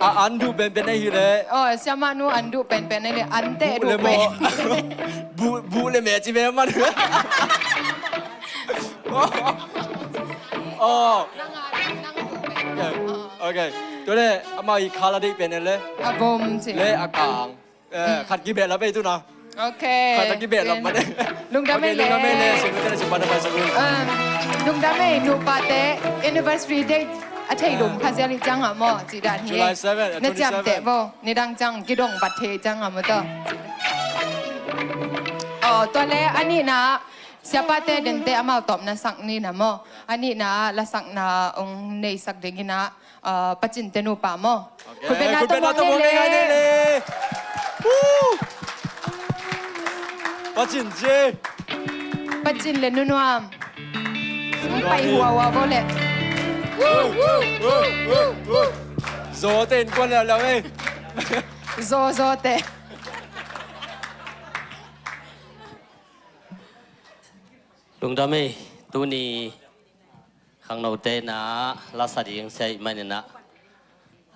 A, an duh penpen ahi le. Oh, siamah nu an duh penpen ahi le, an teh duh pen. Bu le meh ci ve man. Oh. Okay. Tua le amah i khala deih pen le. A vom ci. Le a kang. Eh, khat kibeh la bei tu na. Okay. Khat kibeh la ma de. Lungdam ei le. Lungdam ei le. Lungdam ei, nupate anniversary date a thei lum kha zial i ciang a maw, ci dan hi. July seven, na ciamteh vo. Nidang ciang kidong bat thei ciang a maw tawh. Oh, tua le a nihna, siapate dente amau tawpna sak ni na maw. A nihna lasakna ong neisak ding in a, ah, Pacin te nupa maw. Okay. Khutbetna tawh muang nei le. Woo! Pacin ci. Pacin le nunuam. Pai hua hua vo le. Zo te in kuan liauliau ei. Zo, zo te. Lungdam ei, tuni Khangnote na lasa ding sia ih maninah,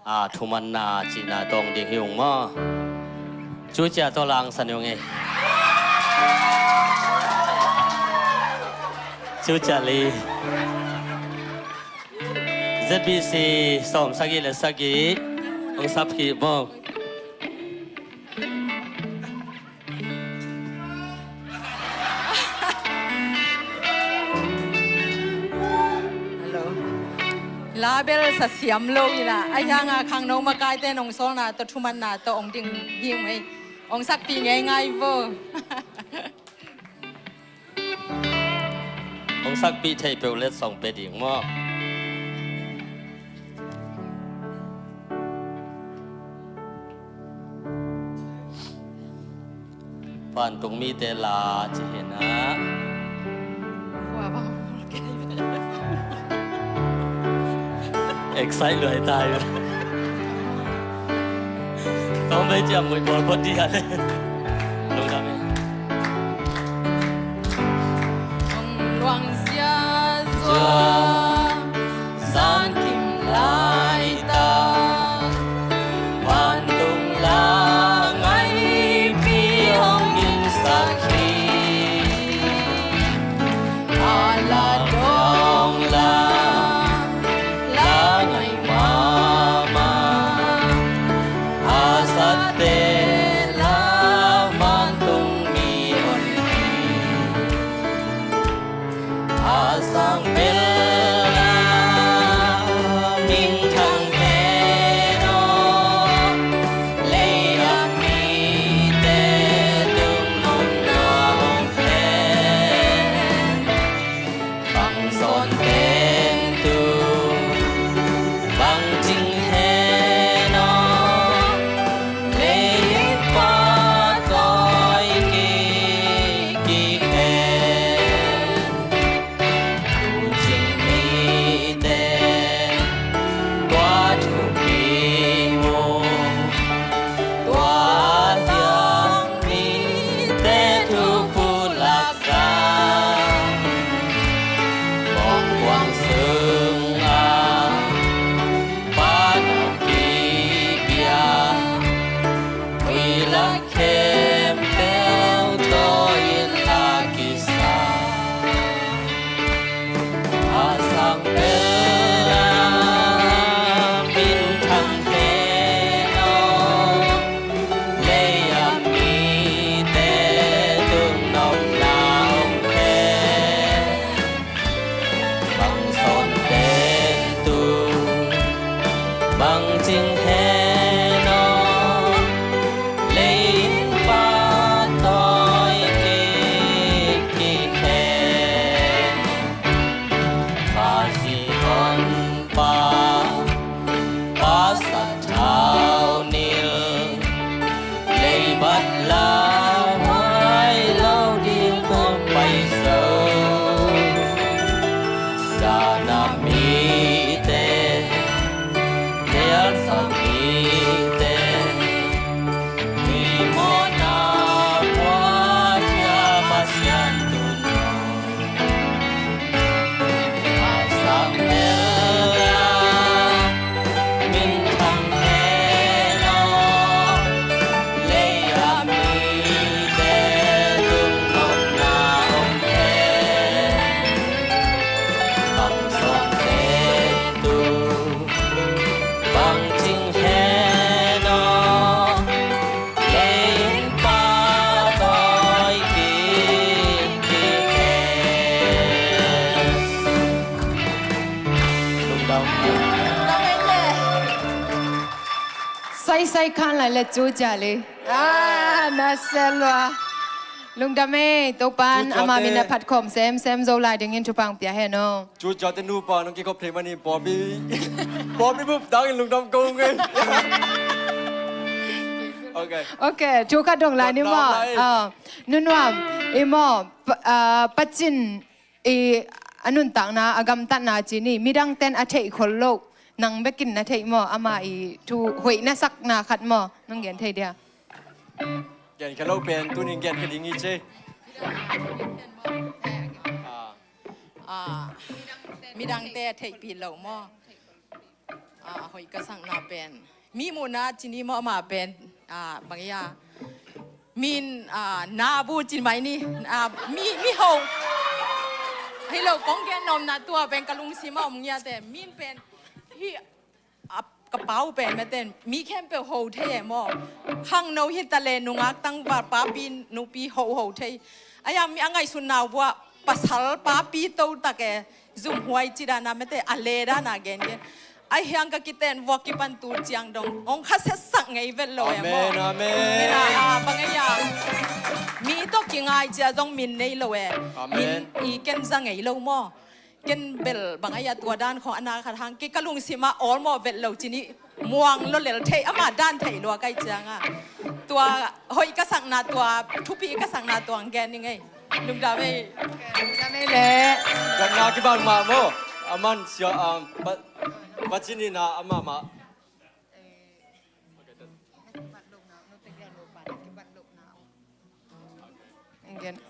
a, thumanna cihna tawng ding hi ung maw? Cucia tawh langsan hi ung ei. Cucia li. Z B C sawm sagih le sagih hong sap khih maw? Hello. Label sa siam lo hi la, a hianga khangno makaite nong sawlna tawh thumanna tawh ong ding hi ung ei. Ong sakpih ngeingai vo. Ong sakpih thei peuh letsong pia ding maw? Vantung mite la ci hi na. Excite luai tai. Tawm bei ciam mui pawl phot di hale. Lungdam e. Hong luang zia zua, zan kim laitak, vantung la ngaipi hong gingsak hi. A la dong la, la ngai mahmah, a satte la vantung mi hon hi. A sang bel a minthang hen aw, lei a mite tung nopna hong hen. Bang zawn teng tu bang cing hen aw, lei in pahtawi kik kik hen. Tucing mite tua thupi mu, tua tiang mite thupu laksa, mawngkuang sungah pana kipia, ui lak khempeuh tawh in la kisa. A sang bel a minthang hen aw, lei a mite tung nopna hong hen. Bang zawn teng tu bang cing hen aw, lei in pahtawi kik kik hen. Khazih honpa, Pa Sathau Nil, leibat lauhuai lo ding kong pai zo. Dahna mite, nialsa mite, mi mawhna phuakhia Pasian tun aw. A sang bel a minthang hen aw, lei a mite tung nopna hong hen. Bang zawn teng tu bang cing hen aw, lei in pahtawi kik kik hen. Lungdam. Saisai khan lai le cu cia li. Ah, na se lua. Lungdam e, Topan ama min a phatkhawm semsem zo lai dingin thupha pia hen aw. Cu cia te nupa nong kikhop thei manin pawlpi, pawlpi bup dangin lungdam ko nge. Ok. Ok, thu khat dong lai ni maw? Ah, Nu Nuam, i maw, pa, ah, Pacin i a nuntakna, a gamtatna ci ni, midang ten a theih khol lo, nang bekin na theih maw, ama i thu hoih na sakna khat maw, nong gen thei dia? Gen kha lo pen tunin gen kha ding hi ci. Ah. Ah, midangte theihpih lo maw? Ah, hoih ka sakna pen mi muhna cini maw, ama pen, ah, bang ia, min, ah, nabu cin mai ni, ah, mi, mi ho. Hi lo, kong gen nomna tua pen ka lungsim a om ngiate, min pen hi, a, ka pau pen meten mi khempeuh ho thei e maw? Khangno hi ta le nungak tangval papi nupi ho ho thei. Aia mi a ngaihsutna uh ah pasal papi to tak e, zumhuai ci dana mete a le dana gengen. Ai hiang ka kiten vua kipan tu ciang dong ong kha setsak ngei vet lo e maw? Amen, amen. Ina, a, bang aia mi to kingai cia zong min nei lo e. Amen. Min i ken za ngei lo maw? Ken bel bang aia tua dan khong ana khat hang kei ka lungsim a awlmawh vet lo cini muang lo lel thei, ama dan thei lua kai cianga. Tua hoih ka sakna tua, thupi ka sakna tua ang gen ni ngei. Lungdam ei. Lungdam ei le. Ganna kibang ma maw. Aman sia, um, pa, pa cini na ama ma.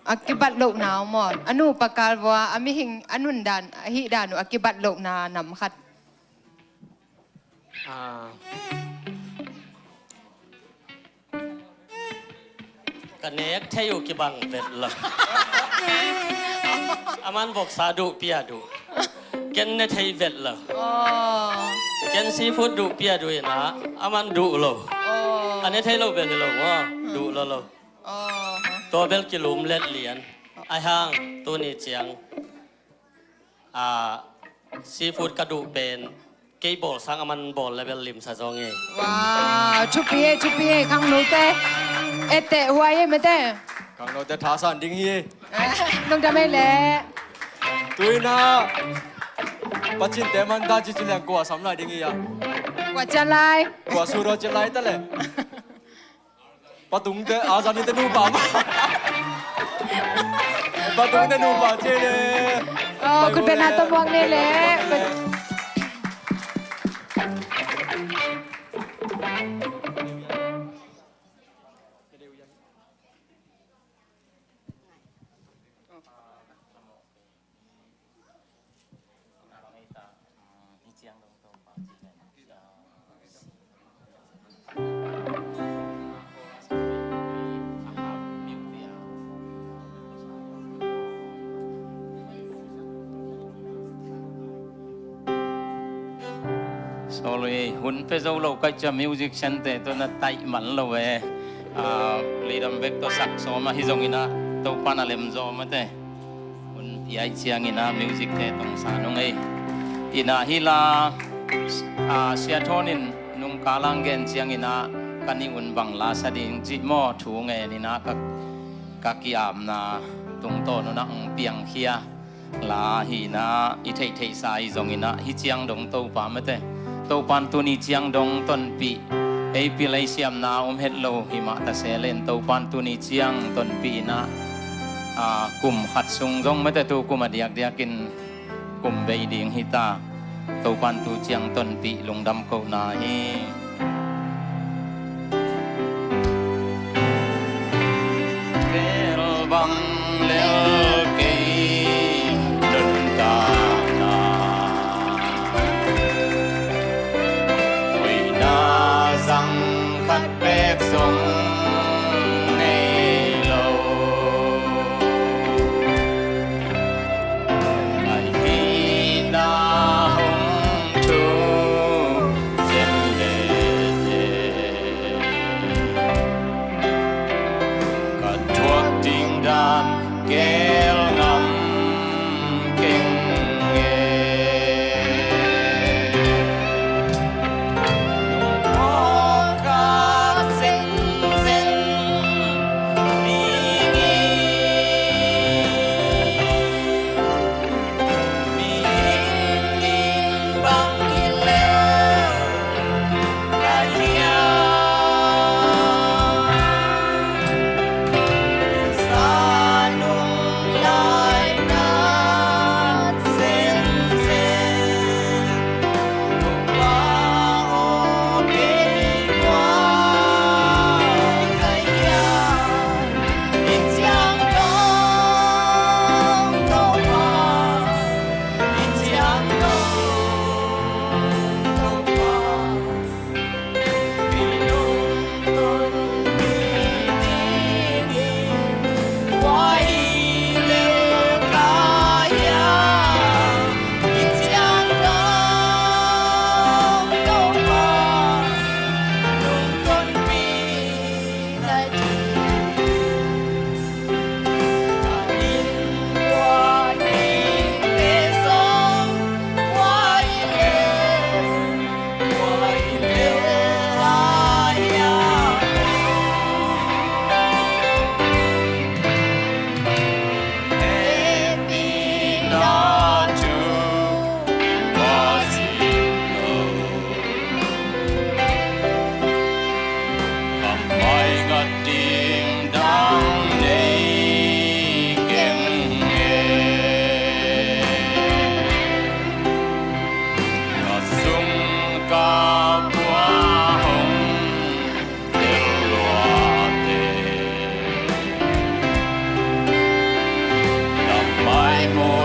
A kibat lohna uh maw? A nu pakal vua a mihing a nundan a hihdan uh a kibat lohna nam khat. Ah. Ka nek thei uh kibang vet lo. Aman voksa duh pia duh. Ken ne thei vet lo. Aw. Ken seafood duh pia duh ina, aman duh lo. Aw. A ne thei lo vet lo maw? Duh lo lo. Aw. Tua bel kilum let lian. Ai hang, tuni ciang. Ah, seafood ka duh pen kei bawl sang aman bawl le bel limsa zaw ngei. Wow, thupi e, thupi e, khangnote. E teh huai e mete. Khangnote thasan ding hi. Lungdam ei le. Tuina. Pacinte man da cici leng kua sam lai ding hi a. Kua cian lai. Kua suro cian lai ta le. Patungte, a zanite nupa. Patungte nupa cei le. Oh, khut beng na tawh muak ni le. Sorry, hun pe zo lo kai cia musician te to na tai man lo e. Ah, leidam bek to sak sawm ahi zongin ah Topan a lem zaw mate. Hun piai ciangin ah music te tong sa nung ei. Ina hi la, ah, Sia Thon in nungka lang gen ciangin ah ka nih un bang la sa ding cih maw thu ngen in ah ka, ka ki-apna tungtawn un ah hong piangkhia. La hi na i theihtheihsa i zongin ah hi ciang dong Topa mate. Topan tuni ciang dong tonpih. Ei pil ei siamna om het lo hi mah ta se len Topan tuni ciang tonpih in ah, ah, kum khat sung zong mate tu kum a diakdiakin kum bei ding hi ta. Topan tu ciang tonpih lungdam kohna hi. Bel bang lel kei nuntakna hoihna zang khat bek zong nei lo. Ai hihna hong thu zen lele. Ka thuak ding dan gel ngam keng e. Lungkhawng khat zenzen ding hi. Mihing in bang hi lel ka hiam? Sa nung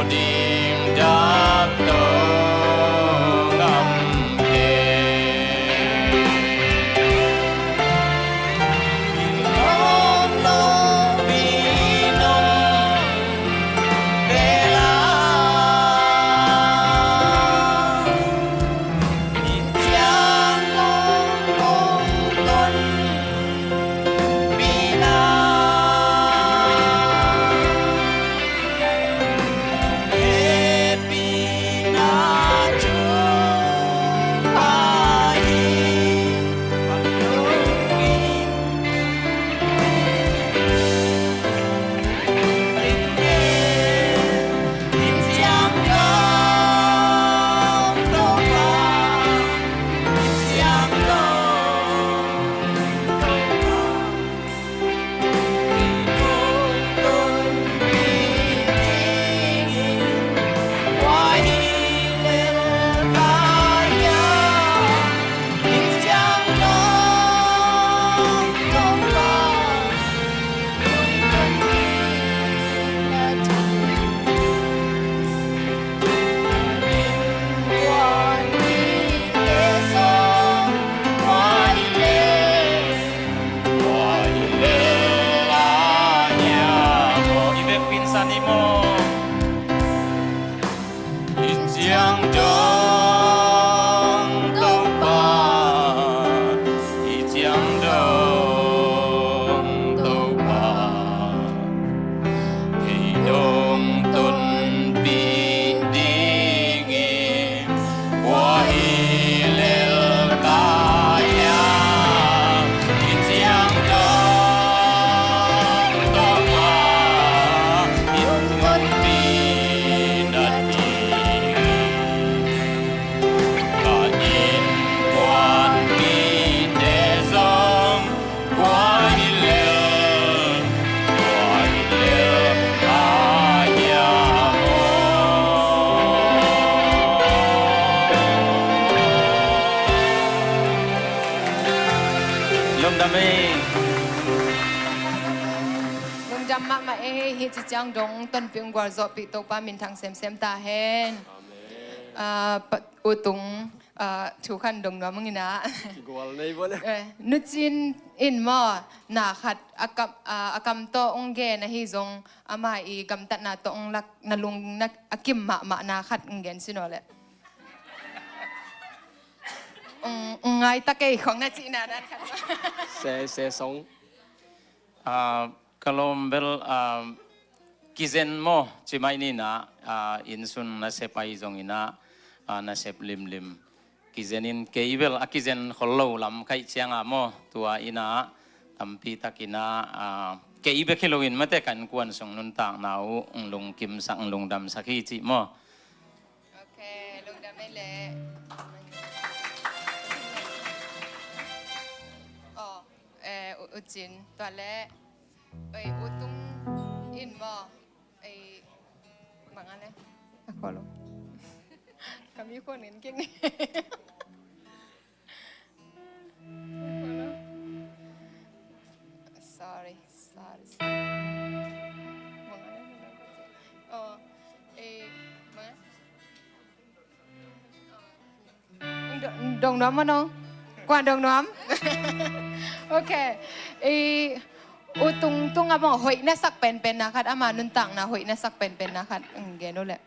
ding dap tawh ngam kei. Nong lopi nong bel a, inn ciang nong hong tonpihna, hehpihna thupha hi. I ciang dong Topa, i ciang dong Topa, kei nong tonpih ding hi. Kua hi lel ka hiam? I ciang dong Topa, i tonpih na ding. Ka innkuan mite zong kua hi lel, kua hi lel ka hiam aw? Lungdam ei. Lungdam mahmah ei. Hih ci ciang dong tonpih, gualzawhpih Topa minthang semsem ta hen. Amen. Ah, pa, U Tung, ah, thu khat dong nuam ing a. Kigual nei bawh le. Eh, Nu Cin in maw, na khat a kam, ah, a kam tawh hong gen ahi zong, ama i gamtatna tawh hong lak, na lung na a kim mahmah na khat hong gen sin aw le. Hong, hong ngai ta kei khong na cihna na khat. Se, se song. Ah, ka lawm bel, ah, kizen maw, ci mai ni na, ah, innsun nasep ahi zongin ah, ah, nasep limlim. Kizen in kei bel a kizen khol lo lam ka hih ciangin maw, tua in ah, tampi takin ah, ah, kei bek hi loin mate ka innkuan sung nuntakna uh, hong lungkimsak, hong lungdamsak hi cih maw. Ok, lungdam ei leh. Oh. Eh, U, U Cin, tua leh, oi, U Tung in maw, ei, bang a le? A kholo. Ka mi khon ngen keng. Sorry, sorry, sorry. Bang a le? Oh, ei, bang a le? Dong, dong nuam maw nong? Kuan dong nuam? Ok. I, U Tung tungah bang hoih na sak penpenna khat, ama nuntakna hoih na sak penpenna khat, mm, gen uh leh.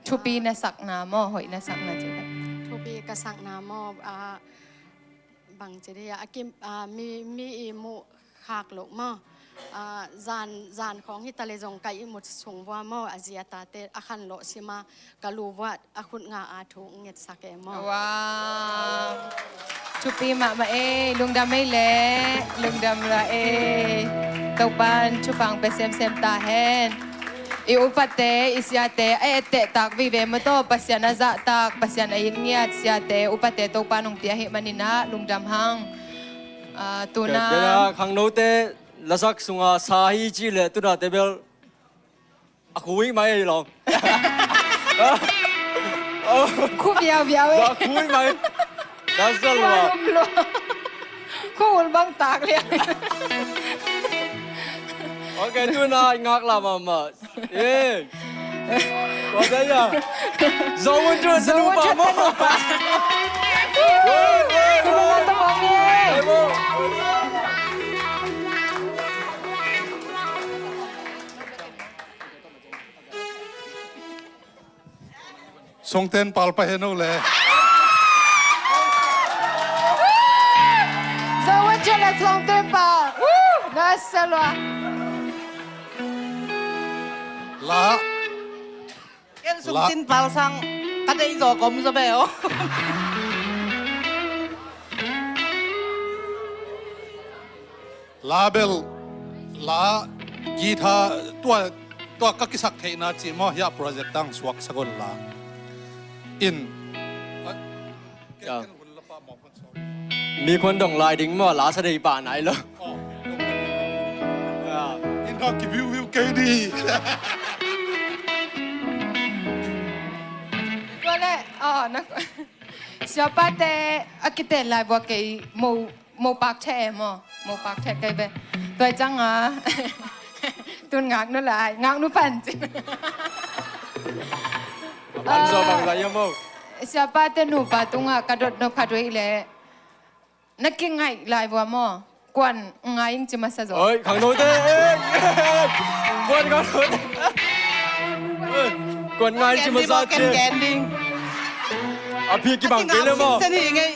Thupi na sakna maw, hoih na sakna cih khat. Thupi ka sakna maw, ah, bang ci dih a, a kim, ah, mi, mi i muh khak loh maw. Ah, zan, zan khawng hi ta leh zong ka ihmut sung vua maw, a zi a tate a khan lawh sima ka lu vua a khut nga a thu ngetsak e maw. Wow. Thupi mahmah ei, lungdam ei leh, lungdam la ei. Topa'n thupha pia semsem ta hen. I upate, i siate a etteh tak vive maw, tawh Pasian a zahtak, Pasian a it ngiat siate, upate Topa nong pia ahih manin ah lungdam hang. Ah, tuna. Kei, kei na khangnote lasak sunga sa hi ci leh tuna te bel a khui mai lo. Khu viau viau ei. A khui mai. That's the law. Khu ul bang tak liang. Ok. Tuna i ngakla mahmah. Eh. Kua dah ya? Zo un tuna sa nupa maw. Kumba tawh mawk ni, eh. Songten pal pa heno le. Zo un tuna Songten pal. Na sa lua. La. Ken sungcin pal sang ka deih zaw ka om zaw ve aw. La bel, la guitar tua, tua ka kisak theihna ci maw, hiah project tang suaksak un la. In. Ya. Mi khuan dong lai ding maw, la sa dei pah nai lo. Oh. Ya. In hawk ki view view kei di. Tua le, oh, na, siapate a kiten lai vua kei mo, mo pak the maw, mo pak the kei ve. Tua ciang a, tun ngak nu lai, ngak nu pan ci. Pan zaw bang lai ya maw. Siapate nupa tungah ka dot nop khat uh le. Na kingaih lai vua maw? Kuan ngai ing ci masa zaw. Oi, khangnote, eh, eh, kuan khangnote. Eh, kuan ngai ci masa ci. Ken gen ding. A phi kibang kei le maw? Sen hi ngei.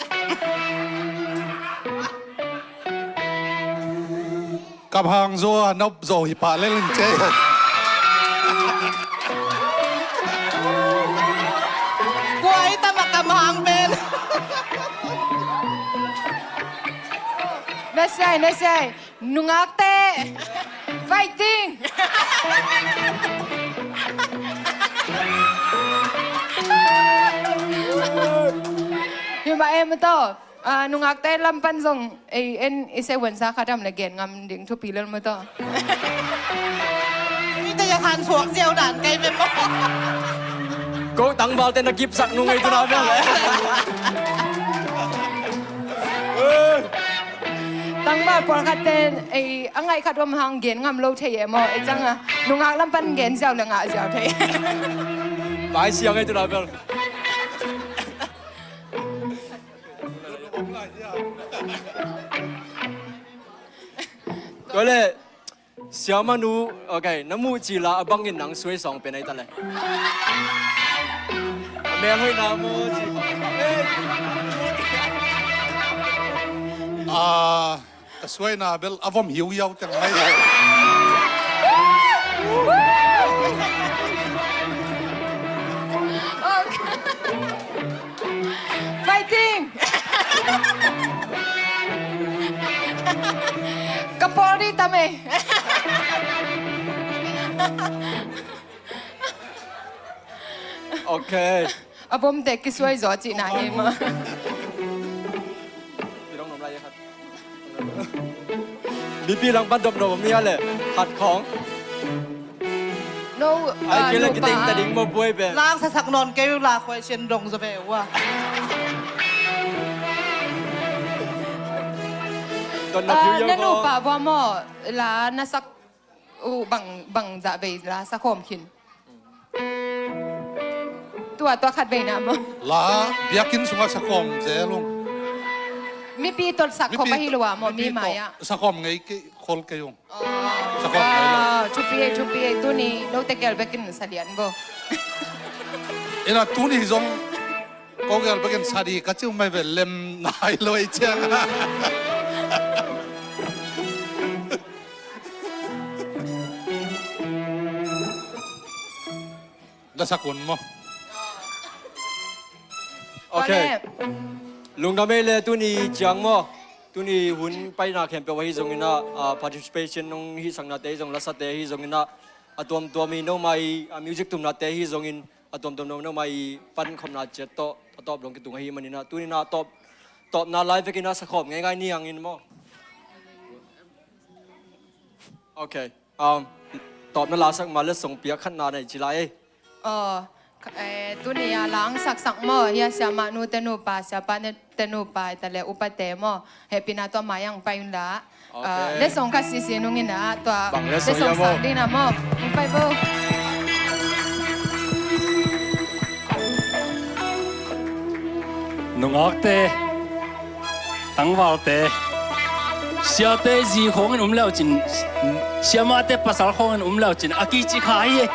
Kam hang zaw a nop zaw hi pah lel in ce. Kua i tam a kam hang pen. Nasiai, nasiai. Nungakte. Fighting. Hi mah em tawh. Ah, nungakte lam pan zong ei en i se wunsa khat am le gen ngam ding thupi lel maw tawh. Ite ya khan suak ziau dan kei mem maw. Ko tangvalte na kipsak nung ei tuna bel le. Tangval pawlkhatte ei a ngaih khat om hang gen ngam lo thei e maw, ei cang a nungak lam pan gen ziau le ngah ziau thei. Vai siang ei tuna bel. Tua le, siamanu, okay, na muh cila a bangin nang suai sawng pen ai ta le. A mel hoih na maw ci. Ah, ka suaina bel a vom hiu yau teng mai. Fighting! Ka pawl ri tam e. Okay. A bomte kisuai zaw cihna hi ma. Mipi langpan dopdop om hia le khat khawng. No, ai kei le nupa kiteng ta ding maw buai pen. Lang sasak nawn kei uh la khuai sian dong zaw ve uh a. Don na phiu yau khawng. Na nupa bua maw la na sak uh bang, bang zah vei la sa khawm khin. Tua, tua khat vei na maw. La biakinn sungah sa khawm zel ung. Mipi tawh sa khawm ahi lo a maw, mi mai ah. Sa khawm ngei kei khol kei ung. Thupi e, thupi e, tuni note gel bekin sa lian bo. Ina tuni zong ko gel bekin sa di ka ciu mai ve lem nai lo ei ciang. Da sak un maw. Okay. Lungdam ei le tuni ciang maw. Tuni hun paina khempeuh ahi zongin ah, ah, participation nong hihsaknate ahi zong, lasate ahi zongin ah, a tuamtuam i nomai, ah, music tumnate ahi zongin, a tuamtuam no, nomai i pankhopna ciat tawh, a tawp dong kitung ahi manin ah, tunin ah tawp, tawpna lai vekin ah sakhawm ngeingai ni angin maw. Okay. Um, tawpna lasak ma le song piak khatna nei ci lai ei. Aw, Eh, tuni a la hong saksak maw, hia siamah nu te nupa, siapa te nupa, hi ta le upate maw, hehpihna tawh mai ah hong pai unla. Ok. Ah, letsong khat sisi nung in ah, tua bang letsong letsong hiam sak maw? Ding in ah maw. Hong pai bo. Nungakte, tangvalte, siate zi khawngin um leucin, siamahte pasal khawngin um leucin a kici kha hi.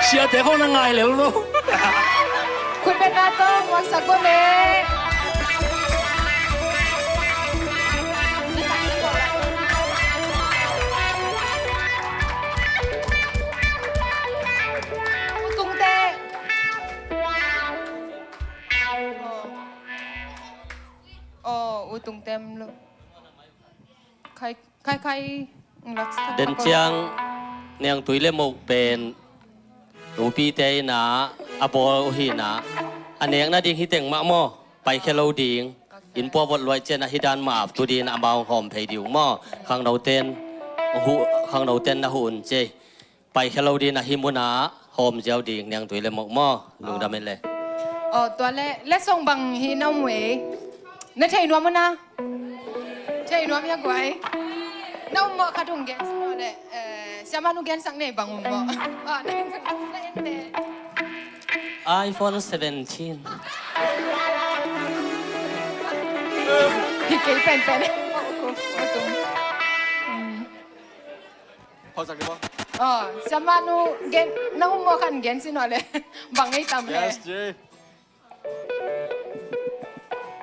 Siate khawng na ngai lel lo. Khutbetna tawh muaksak bo le. U Tungte. Aw, U Tungte om lo. Khai, khai, khai, laksa. Den ciang Niangtui le Moh pen nupite in ah a bawl uh hi in ah, a nek nading hi teng mah maw, paikhia lo ding. Inn pua vot luai ciang ah hi dan mah ap tu ding in ah amau hawm phei ding uh maw. Khangnoten huh, khangnoten na huh un ci. Paikhia lo ding in ah hih mun ah hawm ziau ding, Niangtui le Moh maw. Lungdam ei le. Aw, tua le, letsong bang hi na um ei? Na thei nuam uh na? Thei nuam hia guai? Na um maw, khat hong gen si maw le, eh, siamah nu gensak nei bang um maw? Aw, na en, na en te. iPhone seventeen. Hi kei penpen. Phawksak dih maw? Aw, siamah nu gen, na um maw, khat gen si nawn le. Bang ei tam le. Yes, Jay.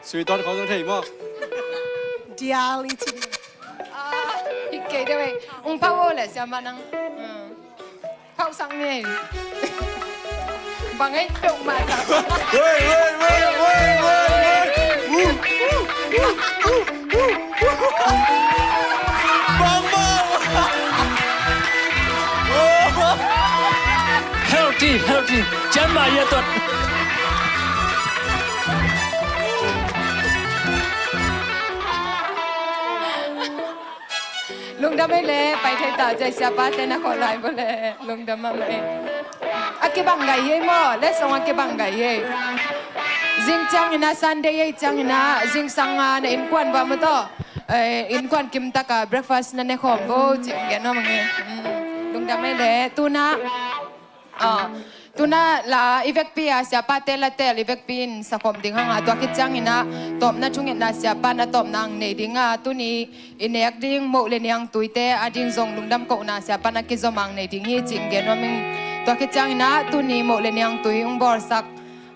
Sui tawn khawng zong thei maw? Dial i ci. Ah, hi kei deuh ei. Ung phawk o le siamah nang. Hmm. Phawksak ni. Bang ei peuhmah ta. Wei, wei, wei, wei, wei, wei. Bang, bang. Healthy, healthy. Cianmah hi a tuat. Lungdam ei le, pai thei ta, zai siapa te na khawh lai bo le. Lungdam mahmah ei. A kibang gai hi ei maw, letsong a kibang gai hi ei. Zing ciangin ah, Sunday ei ciangin ah, zingsang a na innkuan va maw taw. Eh, innkuan kim taka breakfast na ne khawm bo, ci gen nuam ing e. Mm, lungdam ei le, tu-in ah, ah, tu-in ah la i vekpi a siapate la tel i vekpi in sakhawm ding hang a, tua khit ciangin ah tawpna thungetna siapa na tawpna hong nei ding a, tuni i nek ding Moh le Niangtui te a ding zong lungdam kohna siapa na kizom hang nei ding hi, ci gen nuam ing. Tua khit ciangin ah tuni Moh le Niangtui hong bawlsak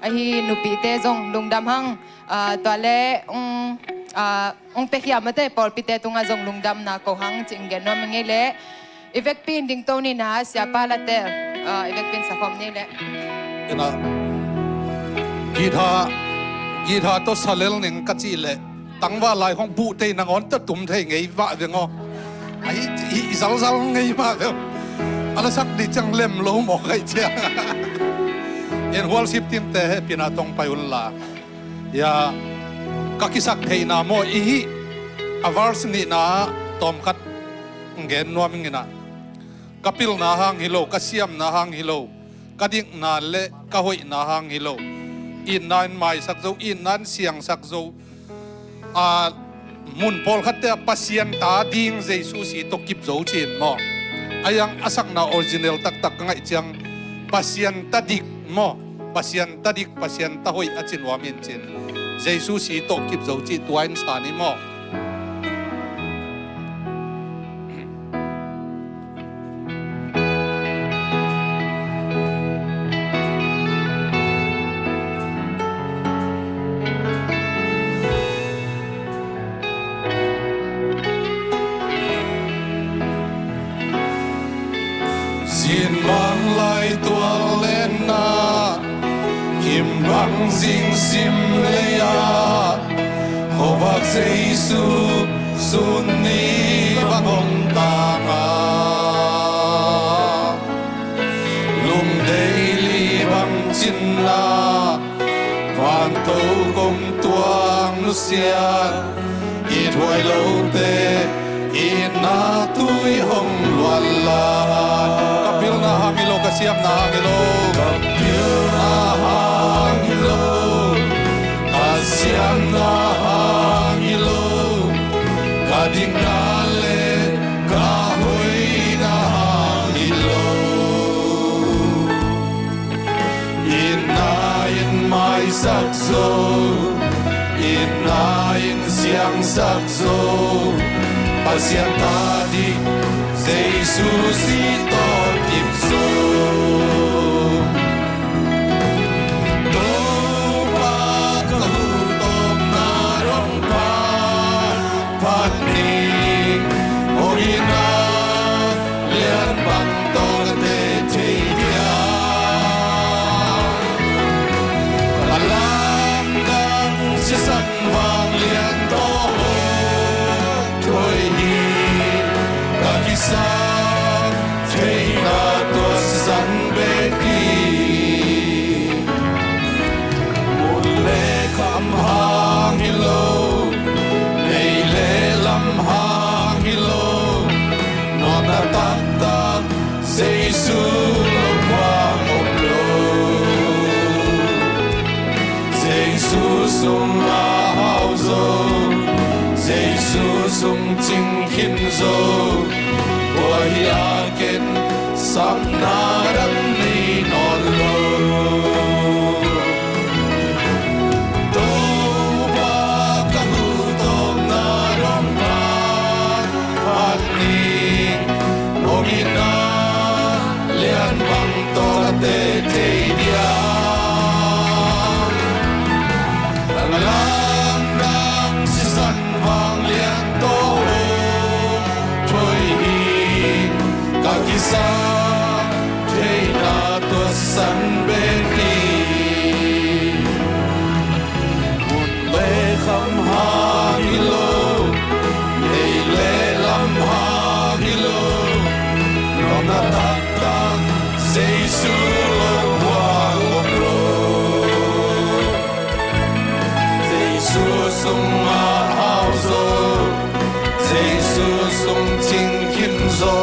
ahi nupite zong lungdam hang, ah, tua le, um, ah, hong piakhia mate pawlpite tungah zong lungdamna ko hang, ci gen nuam ing ei le. I vekpi in dingto ni-in ah siapa la tel, ah, i vekpi in sakhawm ni le. Ina, guitar, guitar tawh sa lel ning ka cih leh, tangval lai khawng buh thei nangawn tawh tum thei ngei mah veng aw. Ahi, i, i zalzal ngei mah veng. A la sak dih ciang lem lo mawk ahi ciang. En, worship team te hehpihna tawh hong pai un la. Ia, ka kisaktheihna maw, i hih a verse nihna tawmkhat hong gen nuam ing ina. Ka pilna hang hi lo, ka siamna hang hi lo, ka dikna le ka hoihna hang hi lo. Itna in maisak zo, itna in siangsak zo. A, mun pawlkhatte ah Pasian ta ding Jesu si tawh kip zo ci-in maw. A iang a sakna original taktak ka ngaih ciang Pasian ta dik maw. Pasian ta dik, Pasian ta hoih a ci nuam in cin. Jesu si tawh kip zo cih tua in sa ni maw. Sin bang lai tual lenna, kim bang zing sim lei-a, khuavak Jesu sun ni bang om tanga, lungdei li bang cinna, vanto kong tuang nusiat, ithuai lote itna tui hong luan la. Ka pilna hang hi lo, ka siamna hang hi lo, ka pilna hang hi lo, ka siamna hang hi lo, ka dikna le ka hoihna hang hi lo. Itna in maisak zo, itna in siangsak zo, Pasian ta ding Jesu si tawh kip zo. Topa ka huh tawpna dong phat, phat ni, hong itna lian bang tawh ka teh thei dia. A lamdang sisan vanglian tawh hong thoih hi, ka kisap theihna tua sisan bek hi. Mun le kham hang hi lo, nei le lam hang hi lo, nuamna taktak Jesu lo buang om lo. Jesu sungah hau zo, Jesu sung cing khin zo, tua hi a ken sapna dang nei nawn lo. Topa ka huh tawpna dong phat, phat ni, hong itna lian bang tawh ka teh thei dia. A lamdang sisan vanglian tawh hong thoih hi, ka kisap theihna tua sisan bek hi. Mun le kham hang hi lo, nei le lam hang hi lo, nuamna taktak Jesu lo buang om lo. Jesu sungah hau zo, Jesu sung cing khin zo,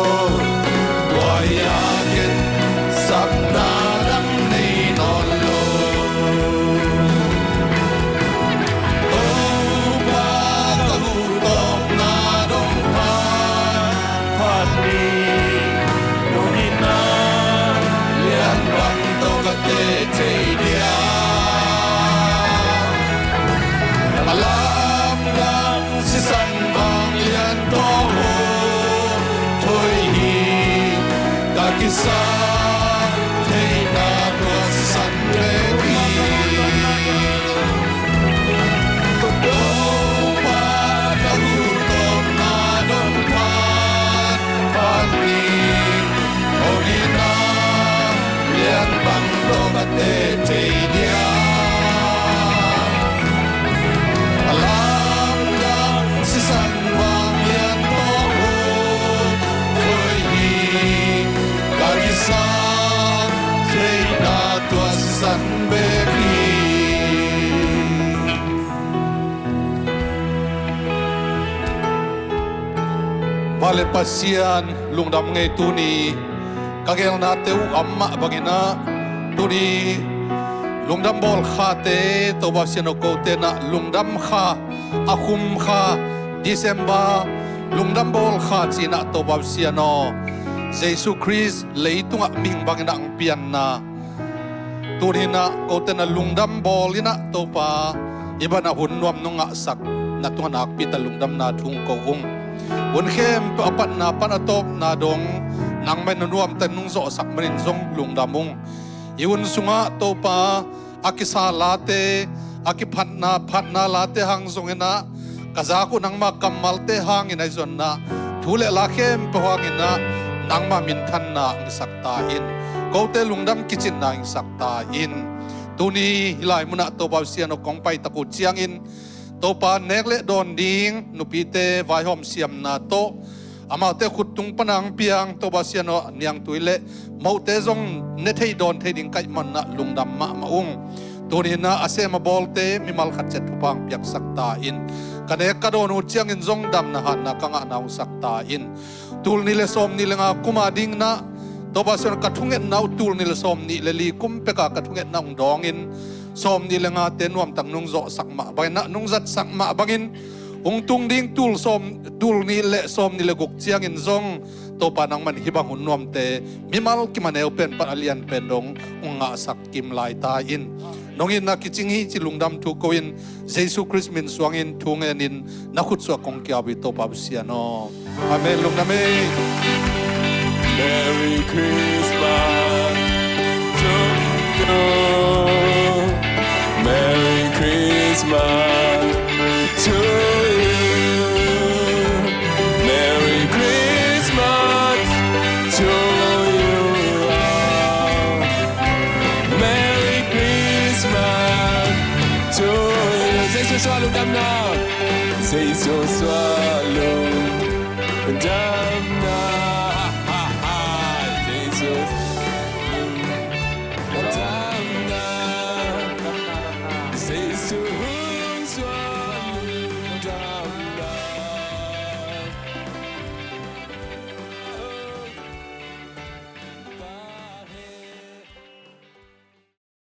tua hi a ken sapna dang nei nawn lo. Topa ka huh tawpna dong phat, phat ni, hong itna lian bang tawh ka teh thei dia. A lamdang sisan vanglian tawh hong thoih hi, ka kisap theihna tua sisan bek hi. Topa ka huh tawpna dong phat, phat ni, hong itna lian bang tawh ka teh thei dia. A lamdang sisan vanglian tawh hong thoih hi, ka kisap theihna tua sisan bek hi. Vanglian Pasian, lungdam ngei tuni, ka gelnate uh a om mah bangin ah, tuni lungdam bawl khate Topa Pasian aw, kote in ah lungdam kha, a khum kha, December lungdam bawl kha ci-in ah Topa Pasian aw, Jesu Khrist leitungah mihing bangin ah hong pianna, tuni in ah kote in ah lungdam bawl in ah Topa, i banah hun nuam nong ngahsak na tungah nakpi tak lungdamna thu kong ko ung. Hun khempeuh a patna pan a tawpna dong nangmah in nuamte nong zawhsak manin zong lungdam ung. I hun sungah Topa, a kisa late, a kiphatna, phatna late hang zongin ah, ka zak uh nangma kammalte hangin ahi zongin ah, thu le la khempeuh hangin ah nangma minthanna hong hisak ta in. Kote lungdam kicinna hong hisak ta in. Tuni hih lai munah Topa Pasian aw, kong paitak uh ciangin Topa nek le dawn ding nupite vaihawm siamna tawh, amaute khut tung pan hong piang Topa Pasian aw, niangtui le mohte zong ne thei dawn thei ding ka hih manin ah lungdam mahmah ung. Tuni in ah a sem a bawlte mimal khat ciat thupha hong piaksak ta in. Ka nek ka dawn uh ciangin zong damna hatna ka ngahna hong sak ta in. Tul nih le sawmnih le nga kum a dingin ah Topa Sian, ka thungetna uh tul nih le sawm nih le li kum peka ka thungetna hong dawngin, sawm nih le ngate nuamtak nong zawhsak mah bangin, nong zatsak mah bangin, hong tung ding tul sawm, tul nih le sawm nih le guk ciangin zong, Topa nangman hih bang hun nuamte mimal kim a neu pen pan a lian pen dong hong ngahsak kim lai ta in. Nong itna kicing hi ci lungdam thu ko in, Jesu Khrist min suangin thu ngenin na khutsuah kong kiau hi, Topa Pasian aw. Amen. Lungdam ei. Merry Christmas to you. Merry Christmas to you. Merry Christmas to you all. Merry Christmas to you. Jesu suah lungdamna. Jesu suah lungdamna. Ha, ha, ha. Jesu lungdamna. Jesu